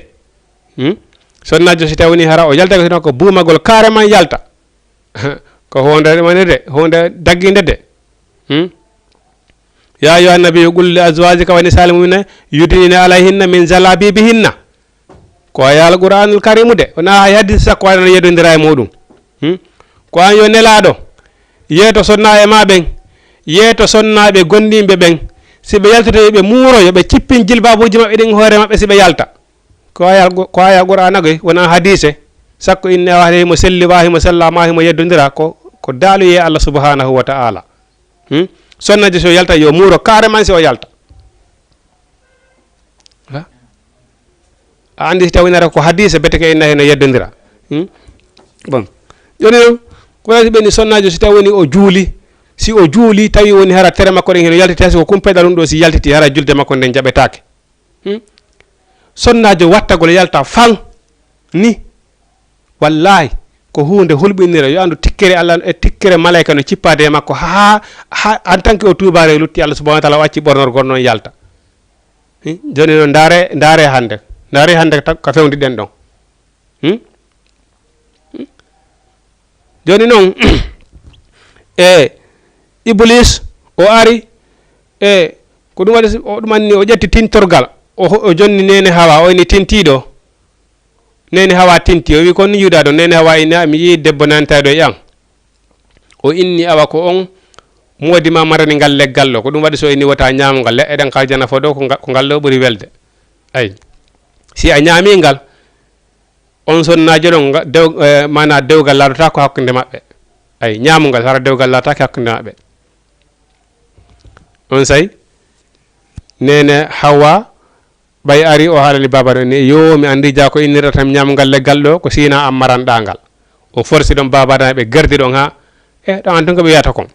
Hmm? Sonnaajo si tawi woni hara o yalta ko buumagol carrément yalta. Ko hunde woni de, hunde dagginde de. Hmm? Ya ayyuha nabiyyu qul li azwajika wa nisa'il mu'minina yudnina alayhinna min jalabibihinna. Ko aya Alqur'anul Karimu de, wona hay hadis sakko aɗa yedondira e muɗum. Hmm? Ko an yo nelaaɗo, yeeto sonnaaɓe ma ɓen, yeeto sonnaaɓe gomɗinɓe ɓen, si ɓe yaltoto yo ɓe muuro, yo ɓe cippin jilbaabuuji maɓɓe ɗin hoore maɓɓe si ɓe yalta. Ko aya, ko aya Qur'aana goy, wona hadiise. Sakko inne awa himo selli, wa himo sella, ma himo yeddondira, ko, ko daaluyee Allah subhanahu wa ta'ala. Hmm? Sonnaajo si o yalta, yo muuro carrément si o yalta. Ha? A anndi si tawi nara ko hadiise, bete ke inna heno yeddondira. Hmm? Bon. Jooni noon, ko waɗi ɓe ni sonnaajo si tawi woni o juuli, si o juuli, tawi woni hara tere makko ɗen heno yaltiti, hay so ko kumpeɗa ɗum ɗo, si yaltiti, hara julde makko nden jaɓetaake. Hmm? Sonnaajo wattagol yalta fan ni, wallahi, ko huunde hulɓinire. Yo anndu tikkere Allah e tikkere malayka no cippaade e makko, haa, haa en tant que o tuubaare, lutti Allah subhanahu wa taala, o acci ɓornorgol noon yalta. Hmm? Jooni noon, ndaare, ndaare hannde. Ndaare hannde ta-, ka fewndi ɗen ɗon. Hmm? Hmm? Jooni noon, e Iblis o ari, e ko ɗum waɗi, o ɗum anni, o ƴetti tintorgal, o, o jonni neene Hawa, o inni tintiiɗo. Neene Hawa tinti, o wi, "Kon ni yuɗa ɗo?" Neene Hawa inni, "A, mi yii debbo nantayɗo e an." O inni, "Awa ko on moodi ma marani ngal leggal ɗo." Ko ɗum waɗi so inni, "Wota ñaamu ngal, leɗɗe ɗen ka aljana fof ɗo, ko nga-, ko ngal ɗo ɓuri welde." Ay. Si a ñaami ngal, on sonnaajo ɗon, nga-, dew-, eh, maanaa dewgal laaɗotaako hakkunde maɓɓe. Ay, ñaamu ngal, hara dewgal laataaki hakkunde maɓɓe. On say, neene Hawa, ɓay ari o haalani baaba ɗon ni, "Yo, mi anndi jaa ko innirɗa tan ñaamu ngal leggal ɗo, ko sina am maranɗa ngal." O forsi ɗon baaba ɗan, ɓe gardi ɗon ha, e ɗon an tun ko ɓe wiyata kon.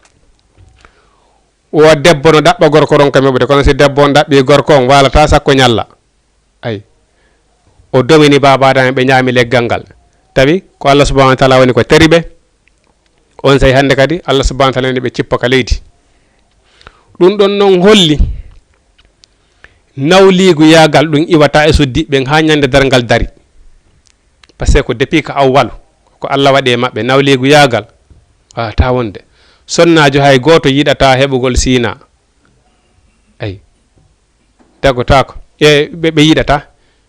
O debbo no ɗaɓɓa gorko ɗon kam yoɓude, kono si debbo on ɗaɓɓi gorko on, waalata sakko ñalla. Ay. O domini baaba Adama, ɓe ñaami leggal ngal. Tawi ko Allah subhanahu wa taala woni ko teri ɓe. On say hannde kadi Allah subhanahu wa taala ni ɓe cippa ka leydi. Ɗum ɗon noon holli nawliigu yaagal ɗum iwata e suddiɓe ɓen haa ñande darngal dari. Parce que ko depuis ko awwalu, ko Allah waɗi e maɓɓe nawliigu yaagal. Wata wonde. Sonnaajo hay gooto yiɗata heɓugol siina. Ay. Dagotaako. E ɓe, ɓe yiɗata.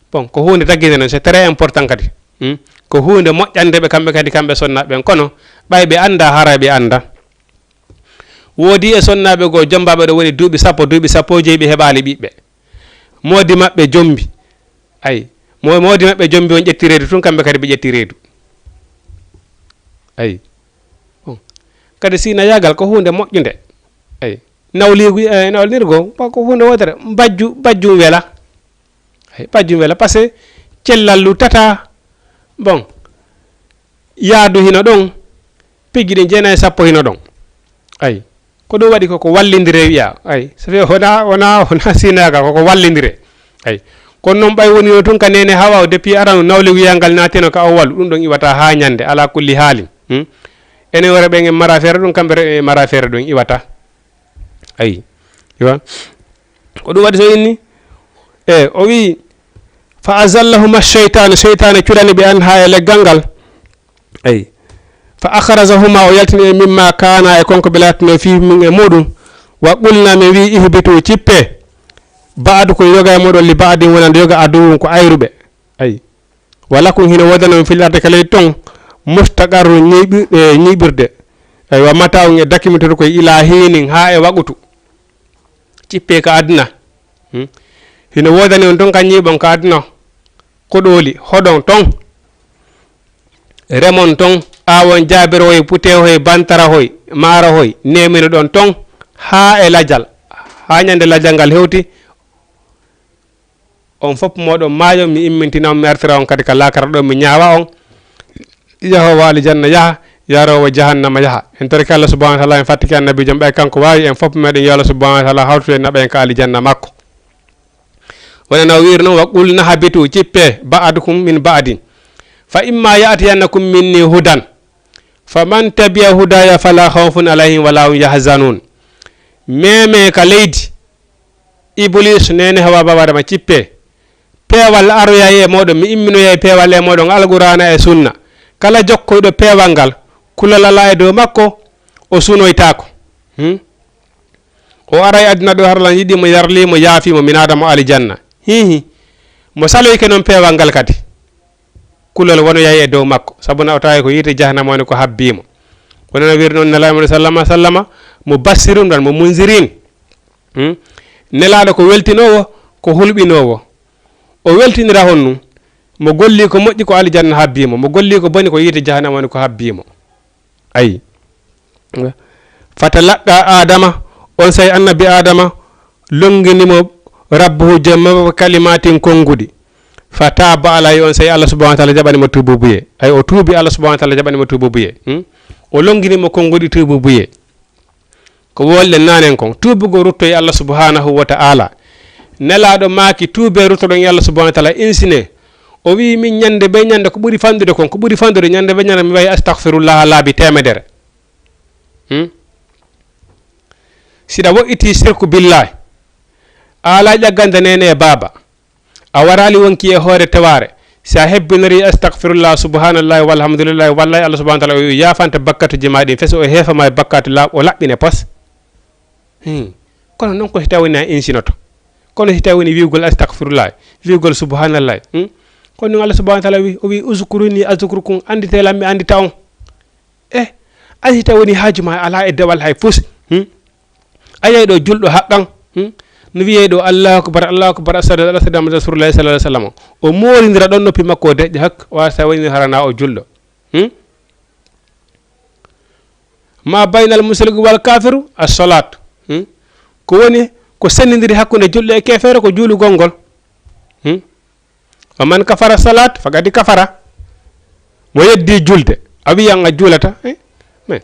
Bon, ko huunde dagginde noon, c'est très important kadi. Hmm? Ko huunde moƴƴande ɓe kamɓe kadi, kamɓe sonnaaɓe ɓen. Kono ɓay ɓe annda, haray ɓe annda. Woodi e sonnaaɓe goo, jombaaɓe ɗo woni duuɓi sappo, duuɓi sappo e joyi ɓe heɓaali ɓiɓɓe. Moodi maɓɓe jombi. Ay. Mo-, moodi maɓɓe jombi on ƴetti reedu tun, kamɓe kadi ɓe ƴetti reedu. Ay. Bon. Kadi siina yaagal ko huunde moƴƴunde. Ay. Nawliigu, eh, nawlirgo, ko huunde wootere. Bajju, bajjum wela. Ay, bajjum wela, parce que cellal luttata. Bon. Yaadu hino ɗon. Piggi ɗin jeenayi sappo hino ɗon. Ay, ko ɗum waɗi koko wallindire wiya. Ay, so fe wona, wona, wona sinaga, koko wallindire. Ay, kono noon ɓay woni no tun ka nene hawa o depuis arano nawle wiyal ngal naateno ka o wallu, ɗum ɗon iwata ha ñande, ala kulli haalin. Hmm? Enen wore ɓen en mara feere ɗum, kamɓe re-, en mara feere ɗum iwata. Ay, iwa. Ko ɗum waɗi so inni, e, o wi, "Fa azallahuma sheytaanu," seytaane curani ɓe an ha e leggal ngal. Ay. "Fa akhrajahuma," o yaltini ɓe, "mimma kana," e kon ko ɓe laatino, "fi mum," e muɗum. "Wa qulna," min wi, "ihbitu," cippe. "Ba'dukum," yoga e moɗon, "li ba'din," wonande yoga, "aduwwun," ko ayruɓe. Ay. "Wa lakum," hino woodani on, "fil ardi," ka leydi ton, "mustaqarrun," ñiiɓi-, e, ñiiɓirde. Ay, "wa mata'un," e dakimitoro koye, "ila hinin," ha e waqutu. Cippe ka aduna. Hmm? Hino woodani on ton ka ñiiɓon ka aduna. Koɗooli, hoɗon ton. Remon ton, awon jaabirohoy, putehoy, bantarahoy, maarahoy, neminoɗon ton, ha e lajal. Ha ñande lajal ngal hewti, on fof moɗon maayo, mi immintina on, mi artira on kadi ka laakara ɗo, mi ñaawa on. Yahowa alijanna yaha, yarowo jahannama yaha. En torike Allah subhanahu wa taala, en fattike annabijo, ɓay kanko waawi, en fof meɗen yo Allah subhanahu wa taala hawtu en, naɓa en ka alijanna makko. Wona no wiiri noon, "Wa qulna habitu," cippe, "ba'dukum min ba'din. Fa imma ya'tiyannakum minni hudan. Faman tabi'a hudaya fala khawfun alayhim wala hum yahzanun." Meme ka leydi. Iblis, nene Hawa, baba Adama, cippe. Peewal aroyay e moɗon, mi imminoyay peewal e moɗon, Alqur'aana e Sunna. Kala jokkoyɗo peewal ngal, kulol alaa e dow makko, o sunoytaako. Hmm? O aray aduna ɗo, har lan yiɗi mo, yarli mo, yaafi mo, mi naada mo alijanna. Hihi. Mo saloyke noon peewal ngal kadi, kulol wonoyay e dow makko, sabu na o tawi ko yiite jahannama woni ko habbii mo. Wonana wiiri noon Nelaaɗo sallama sallama, mo bassirun ɗan, mo munzirin. Hmm? Nelaaɗo ko weltinoowo, ko hulɓinoowo. O weltinira honnu? Mo golli ko moƴƴi, ko alijanna habbii mo. Mo golli ko boni, ko yiite jahannama woni ko habbii mo. Ayi. Fatalaqqa Adama, on say annabi Adama longini mo rabbuhu, Joom makko, kalimatin, konnguɗi. Fataaba alayhi, on say Allah subhanahu wa taala jaɓani mo tuububuye. Ay, o tuubi, Allah subhanahu wa taala jaɓani mo tuububuye. Hmm? O longini mo konnguɗi tuububuye. Ko wolɗen nanen kon, tuubugol rutto e Allah subhanahu wa ta'ala. Nelaaɗo maaki, tuube ruttoɗon e Allah subhanahu wa ta'ala, insine. O wi'i, min ñande be ñande ko ɓuri fanɗude kon, ko ɓuri fanɗude ñande be ñande, mi wa'i astaghfirullah laabi teemedere. Hmm? Siɗa wo'iti sirku billahi, a ala ƴaggande nene e baaba, a waraali wonki e hoore tewaare. Si a hebbinori astaghfirullah, subhanallahi, walhamdulillahi, wallahi Allah subhanahu wa ta'ala o yaafante bakkatuji ma ɗin, fes o heefa ma e bakkatu laaɓ, o laɓɓine pos. Hmm. Kono noon ko si tawi woni a insinoto. Kono si tawi woni wi'ugol astaghfirullah, wi'ugol subhanallah. Hmm? Kono noon Allah subhanahu wa ta'ala wi, o wi, "Uzkuruni azkurkum," andite lan, mi andita on. Eh, a si tawi woni haaju ma alaa e dewal hay fus. Hmm? A yiyay ɗo julɗo haqqan. Hmm? No wiyey ɗo, "Allahu akbar, Allahu akbar, ashhadu an la ilaha illallah, Muhammadu rasulullah, sallallahu alaihi wasallam." O moorindira ɗon noppi makko o deƴƴa hak, o wasa woni harana o julɗo. Hmm? Ma baynal mushriki wal kafiru as-salat. Hmm? Ko woni, ko sendindiri hakkunde julɗo e kefeero ko juulugol ngol. Hmm? "Wa man kafara salat faqad kafara." Mo yeddi julde, a wiyan a juulata. Eh? Mais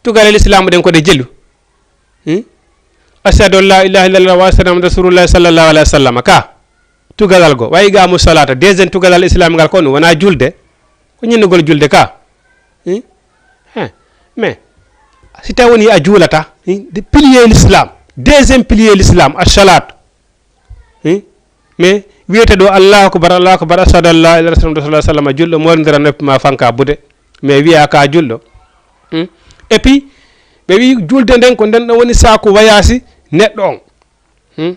tugalel Islam ɗen ko ɗe jelu. Hmm? "Ashhadu an la ilaha illallah wa ashhadu anna Muhammadan rasulullah sallallahu alaihi wasallam." Ka tugalal go, wa iqamu salata, deuxième tugalal Islam ngal ko ɗum, wona julde. Ko ñinnugol julde ka. Hmm? Eh? Mais si tawi woni a juulata, hmm? De pilier l'islam, deuxième pilier l'islam, as-salat. Hmm? Mais wiyete ɗo, "Allahu akbar, Allahu akbar, ashhadu an la ilaha illallah, Muhammadur rasulullah," sallallahu alaihi wasallam, julɗo moorindira noppi ma fanka bude. Mais wiya ka julɗo. Hmm? Et puis, ɓe wi julde nden ko nden ɗon woni saku wayaasi neɗɗo on. Hmm?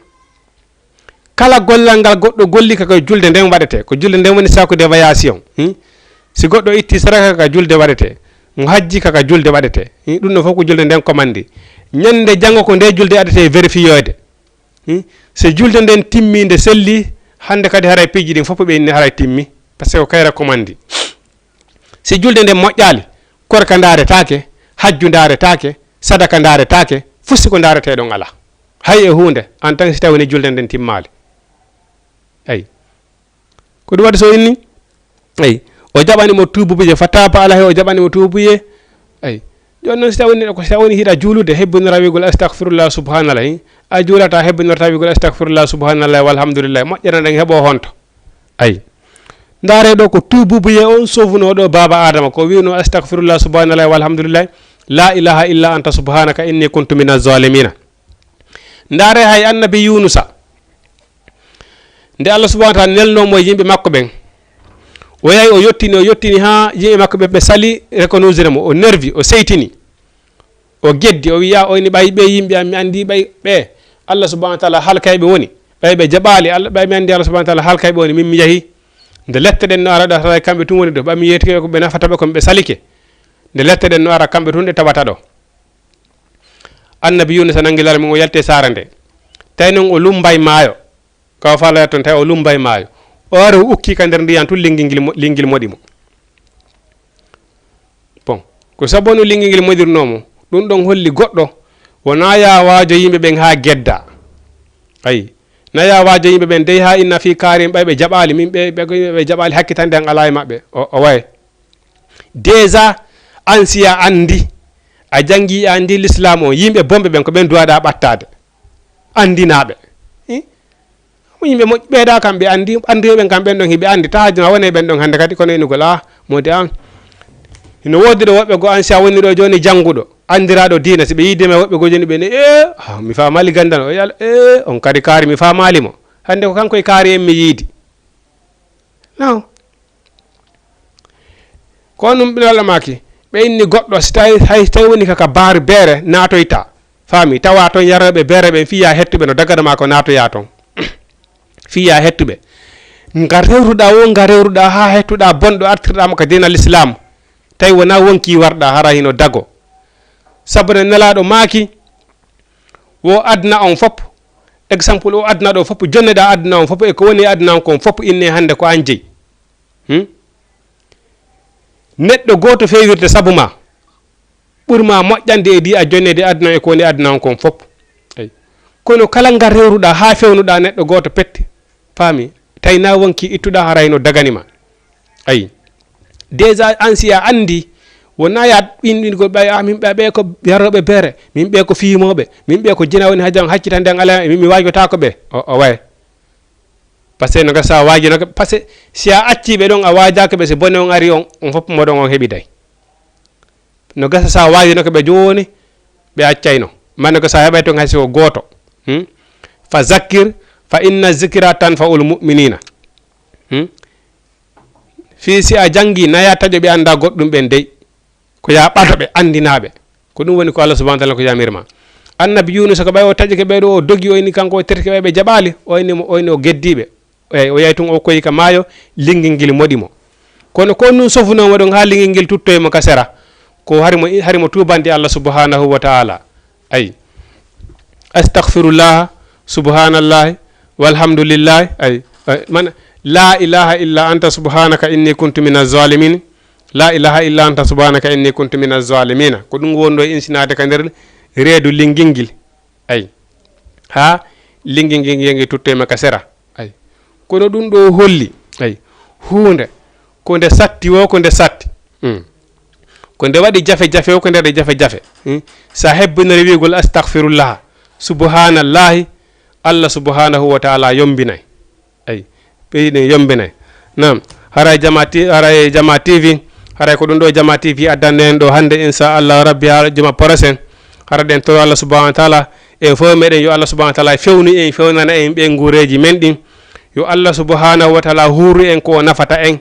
Kala gollal ngal goɗɗo golli ka, ko julde nden waɗete. Ko julde nden woni saku de wayaasi on. Hmm? Si goɗɗo itti sadaka, ka julde waɗete. Mo hajji, ka, ka julde waɗete. Hmm? Ɗum ɗo fof ko julde nden komandi. Ñande janngo ko nde julde adete vérifiyoyde. Hmm? So julde nden timmi, nde selli, hannde kadi haray piiji ɗin fof ɓe inni haray timmi, parce que ko kayra komandi. Si julde nden moƴƴaali, korka ndaaretaake, hajju ndaaretaake, sadaka ndaaretaake, fusi ko ndaareteɗon ala. Hay e huunde, en tant que si tawi woni julde nden timmaali. Ay. Ko ɗum waɗi so inni? Ay, o jaɓani mo tuububuye, fataaba alayhi, o jaɓani mo tuubuye. Ay, Jooni noon, si tawi woni, ko si tawi woni hiɗa juulude, hebbinora wiigol astahfirullah, subhanallah, hi? A juulata, hebbinora tawi wiigol astahfirullah, subhanallah, walhamdulillah. Moƴƴere nden heɓo honto? Ay. Ndaare ɗo ko tuububuye on sofuno ɗo baaba Adama, ko wi'uno astahfirullah, subhanallah, walhamdulillah, la ilaha illa anta subhanaka inni kuntu minaz zalimina. Ndaare hay annabi Yunusa, nde Allah subhanahu wa ta'ala nelno mo e yimɓe makko ɓen, o yahi, o yottini, o yottini haa yimɓe makko ɓe, ɓe sali reconnaissir mo, o nervi, o seytini, o geddi, o wiya, o ini ɓay ɓe yimɓe am, mi andi ɓay ɓe Allah subhanahu wa ta'ala halkay ɓe woni, ɓay ɓe jaɓali Allah, ɓay mi andi Allah subhanahu wa ta'ala halkay ɓe woni, min mi yahi. Nde lette ɗen no ara ɗo, tawa kamɓe tun woni ɗo, ɓay mi yettike ko ɓe nafata ɓe, ko ɓe salike. Nde lette ɗen no ara, kamɓe tun ɗe tawata ɗo. Annabi Yunusa nangi lare mum, o yalti e saare nde. Tawi non o lumbay maayo. Kaw falaya ton, tawi o lumbay maayo. O ari, o ukki ka nder ndiyan tun, linngil ngil mo-, linngil moɗi mo. Bon, ko sabu no linngil ngil moɗirnoo mo, ɗum ɗon holli goɗɗo wonaa ya waajo yimɓe ɓen haa gedda. Ayi, na ya waajo yimɓe ɓen dey haa inna fii kaari en ɓay ɓe jaɓaali, min ɓe, ɓe, ɓe jaɓaali, hakkitande an alaa e maɓɓe. O, o waye. Déjà, an si a anndi, a janngi, a anndi l'islam on, yimɓe bonɓe ɓen ko ɓen duwaɗaa ɓattaade. Anndinaaɓe. Hi? Mo yimɓe moƴƴi ɓeyda kam ɓe anndi, anndiyoɓe kam ɓen ɗon hiɓe anndi. Tahaji ma wonay ɓen ɗon hannde kadi, kono inugol, ah, modi an. Hino woodi ɗo woɓɓe goo an si a woni ɗo jooni jannguɗo, anndiraaɗo diina, si ɓe yiide ma woɓɓe goo jooni ɓe ne, "Eh, ah, mi faamaali ganndal o, yala, eh, on kadi kaari mi faamaali mo. Hannde ko kanko e kaari en mi yiidi." No. Ko ɗum ɓe walla maaki, ɓe inni goɗɗo, si tawi, hay si tawi woni kaka baari beere naatoyta, faami, tawa ton yarooɓe beere ɓen fiya hettuɓe no dagana ma ko naatoya ton. Fiya hettuɓe. Nga rewruɗa wo, nga rewruɗa haa hettuɗa bonɗo artirɗa mo ka diina l'islam. Tawi wona wonki warɗa hara hino dago. Sabu ne Nelaaɗo maaki, wo aduna on fop, exemple, o aduna ɗo fop, jonneɗa aduna on fop, e ko woni e aduna on kon fop, inne hannde ko an jeyi. Hmm? Neɗɗo gooto feewirde sabu ma, ɓuri ma moƴƴande e di a jonnede aduna e ko woni aduna on kon fop. Eyi. Kono kala ngal rewruɗa haa fewnuɗa neɗɗo gooto pet, faami, tawi na wonki ittuɗa haray no dagani ma. Ayi. Déjà, an si a anndi, wona ya ɓinɗingol ɓay, "Ah, min ɓe, ɓe ko yarooɓe beere, min ɓe ko fiimooɓe, min ɓe ko jina woni hajam, haccitande an alaa, min mi waajotaako ɓe." O, o waye. Parce que no gasa waajino ɓe, parce que si a accii ɓe ɗon, a waajaaka ɓe, si bone on ari on, on fof moɗon on heɓiday. No gasa sa waajino ɓe jooni, ɓe accayno. Ma no gasa heɓay ton hay si ko gooto. Hmm? Fa zakkir, fa inna zikra tanfa'ul mu'minina. Hmm? Fii si a janngi, naya taƴo ɓe annda goɗɗum ɓen dey. Ko ya ɓato ɓe, anndinaa ɓe. Ko ɗum woni ko Allah subhanahu wa ta'ala ko yamiri ma. Annabi Yunusa ko ɓay o taƴike ɓe ɗo, o dogi, o inni kanko o terke ɓe, ɓe jaɓaali, o inni mo, o inni o geddi ɓe. Eyi, o yahi tun o koyi ka maayo, linngil ngil moɗi mo. Kono ko ɗum sofunoo mo ɗon haa linngil ngil tuttoyi mo ka sera, ko hari mo, hari mo tuubande Allah subhanahu wa ta'ala. Ayi. Astaghfirullah, subhanallah, walhamdulillah. Ayi. Ayi. Man, la ilaha illa anta subhanaka inni kuntu minaz zalimin. La ilaha illa anta subhanaka inni kuntu minaz zalimina. Ko ɗum wonɗo insinaade ka nder reedu linngil ngil. Ayi. Haa linngil ngil, ngel ngel tuttoyi ma ka sera. Ayi. Kono ɗum ɗo holli, ayi, huunde, ko nde satti wo, ko nde satti. Hmm. Ko nde waɗi jafe-jafe wo, ko nde waɗi jafe-jafe. Hmm. Sa hebbinori wi'ugol astaghfirullah, subhanallahi, Allah subhanahu wa ta'ala yombinay. Ayi. Ɓeydi ɗin yombinay. Naam. Haray Jama T-, haray Jama T V, haray ko ɗum ɗo Jama T V addande en ɗo hannde, inshallah rabbi, haa juma prochain. Hara ɗen toro Allah subhanahu wa ta'ala, en fof meɗen yo Allah subhanahu wa ta'ala fewnu en, fewnana en ɓe nguureeji men ɗin. Yo Allah subhanahu wa ta'ala huuru en ko o nafata en.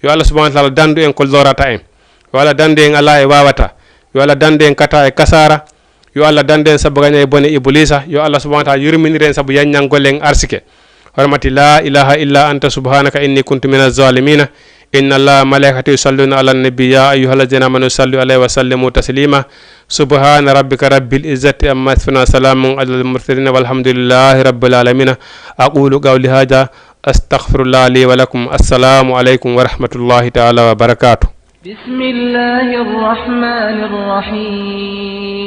Yo Allah subhanahu wa ta'ala dandu en ko lorata en. Yo Allah dandu en alaa e wawata. Yo Allah dandu en kata e kasaara. Yo Allah dandu en sabu gaña e bone Ibliisa. Yo Allah subhanahu wa ta'ala yurminir en sabu yanñangol en arsike. Hormati la ilaha illa anta subhanaka inni kuntu minaz zalimina. Inna Allaha wa malaikatahu yusalluna ala nabi ya ayyuhalladhina amanu sallu alayhi wa sallimu taslima. Subhana rabbika rabbil izzati amma yasifun, wa salamun alal mursalin, walhamdulillahi rabbil alamin. Aqulu qawli hadha, astaghfirullah li wa lakum. Assalamu alaykum wa rahmatullahi ta'ala wa barakatuh. بسم الله الرحمن الرحيم.